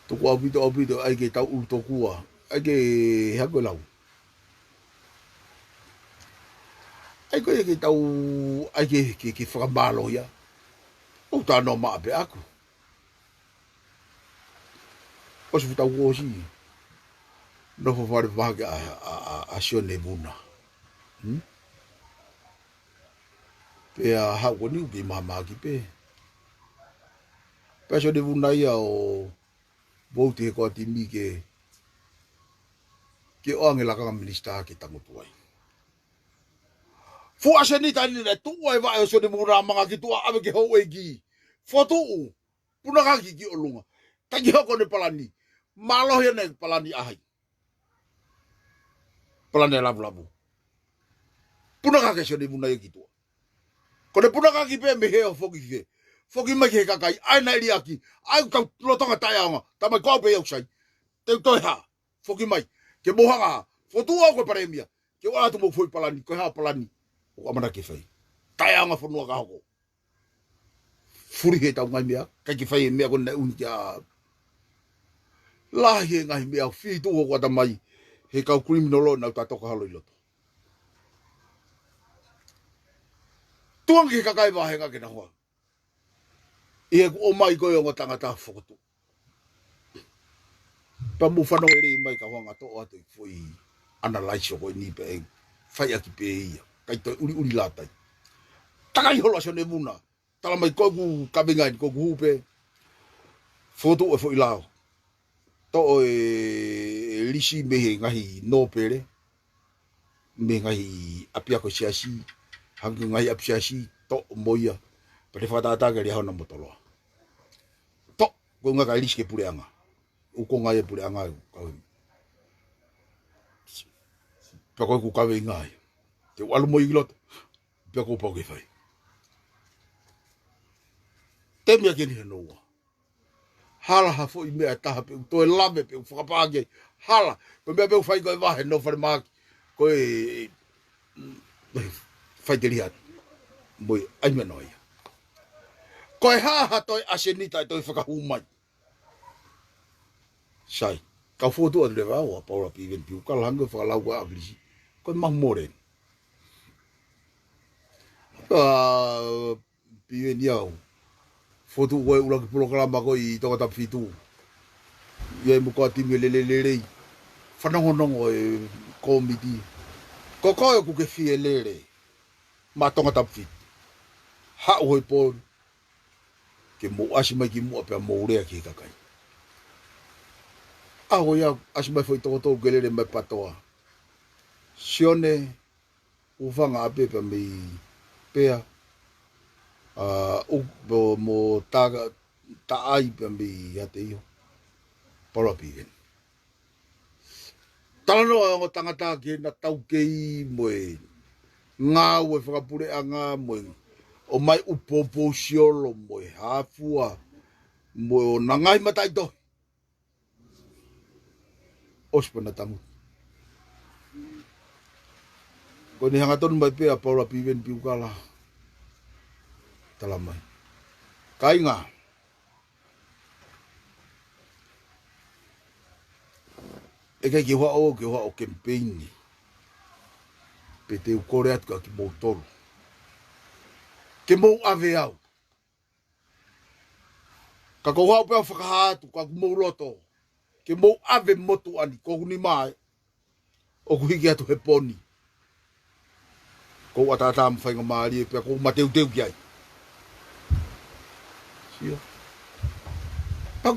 Tuku ʻaupito, ʻaupito, ʻai ke tau ʻulu tokua. ʻAi ke hako e lau. ʻAi ko e ke tau, ʻai ke, ke, ke fakamālō ia. ʻOku tānoa maʻa pē ʻaku. ʻOsi fuʻu tau kuo ʻosi. Nofo fale vahake ʻa, ʻa, ʻa, ʻa Sione Vuna. Hmm? Pea haʻu ko eni ʻoku kei mahamahaki pē. Pea Sione Vuna ia ʻo vouti he koatimi ke, ke ʻoange lakanga minisitā ke tangutu ai. Fuʻu ʻasenita eni naʻe tuʻu ai e vaʻe ʻo Sione Vuna manga ki tuʻa ʻave ki he houʻeiki. Fokotuʻu. Punakaki ki ʻolunga. Taki hoko ʻene palani. Mālohi ʻene palani ʻa hai? Palani ʻa Lavulavu. Punakaki ʻa Sione Vuna ia ki tuʻa. Ko ʻene punakaki pē mei hē ʻo foki ki hē. Foki mai ki he kakai. ʻAi naʻe liʻaki. ʻAi ʻoku tau lolotonga taʻeʻaonga. Tamai ko au pē ia ʻoku sai. Te u toe hā. Foki mai. Ke mou hanga. Fokotuʻu au ko e palēmia. Ke u ʻoatu mo e foʻi palani. Ko e hā e palani ʻoku ʻamanaki ke fai? Taʻeʻaonga fonua ka hoko. Fuli he tau ngaahi meʻa, ʻikai ke fai e meʻa ko ena ʻoku ʻuhinga ki ai. Lahi he ngaahi meʻa ʻoku fili tuʻu hoku ʻatamai he kau criminal law naʻa nau tatoka holo ʻi loto. Tuʻunga ki he kakai vāhenga ke nau hoa. ʻI heʻeku ʻomai ko e ongo tangata fokotuʻu. Pea mou fanongo lelei mai ka u hanga ʻo toʻo atu e foʻi analyse ʻo ko eni pea ʻe fai ʻaki pē ia. ʻIkai toe ʻuliʻuli lātai. Takai holo ʻa Sione Vuna. Tala mai ko ʻeku kaveinga eni ko ʻeku hū pē. Fokotuʻu e foʻi lao. Toʻo e, e lisi mei he ngaahi nōpele. Mei he ngaahi ʻapiako siasi. Hangē ko e ngaahi ʻapi siasi. Toʻo mo ia. Pea te fakatātā ke lia hona motoloa. Toʻo, ko e ngaahi lisi ki he puleʻanga. ʻOku ngaahi puleʻanga ʻoku kau. Pea ko ʻeku kaveinga ia. Te u ʻalu mo ia ki loto. Pea kuo pau ke fai. Te meʻa ke ni he noua. Hala ha foʻi meʻa ʻe taha pē ʻoku toe lave pē ʻoku fakapā ki ai. Hala. Ko e meʻa pē ʻoku fai ko e vahe no fale māki. Ko e, mm, fai te lihat. Mo e ʻai meʻa noa ia. Ko e hā ha toe ʻasenita ʻe toe fakahū mai. Sai. Kau fokotuʻu atu leva au ʻa Paula Piveni Piukala hangē ko e fakalau ko ē ʻa ʻAvilisi. Ko e mahu mole eni. Ka Piveni au. Fotu ko e ʻuluaki polokalama ko ē ʻi Tongatapu fitu. ʻI ai mo e kau timi lele lelei. Fanongonongo e kōmiti. Ko koe ʻoku ke fie lele maʻa Tongatapu fitu. Haʻu hoi pō ke mou ʻasi mai ki muʻa pea mou lea ki he kakai. ʻA, ko ia, ʻasi mai foʻi toko tolu ke lele mai PATOA. Sione, ʻUfanga ʻApe pea mei Pea. ʻA, ʻu, mo, mo ta, Taʻai pea mei Haʻateiho. Paula Piveni. Talanoa e ongo tangata ki heʻena taukei mo e ngāue fakapuleʻanga mo e ʻomai ʻū poupou siolo mo e hā fua mo e ʻona ngaahi mataʻitohi. ʻOsi pē ʻena tangutu. Ko ʻene hangatonu mai pē ʻa Paula Piveni Piukala. Tala mai. Kāinga. ʻE ʻikai ke u haʻu, ke u haʻu ʻo kemipeini. Pea te u kole atu kia kimoutolu ke mou ʻave au. Ka ʻoku ou haʻu pē ʻo fakahā atu, ka ʻoku mou loto ke mou ʻave motuʻa ni, ko hoku nima ē ʻoku hiki atu he poni. ʻOku ou ʻataʻatā mo faingamālie pea ʻoku ou mateuteu ki ai. Sio.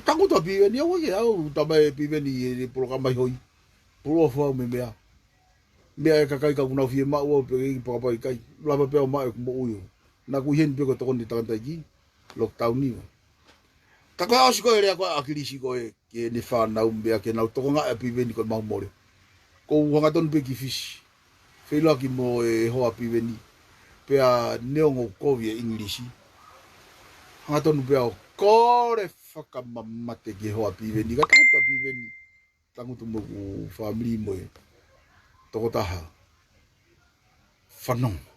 Tangutu ʻa Piveni, au ʻikai ke u tala mai ʻe Piveni ʻi he polokalama ʻi hoi. Pulu ʻofa au mo e meʻa. Meʻa e kakai ka ʻoku nau fiemaʻu au pē ʻikai ke pakapai kai. Lava pē au maʻu ʻeku moʻui. Naʻa ku ʻi heni pē ko e tokoni tangataʻeiki. Lockdown ni. Ka ko e ʻosi ko e lea ko ē ʻa ʻAkilisi ko ē ki heʻene fānau meʻa ke nau tokangaʻi ʻa Piveni ko e mahu mole. ʻOku ou hangatonu pē ki Fisi. Feʻiloaki mo e hoa ʻa Piveni. Pea neongo ʻoku kovi e ʻIngilisi, hangatonu pē au ʻo kole fakamamate ki he hoa ʻa Piveni. Ka tangutu ʻa Piveni. Tangutu mo ʻeku fāmili mo e tokotaha. Fanongo.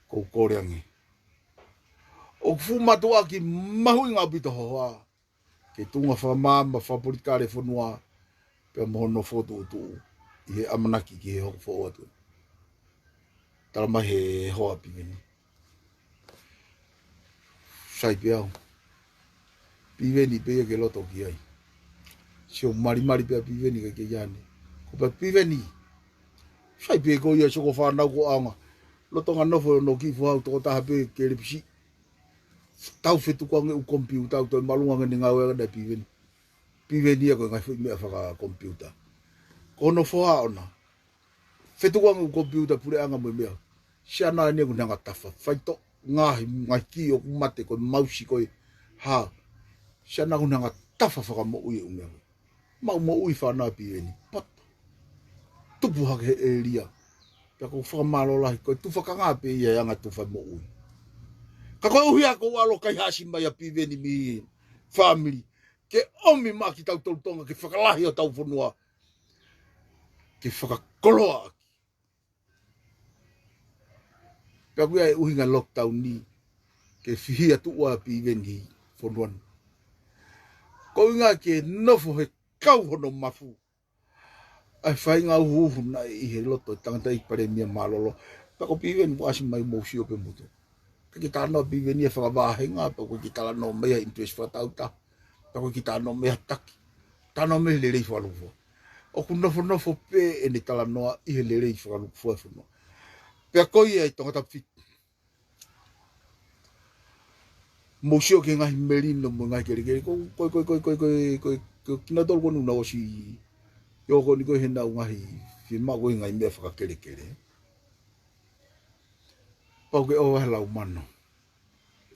ʻOku ou kole ange. ʻOku fuʻu mātuʻaki mahuʻinga ʻaupito ho hoa. Ke tuʻunga fakamaama fakapolitikale fonua. Pea mo hono fokotuʻutuʻu. ʻI he ʻamanaki ki he hoko foʻou atu. Tala mai he hoa ʻa Piveni. Sai pē au. Piveni pē ia ke loto ki ai. Sio malimali pē ʻa Piveni ka ke iane. Ko pē Piveni. Sai pē ko ia sio ko e fānau ko ʻaonga. Lolotonga nofo ʻo nau kiʻi foha ʻo tokotaha pē ke lepisi. Tau fetukuange ʻū komipiuta ʻo toe māʻolunga ange ʻene ngāue ʻa Piveni. Piveni ia ko e ngaahi foʻi meʻa fakakomipiuta. Ko hono foha ʻona. Fetukuange ʻū komipiuta puleʻanga mo e meʻa. Siana ʻeni ʻoku ne hanga tafa. Faitoʻo ngaahi, ngaahi kī ʻoku mate ko e mausi ko e hā. Siana ʻoku ne hanga tafa fakamoʻui e ʻū meʻa. Maʻu moʻui fānau ʻa Piveni. Poto. Tupu hake he ʻēlia. Pea ʻoku ou fakamālō lahi. Ko e tufakanga pē ia e anga tufa moʻui. Ka koeʻuhi ʻoku ou ʻalu ʻo kaihaʻasi mai ʻa Piveni mei he fāmili. Ke ʻomi maʻa kitautolu Tonga ke fakalahi hotau fonua. Ke fakakoloa ʻaki. Pea ʻoku ʻi ai e ʻuhinga lockdown ni, ke fihia tuʻu ʻa Piveni he fonua ni. Ko e ʻuhinga ke nofo he kau hono mafu. ʻA e faʻahinga uhuuhu naʻe ʻi he loto e tangataʻeiki palēmia mālōlō. Pea ko Piveni mo ʻasi mai mo sio pē motu. Ka ke talanoa Piveni ʻa e fakavahenga, pea ko e kiʻi talanoa mai ʻa e interest fakatautaha. Pea ko e kiʻi talanoa mai ʻa e taki. Talanoa mai he lelei fakalukufua. ʻOku nofonofo pē ʻene talanoa ʻi he lelei fakalukufua e fonua. Pea ko ia ʻi Tongatapu fitu. Mou sio ki he ngaahi melino mo e ngaahi kelekele. Ko, ko, ko kinautolu ko eni naʻa nau ʻosi. ʻIo ko eni ko e he nau ngaahi. Fiemaʻu ko e ngaahi meʻa fakakelekele. Pau ke ʻoua he lau mano.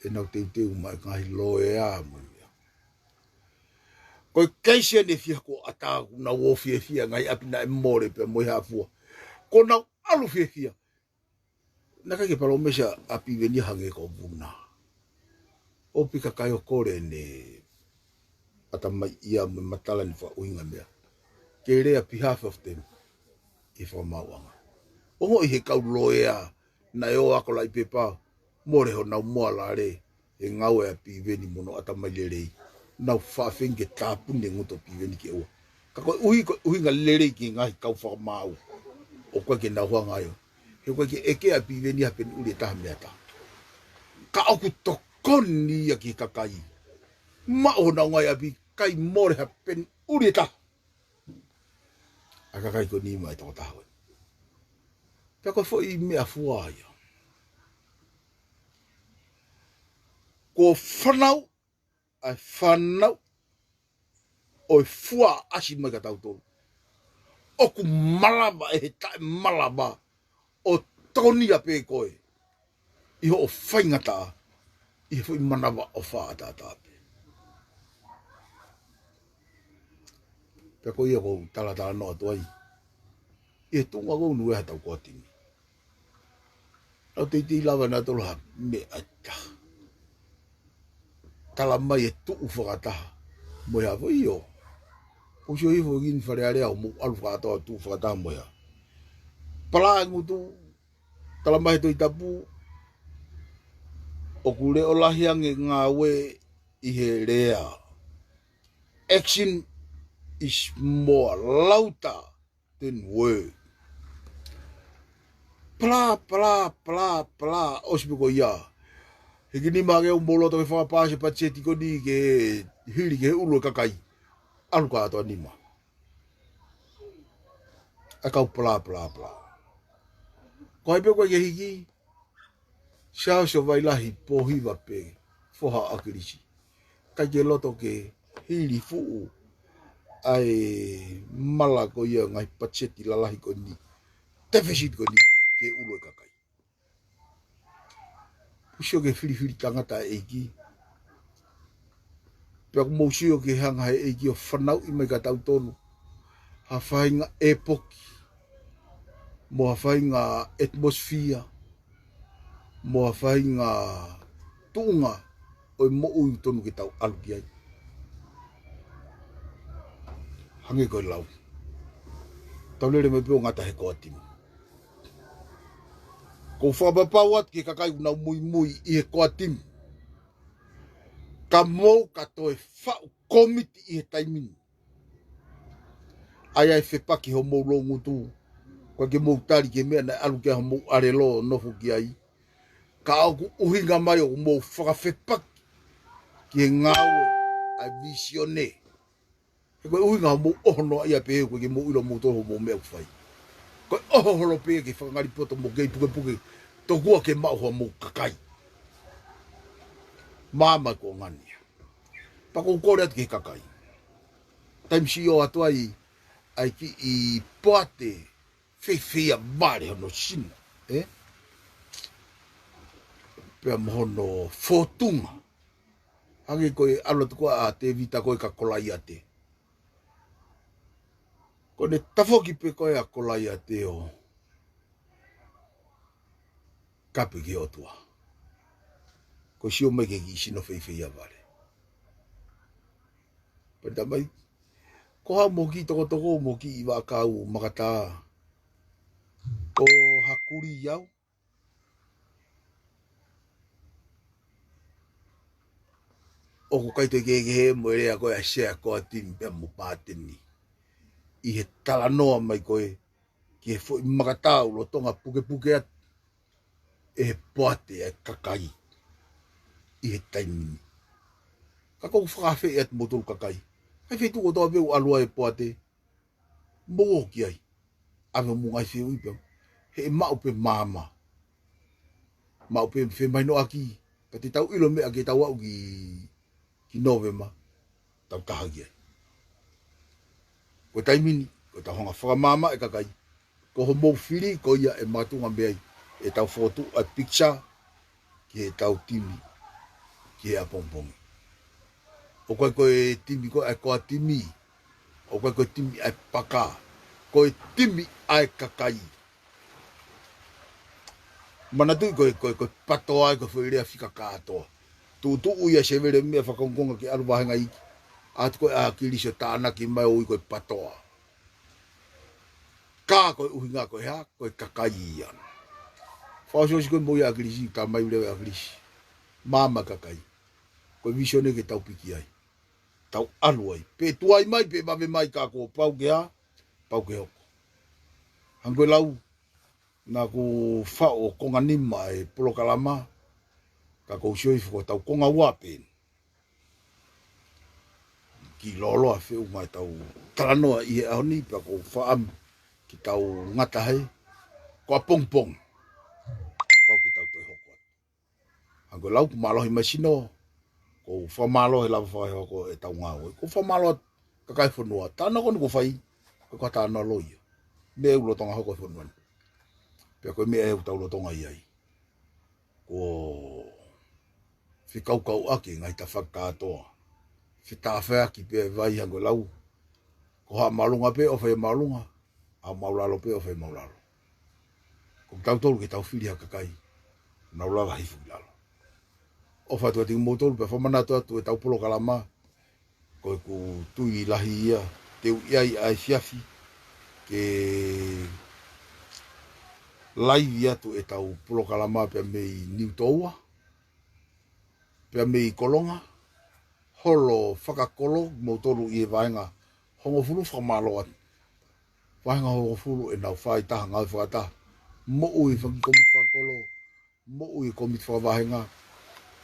ʻEnau teuteu mai ngaahi loea mo e meʻa. Ko e keisi ʻeni fiha ko ʻata ʻoku nau ō fiefia ngaahi ʻapi naʻe mole pea mo e hā fua. Ko nau ʻalu fiefia. Naʻe ʻikai ke palōmesi ʻa Piveni hangē ko Vuna. ʻOku pika kai ʻo kole ʻene ʻatamai ia mo e matala ni fakaʻuhinga meʻa. Ke lea behalf of them. ʻI he fakamaauʻanga. Ongoʻi he kau loea, naʻe ō ako laʻi pepa, mole honau moalale, he ngāue ʻa Piveni mo hono ʻatamai lelei. Nau faʻa feinga ke tāpuni e ngutu ʻo Piveni ke ua. Ka koeʻuhi, ko e ʻuhinga lelei ki he ngaahi kau fakamaau. ʻOku ʻikai ke nau hanga ai ʻo. He ʻoku ʻikai ke ʻeke ʻa Piveni ha peni ʻuli ʻe taha mei ha taha. Ka ʻoku toki koni ia ki he kakai. Maʻu honau ngaahi ʻapi, kai mole ha peni ʻuli ʻe taha. ʻA e kakai ko eni maʻa e tokotaha ko ē. Pea ko e foʻi meʻafua ia. Ko e fānau, ʻa e fānau ʻo e fua ʻasi mai kia tautolu. ʻOku malava ʻe he taʻemalava ʻo tokonia pē koe ʻi hoʻo faingataʻa ʻi he foʻi manavaʻofa ʻataʻatā pē. Pea ko ia ʻoku ou talatalanoa atu ai ʻi he tuʻunga ko eni ʻa hotau ʻapi ni. Lau teitei lava naʻa tolo ha meʻa ʻe taha. Tala mai e tuʻu fakataha mo e hā foʻi ʻio. Pusi ʻo hifo ki ni Fale Alea ʻo mou ʻalu fakataha tuʻu fakataha mo e hā. Palā e ngutu, tala mai he Tohi Tapu, ʻoku leʻo lahi ange ngāue ʻi he lea. Action is more louder than word. Palā, palā, palā, palā, ʻosi pē ko ia. Hiki nima ke u mou loto ke fakapaasi e patiseti ko eni ke hili ki he ʻulu e kakai. ʻAlu kātoa nima. ʻA e kau palā, palā, palā. Ko hai pē ko ē ke hiki, Siaosi ʻo Vailahi, Pōhiva pē, foha ʻo ʻAkilisi. ʻIkai ke loto ke hili fuʻu ʻa e mala ko ia ngaahi patiseti lalahi ko eni, tefesiti ko eni, ki he ʻulu e kakai. Pusi ʻo ke filifili tangata ʻa e ʻEiki. Pea ʻoku mou sio ki he hanga ʻe he ʻEiki ʻo fanauʻi mai kia tautolu ha faʻahinga ʻepoki, mo ha faʻahinga atmosphere, mo ha faʻahinga tuʻunga ʻo e moʻui ʻoku tonu ke tau ʻalu ki ai. Hangē ko e lau, tau lele mai pē ʻo ngata he core team. ʻOku ou fakapapau atu ki he kakai ʻoku nau muimui ʻi he core team, ka mou ka toe faʻu kōmiti ʻi he taimi ni. ʻA ia ʻe fepaki homou loungutu, ʻikai ke mou tali ki he meʻa naʻe ʻalu ki ai homou ʻālelo ʻo nofo ki ai. Ka ʻoku ʻuhinga mai ʻoku mou fakafepaki ki he ngāue ʻa e vīsone. He ko e ʻuhinga hoʻomou ʻoho noaʻia pē, ʻoku ʻikai ke mou ʻilo moutolu hoʻomou meʻa ʻoku fai. Ko e ʻoho holo pē ke fakangali poto mo kei pukepuke, tokua ke maʻu homou kakai. Māmani ko ngani ia. Pea ʻoku ou kole atu ki he kakai. Taimi siʻi ʻoatu ai ʻa e kiʻi poate feifeia vale hono sino, ē? Pea mo hono fōtunga. Hangē ko e ʻalu atu ko ē ʻa Tēvita ko ē kia Kolaiate. Ko ʻene tafoki pē ko ē ʻa Kolaiate ʻo kape ki he ʻOtua. Ko e sio mai ki he kiʻi sino feifeia vale. Pea tala mai, ko e hā hoʻomou kiʻi tokotoko, hoʻomou kiʻi vaʻakau makatā? Ko ha kulī au. ʻOku ʻikai toe kehekehe mo e lea ko ē ʻa e sea core team pea mo Pateni. ʻI he talanoa mai ko ē ki he foʻi makatā ʻoku lolotonga pukepuke atu ʻe he poate ʻa e kakai ʻi he taimi ni. Ka ʻoku ou fakaafeʻi atu moutolu kakai. ʻA e feituʻu kotoa pē ʻoku ʻalu ai e poate, mou ō ki ai. ʻAve homou ngaahi fehuʻi pea, he ʻe maʻu pē maama. Maʻu pē femahinoʻaki, pea te tau ʻilo meʻa ke tau aʻu ki, ki Nōvema, tau taha ki ai. Ko e taimi ni, ko ʻetau hanga fakamaama e kakai. Ko hoʻomou fili ko ia ʻe makatuʻunga mei ai ʻetau fokotuʻu ʻa e picture ki heʻetau timi ki he ʻapongipongi. ʻOku ʻikai ko e timi ko ē ʻa e core team, ʻoku ʻikai ko e timi ʻa e paka, ko e timi ʻa e kakai. Manatuʻi ko e, ko e, ko e PATOA ia ko e foʻi lea fika kātoa. Tuʻutuʻu ia Sevele Meʻa fakakongokonga ke ʻalu vāhenga iiki. ʻAtu ko ē ʻa ʻAkilisi ʻo tānaki mai ʻo ui ko e PATOA. Ka ko e ʻuhinga ko e hā, ko e kakai ia. Fakaʻosiʻosi ko e moʻui ʻa ʻAkilisi, tā mai ule ʻa ʻAkilisi. Maama kakai. Ko e vīsone ke tau piki ai. Tau ʻalu ai. Pe tuai mai, pe vave mai ka kuo pau ke hā, pau ke hoko. Hangē ko e lau, naʻa ku faʻu ʻo konga nima e polokalama, Ka ʻoku ou sio hifo ko ʻetau konga ua pē eni. Kiʻi lōloa feʻunga ʻetau talanoa ʻi he ʻaho ni, pea ʻoku ou fakaʻamu ke tau ngata hē, ko ʻapongipongi pau ke tau toe hoko atu. Hangē ko e lau, kuo mālohi mai sino, ʻoku ou fakamālō he lava fakahoko ʻetau ngāue. ʻOku ou fakamālō atu ki he kakai e fonua, talanoa ko eni ʻoku fai, ko e talanoa loi ia. Meʻa ʻoku lolotonga hoko he fonua ni. Pea ko e meʻa ʻoku tau lolotonga ʻi ai, ko e fekaukauʻaki e ngaahi tafaʻaki kātoa. Fetāfeaki pē e vai, hangē ko e lau, ko haʻa māʻolunga pē ʻofa ʻi māʻolunga, haʻa māʻulalo pē ʻofa ʻi māʻulalo. Ko kitautolu ke tau fili ha kakai, nau lava hifo ki lalo. ʻOfa atu kiate kimoutolu, pea fakamanatu atu ʻetau polokalama, ko ʻeku tui lahi ia te u ʻi ai ʻa e efiafi ke laivi atu ʻetau polokalama pea mei Niutōua, pea mei Kolonga, holo fakakolo kimoutolu ʻi he vāhenga hongofulu, fakamālō atu. Vāhenga hongofulu ʻenau fai taha ngāue fakataha, moʻui faki komiti fakakolo, moʻui e komiti fakavāhenga,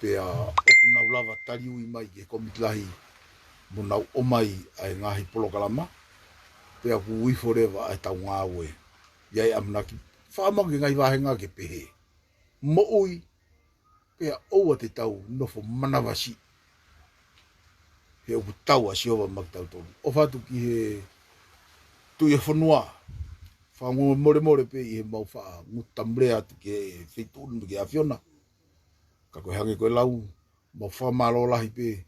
pea ʻoku nau lava taliui mai ki he komiti lahi mo nau ʻomai ʻa e ngaahi polokalama, pea ʻoku ifo leva ʻa ʻetau ngāue. ʻI ai e ʻamanaki, fakaʻamu ange ki he ngaahi vāhenga ke pehē, moʻui, pea ʻoua te tau nofo manavasiʻi, he ʻoku tau ʻa Sihova maʻa kitautolu. ʻOfa atu ki he Tuʻi ʻo e fonua, fakamolemole pē ʻi heʻemau faʻa ngutu tamu lea atu ki he feituʻu ni mo e ʻAfiona. Ka ko e hangē ko e lau, mau fakamālō lahi pē,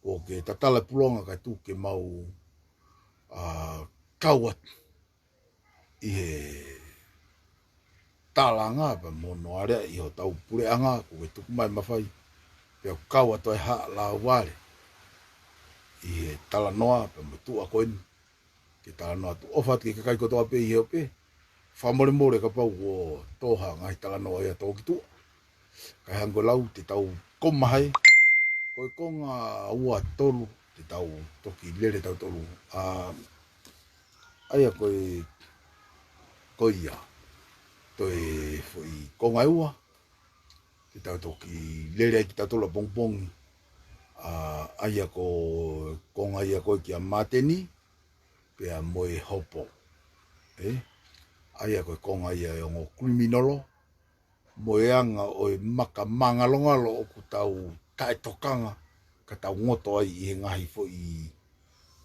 kuo ke tatala e pulonga kae tuku ke mau, ā, kau atu ʻi he tālanga pea mo hono alea ʻi hotau puleʻanga, kuo ke tuku mai e mafai, pea kau atu ai e haʻa lauvale ʻi he talanoa pea mo e tuʻa ko eni ke talanoa atu. ʻOfa atu ki he kakai kotoa pē ʻi he ope, fakamolemole kapau kuo tō ha ngaahi talanoa ia tō ki tuʻa. Ka hangē ko e lau, te tau koma hē, ko e konga ua tolu te tau toki lele tautolu. Ā, ʻa ia ko e, ko ia, toe foʻi konga ʻe ua te tau toki lele ai kitautolu ʻapongipongi. Ā, ʻa ia ko e konga ia ko ē kia Māteni, pea mo e hopo. ʻE? ʻA ia ko e konga ia e ongo kiliminolo, mo e anga ʻo e maka māngalongalo ʻoku tau taʻetokanga, ka tau ngoto ai ʻi he ngaahi foʻi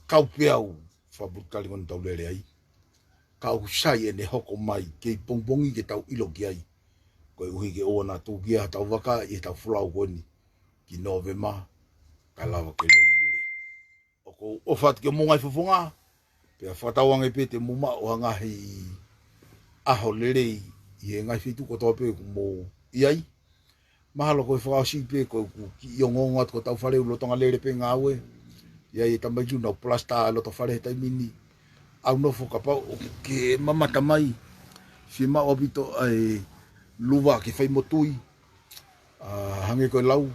kaupeau fakapolitikale ko eni ʻoku tau lele ai. Ka ʻoku sai ʻene hoko mai kei pongipongi ke tau ʻilo ki ai, koeʻuhi ke ʻoua naʻa tūkia hotau vaka ʻi heʻetau folau ko eni ki Nōvema, kae lava ke lele lelei. ʻOku ou ʻofa atu ki homou ngaahi fofonga, pea fakatauange pē te mou maʻu ha ngaahi ʻaho lelei ʻi he ngaahi feituʻu kotoa pē ʻoku mou ʻi ai. Mahalo ko e fakaʻosi pē ko ʻeku kiʻi ongoongo atu ko hotau fale ʻoku lolotonga lele pē ngāue. ʻI ai e tamaiki ʻoku nau palasitā e loto fale he taimi ni. ʻOku ou nofo kapau ʻoku ke mamata mai, fiemaʻu ʻaupito ʻa e luva ke fai mo tui. Ā, hangē ko e lau,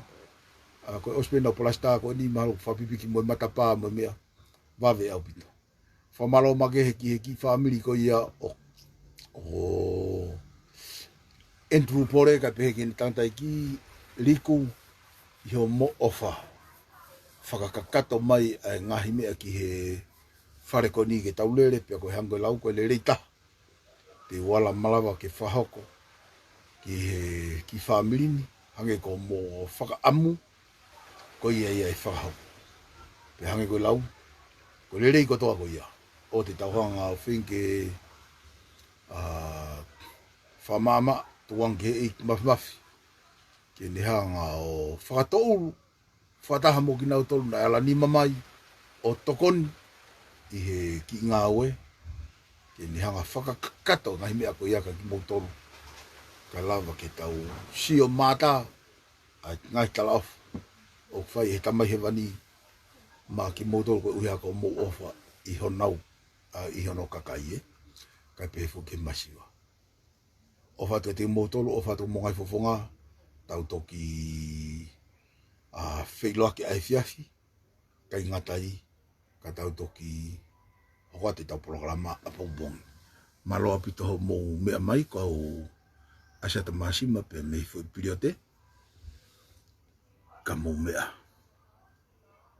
ā, ko e ʻosi pē ʻenau palasitā ko eni, mahalo fakapipiki mo e matapā mo e meʻa, vave ʻaupito. Fakamālō makehe ki he kiʻi fāmili ko ia ʻo, ʻo Andrew Pole, kae pehē ki heʻene tangataʻeiki Liku, ʻi hoʻomou ʻofa fakakakato mai ʻa e ngaahi meʻa ki he fale ko eni ke tau lele, pea ko e hangē ko e lau, ko e lelei taha te u ala malava ke fakahoko ki he kiʻi fāmili ni, hangē ko hoʻomou fakaʻamu, ko ia ia ʻe fakahoko. Pea hangē ko e lau, ko e lelei kotoa ko ia, ʻoua te tau hanga ʻo feinga ke, ā, fakamaʻamaʻa, tukuange ki he ʻEiki Mafimafi ke ne hanga ʻo fakatoʻulu fakataha mo kinautolu naʻe ala nima mai ʻo tokoni ʻi he kiʻi ngāue, ke ne hanga fakakakato e ngaahi meʻa ko ia kia kimoutolu, kae lava ke tau sio mātā ʻa e ngaahi talaʻofa ʻoku fai ʻe he Tamai Hēvani maʻa kimoutolu koeʻuhi ko hoʻomou ʻofa ʻi honau, ā, ʻi hono kakai, ē, kae pehē foki ki he masiva. ʻOfa atu kiate kimoutolu, ʻofa atu homou ngaahi fofonga, tau toki, ā, feʻiloaki ʻaefiafi, kae ngata ai, ka tau toki hoko atu ʻetau polokalama ʻapongipongi. Mālō ʻaupito hoʻomou meʻa mai, ko au ʻa Siata Māsima pea mei Foʻi Piliote. ka mou meʻa.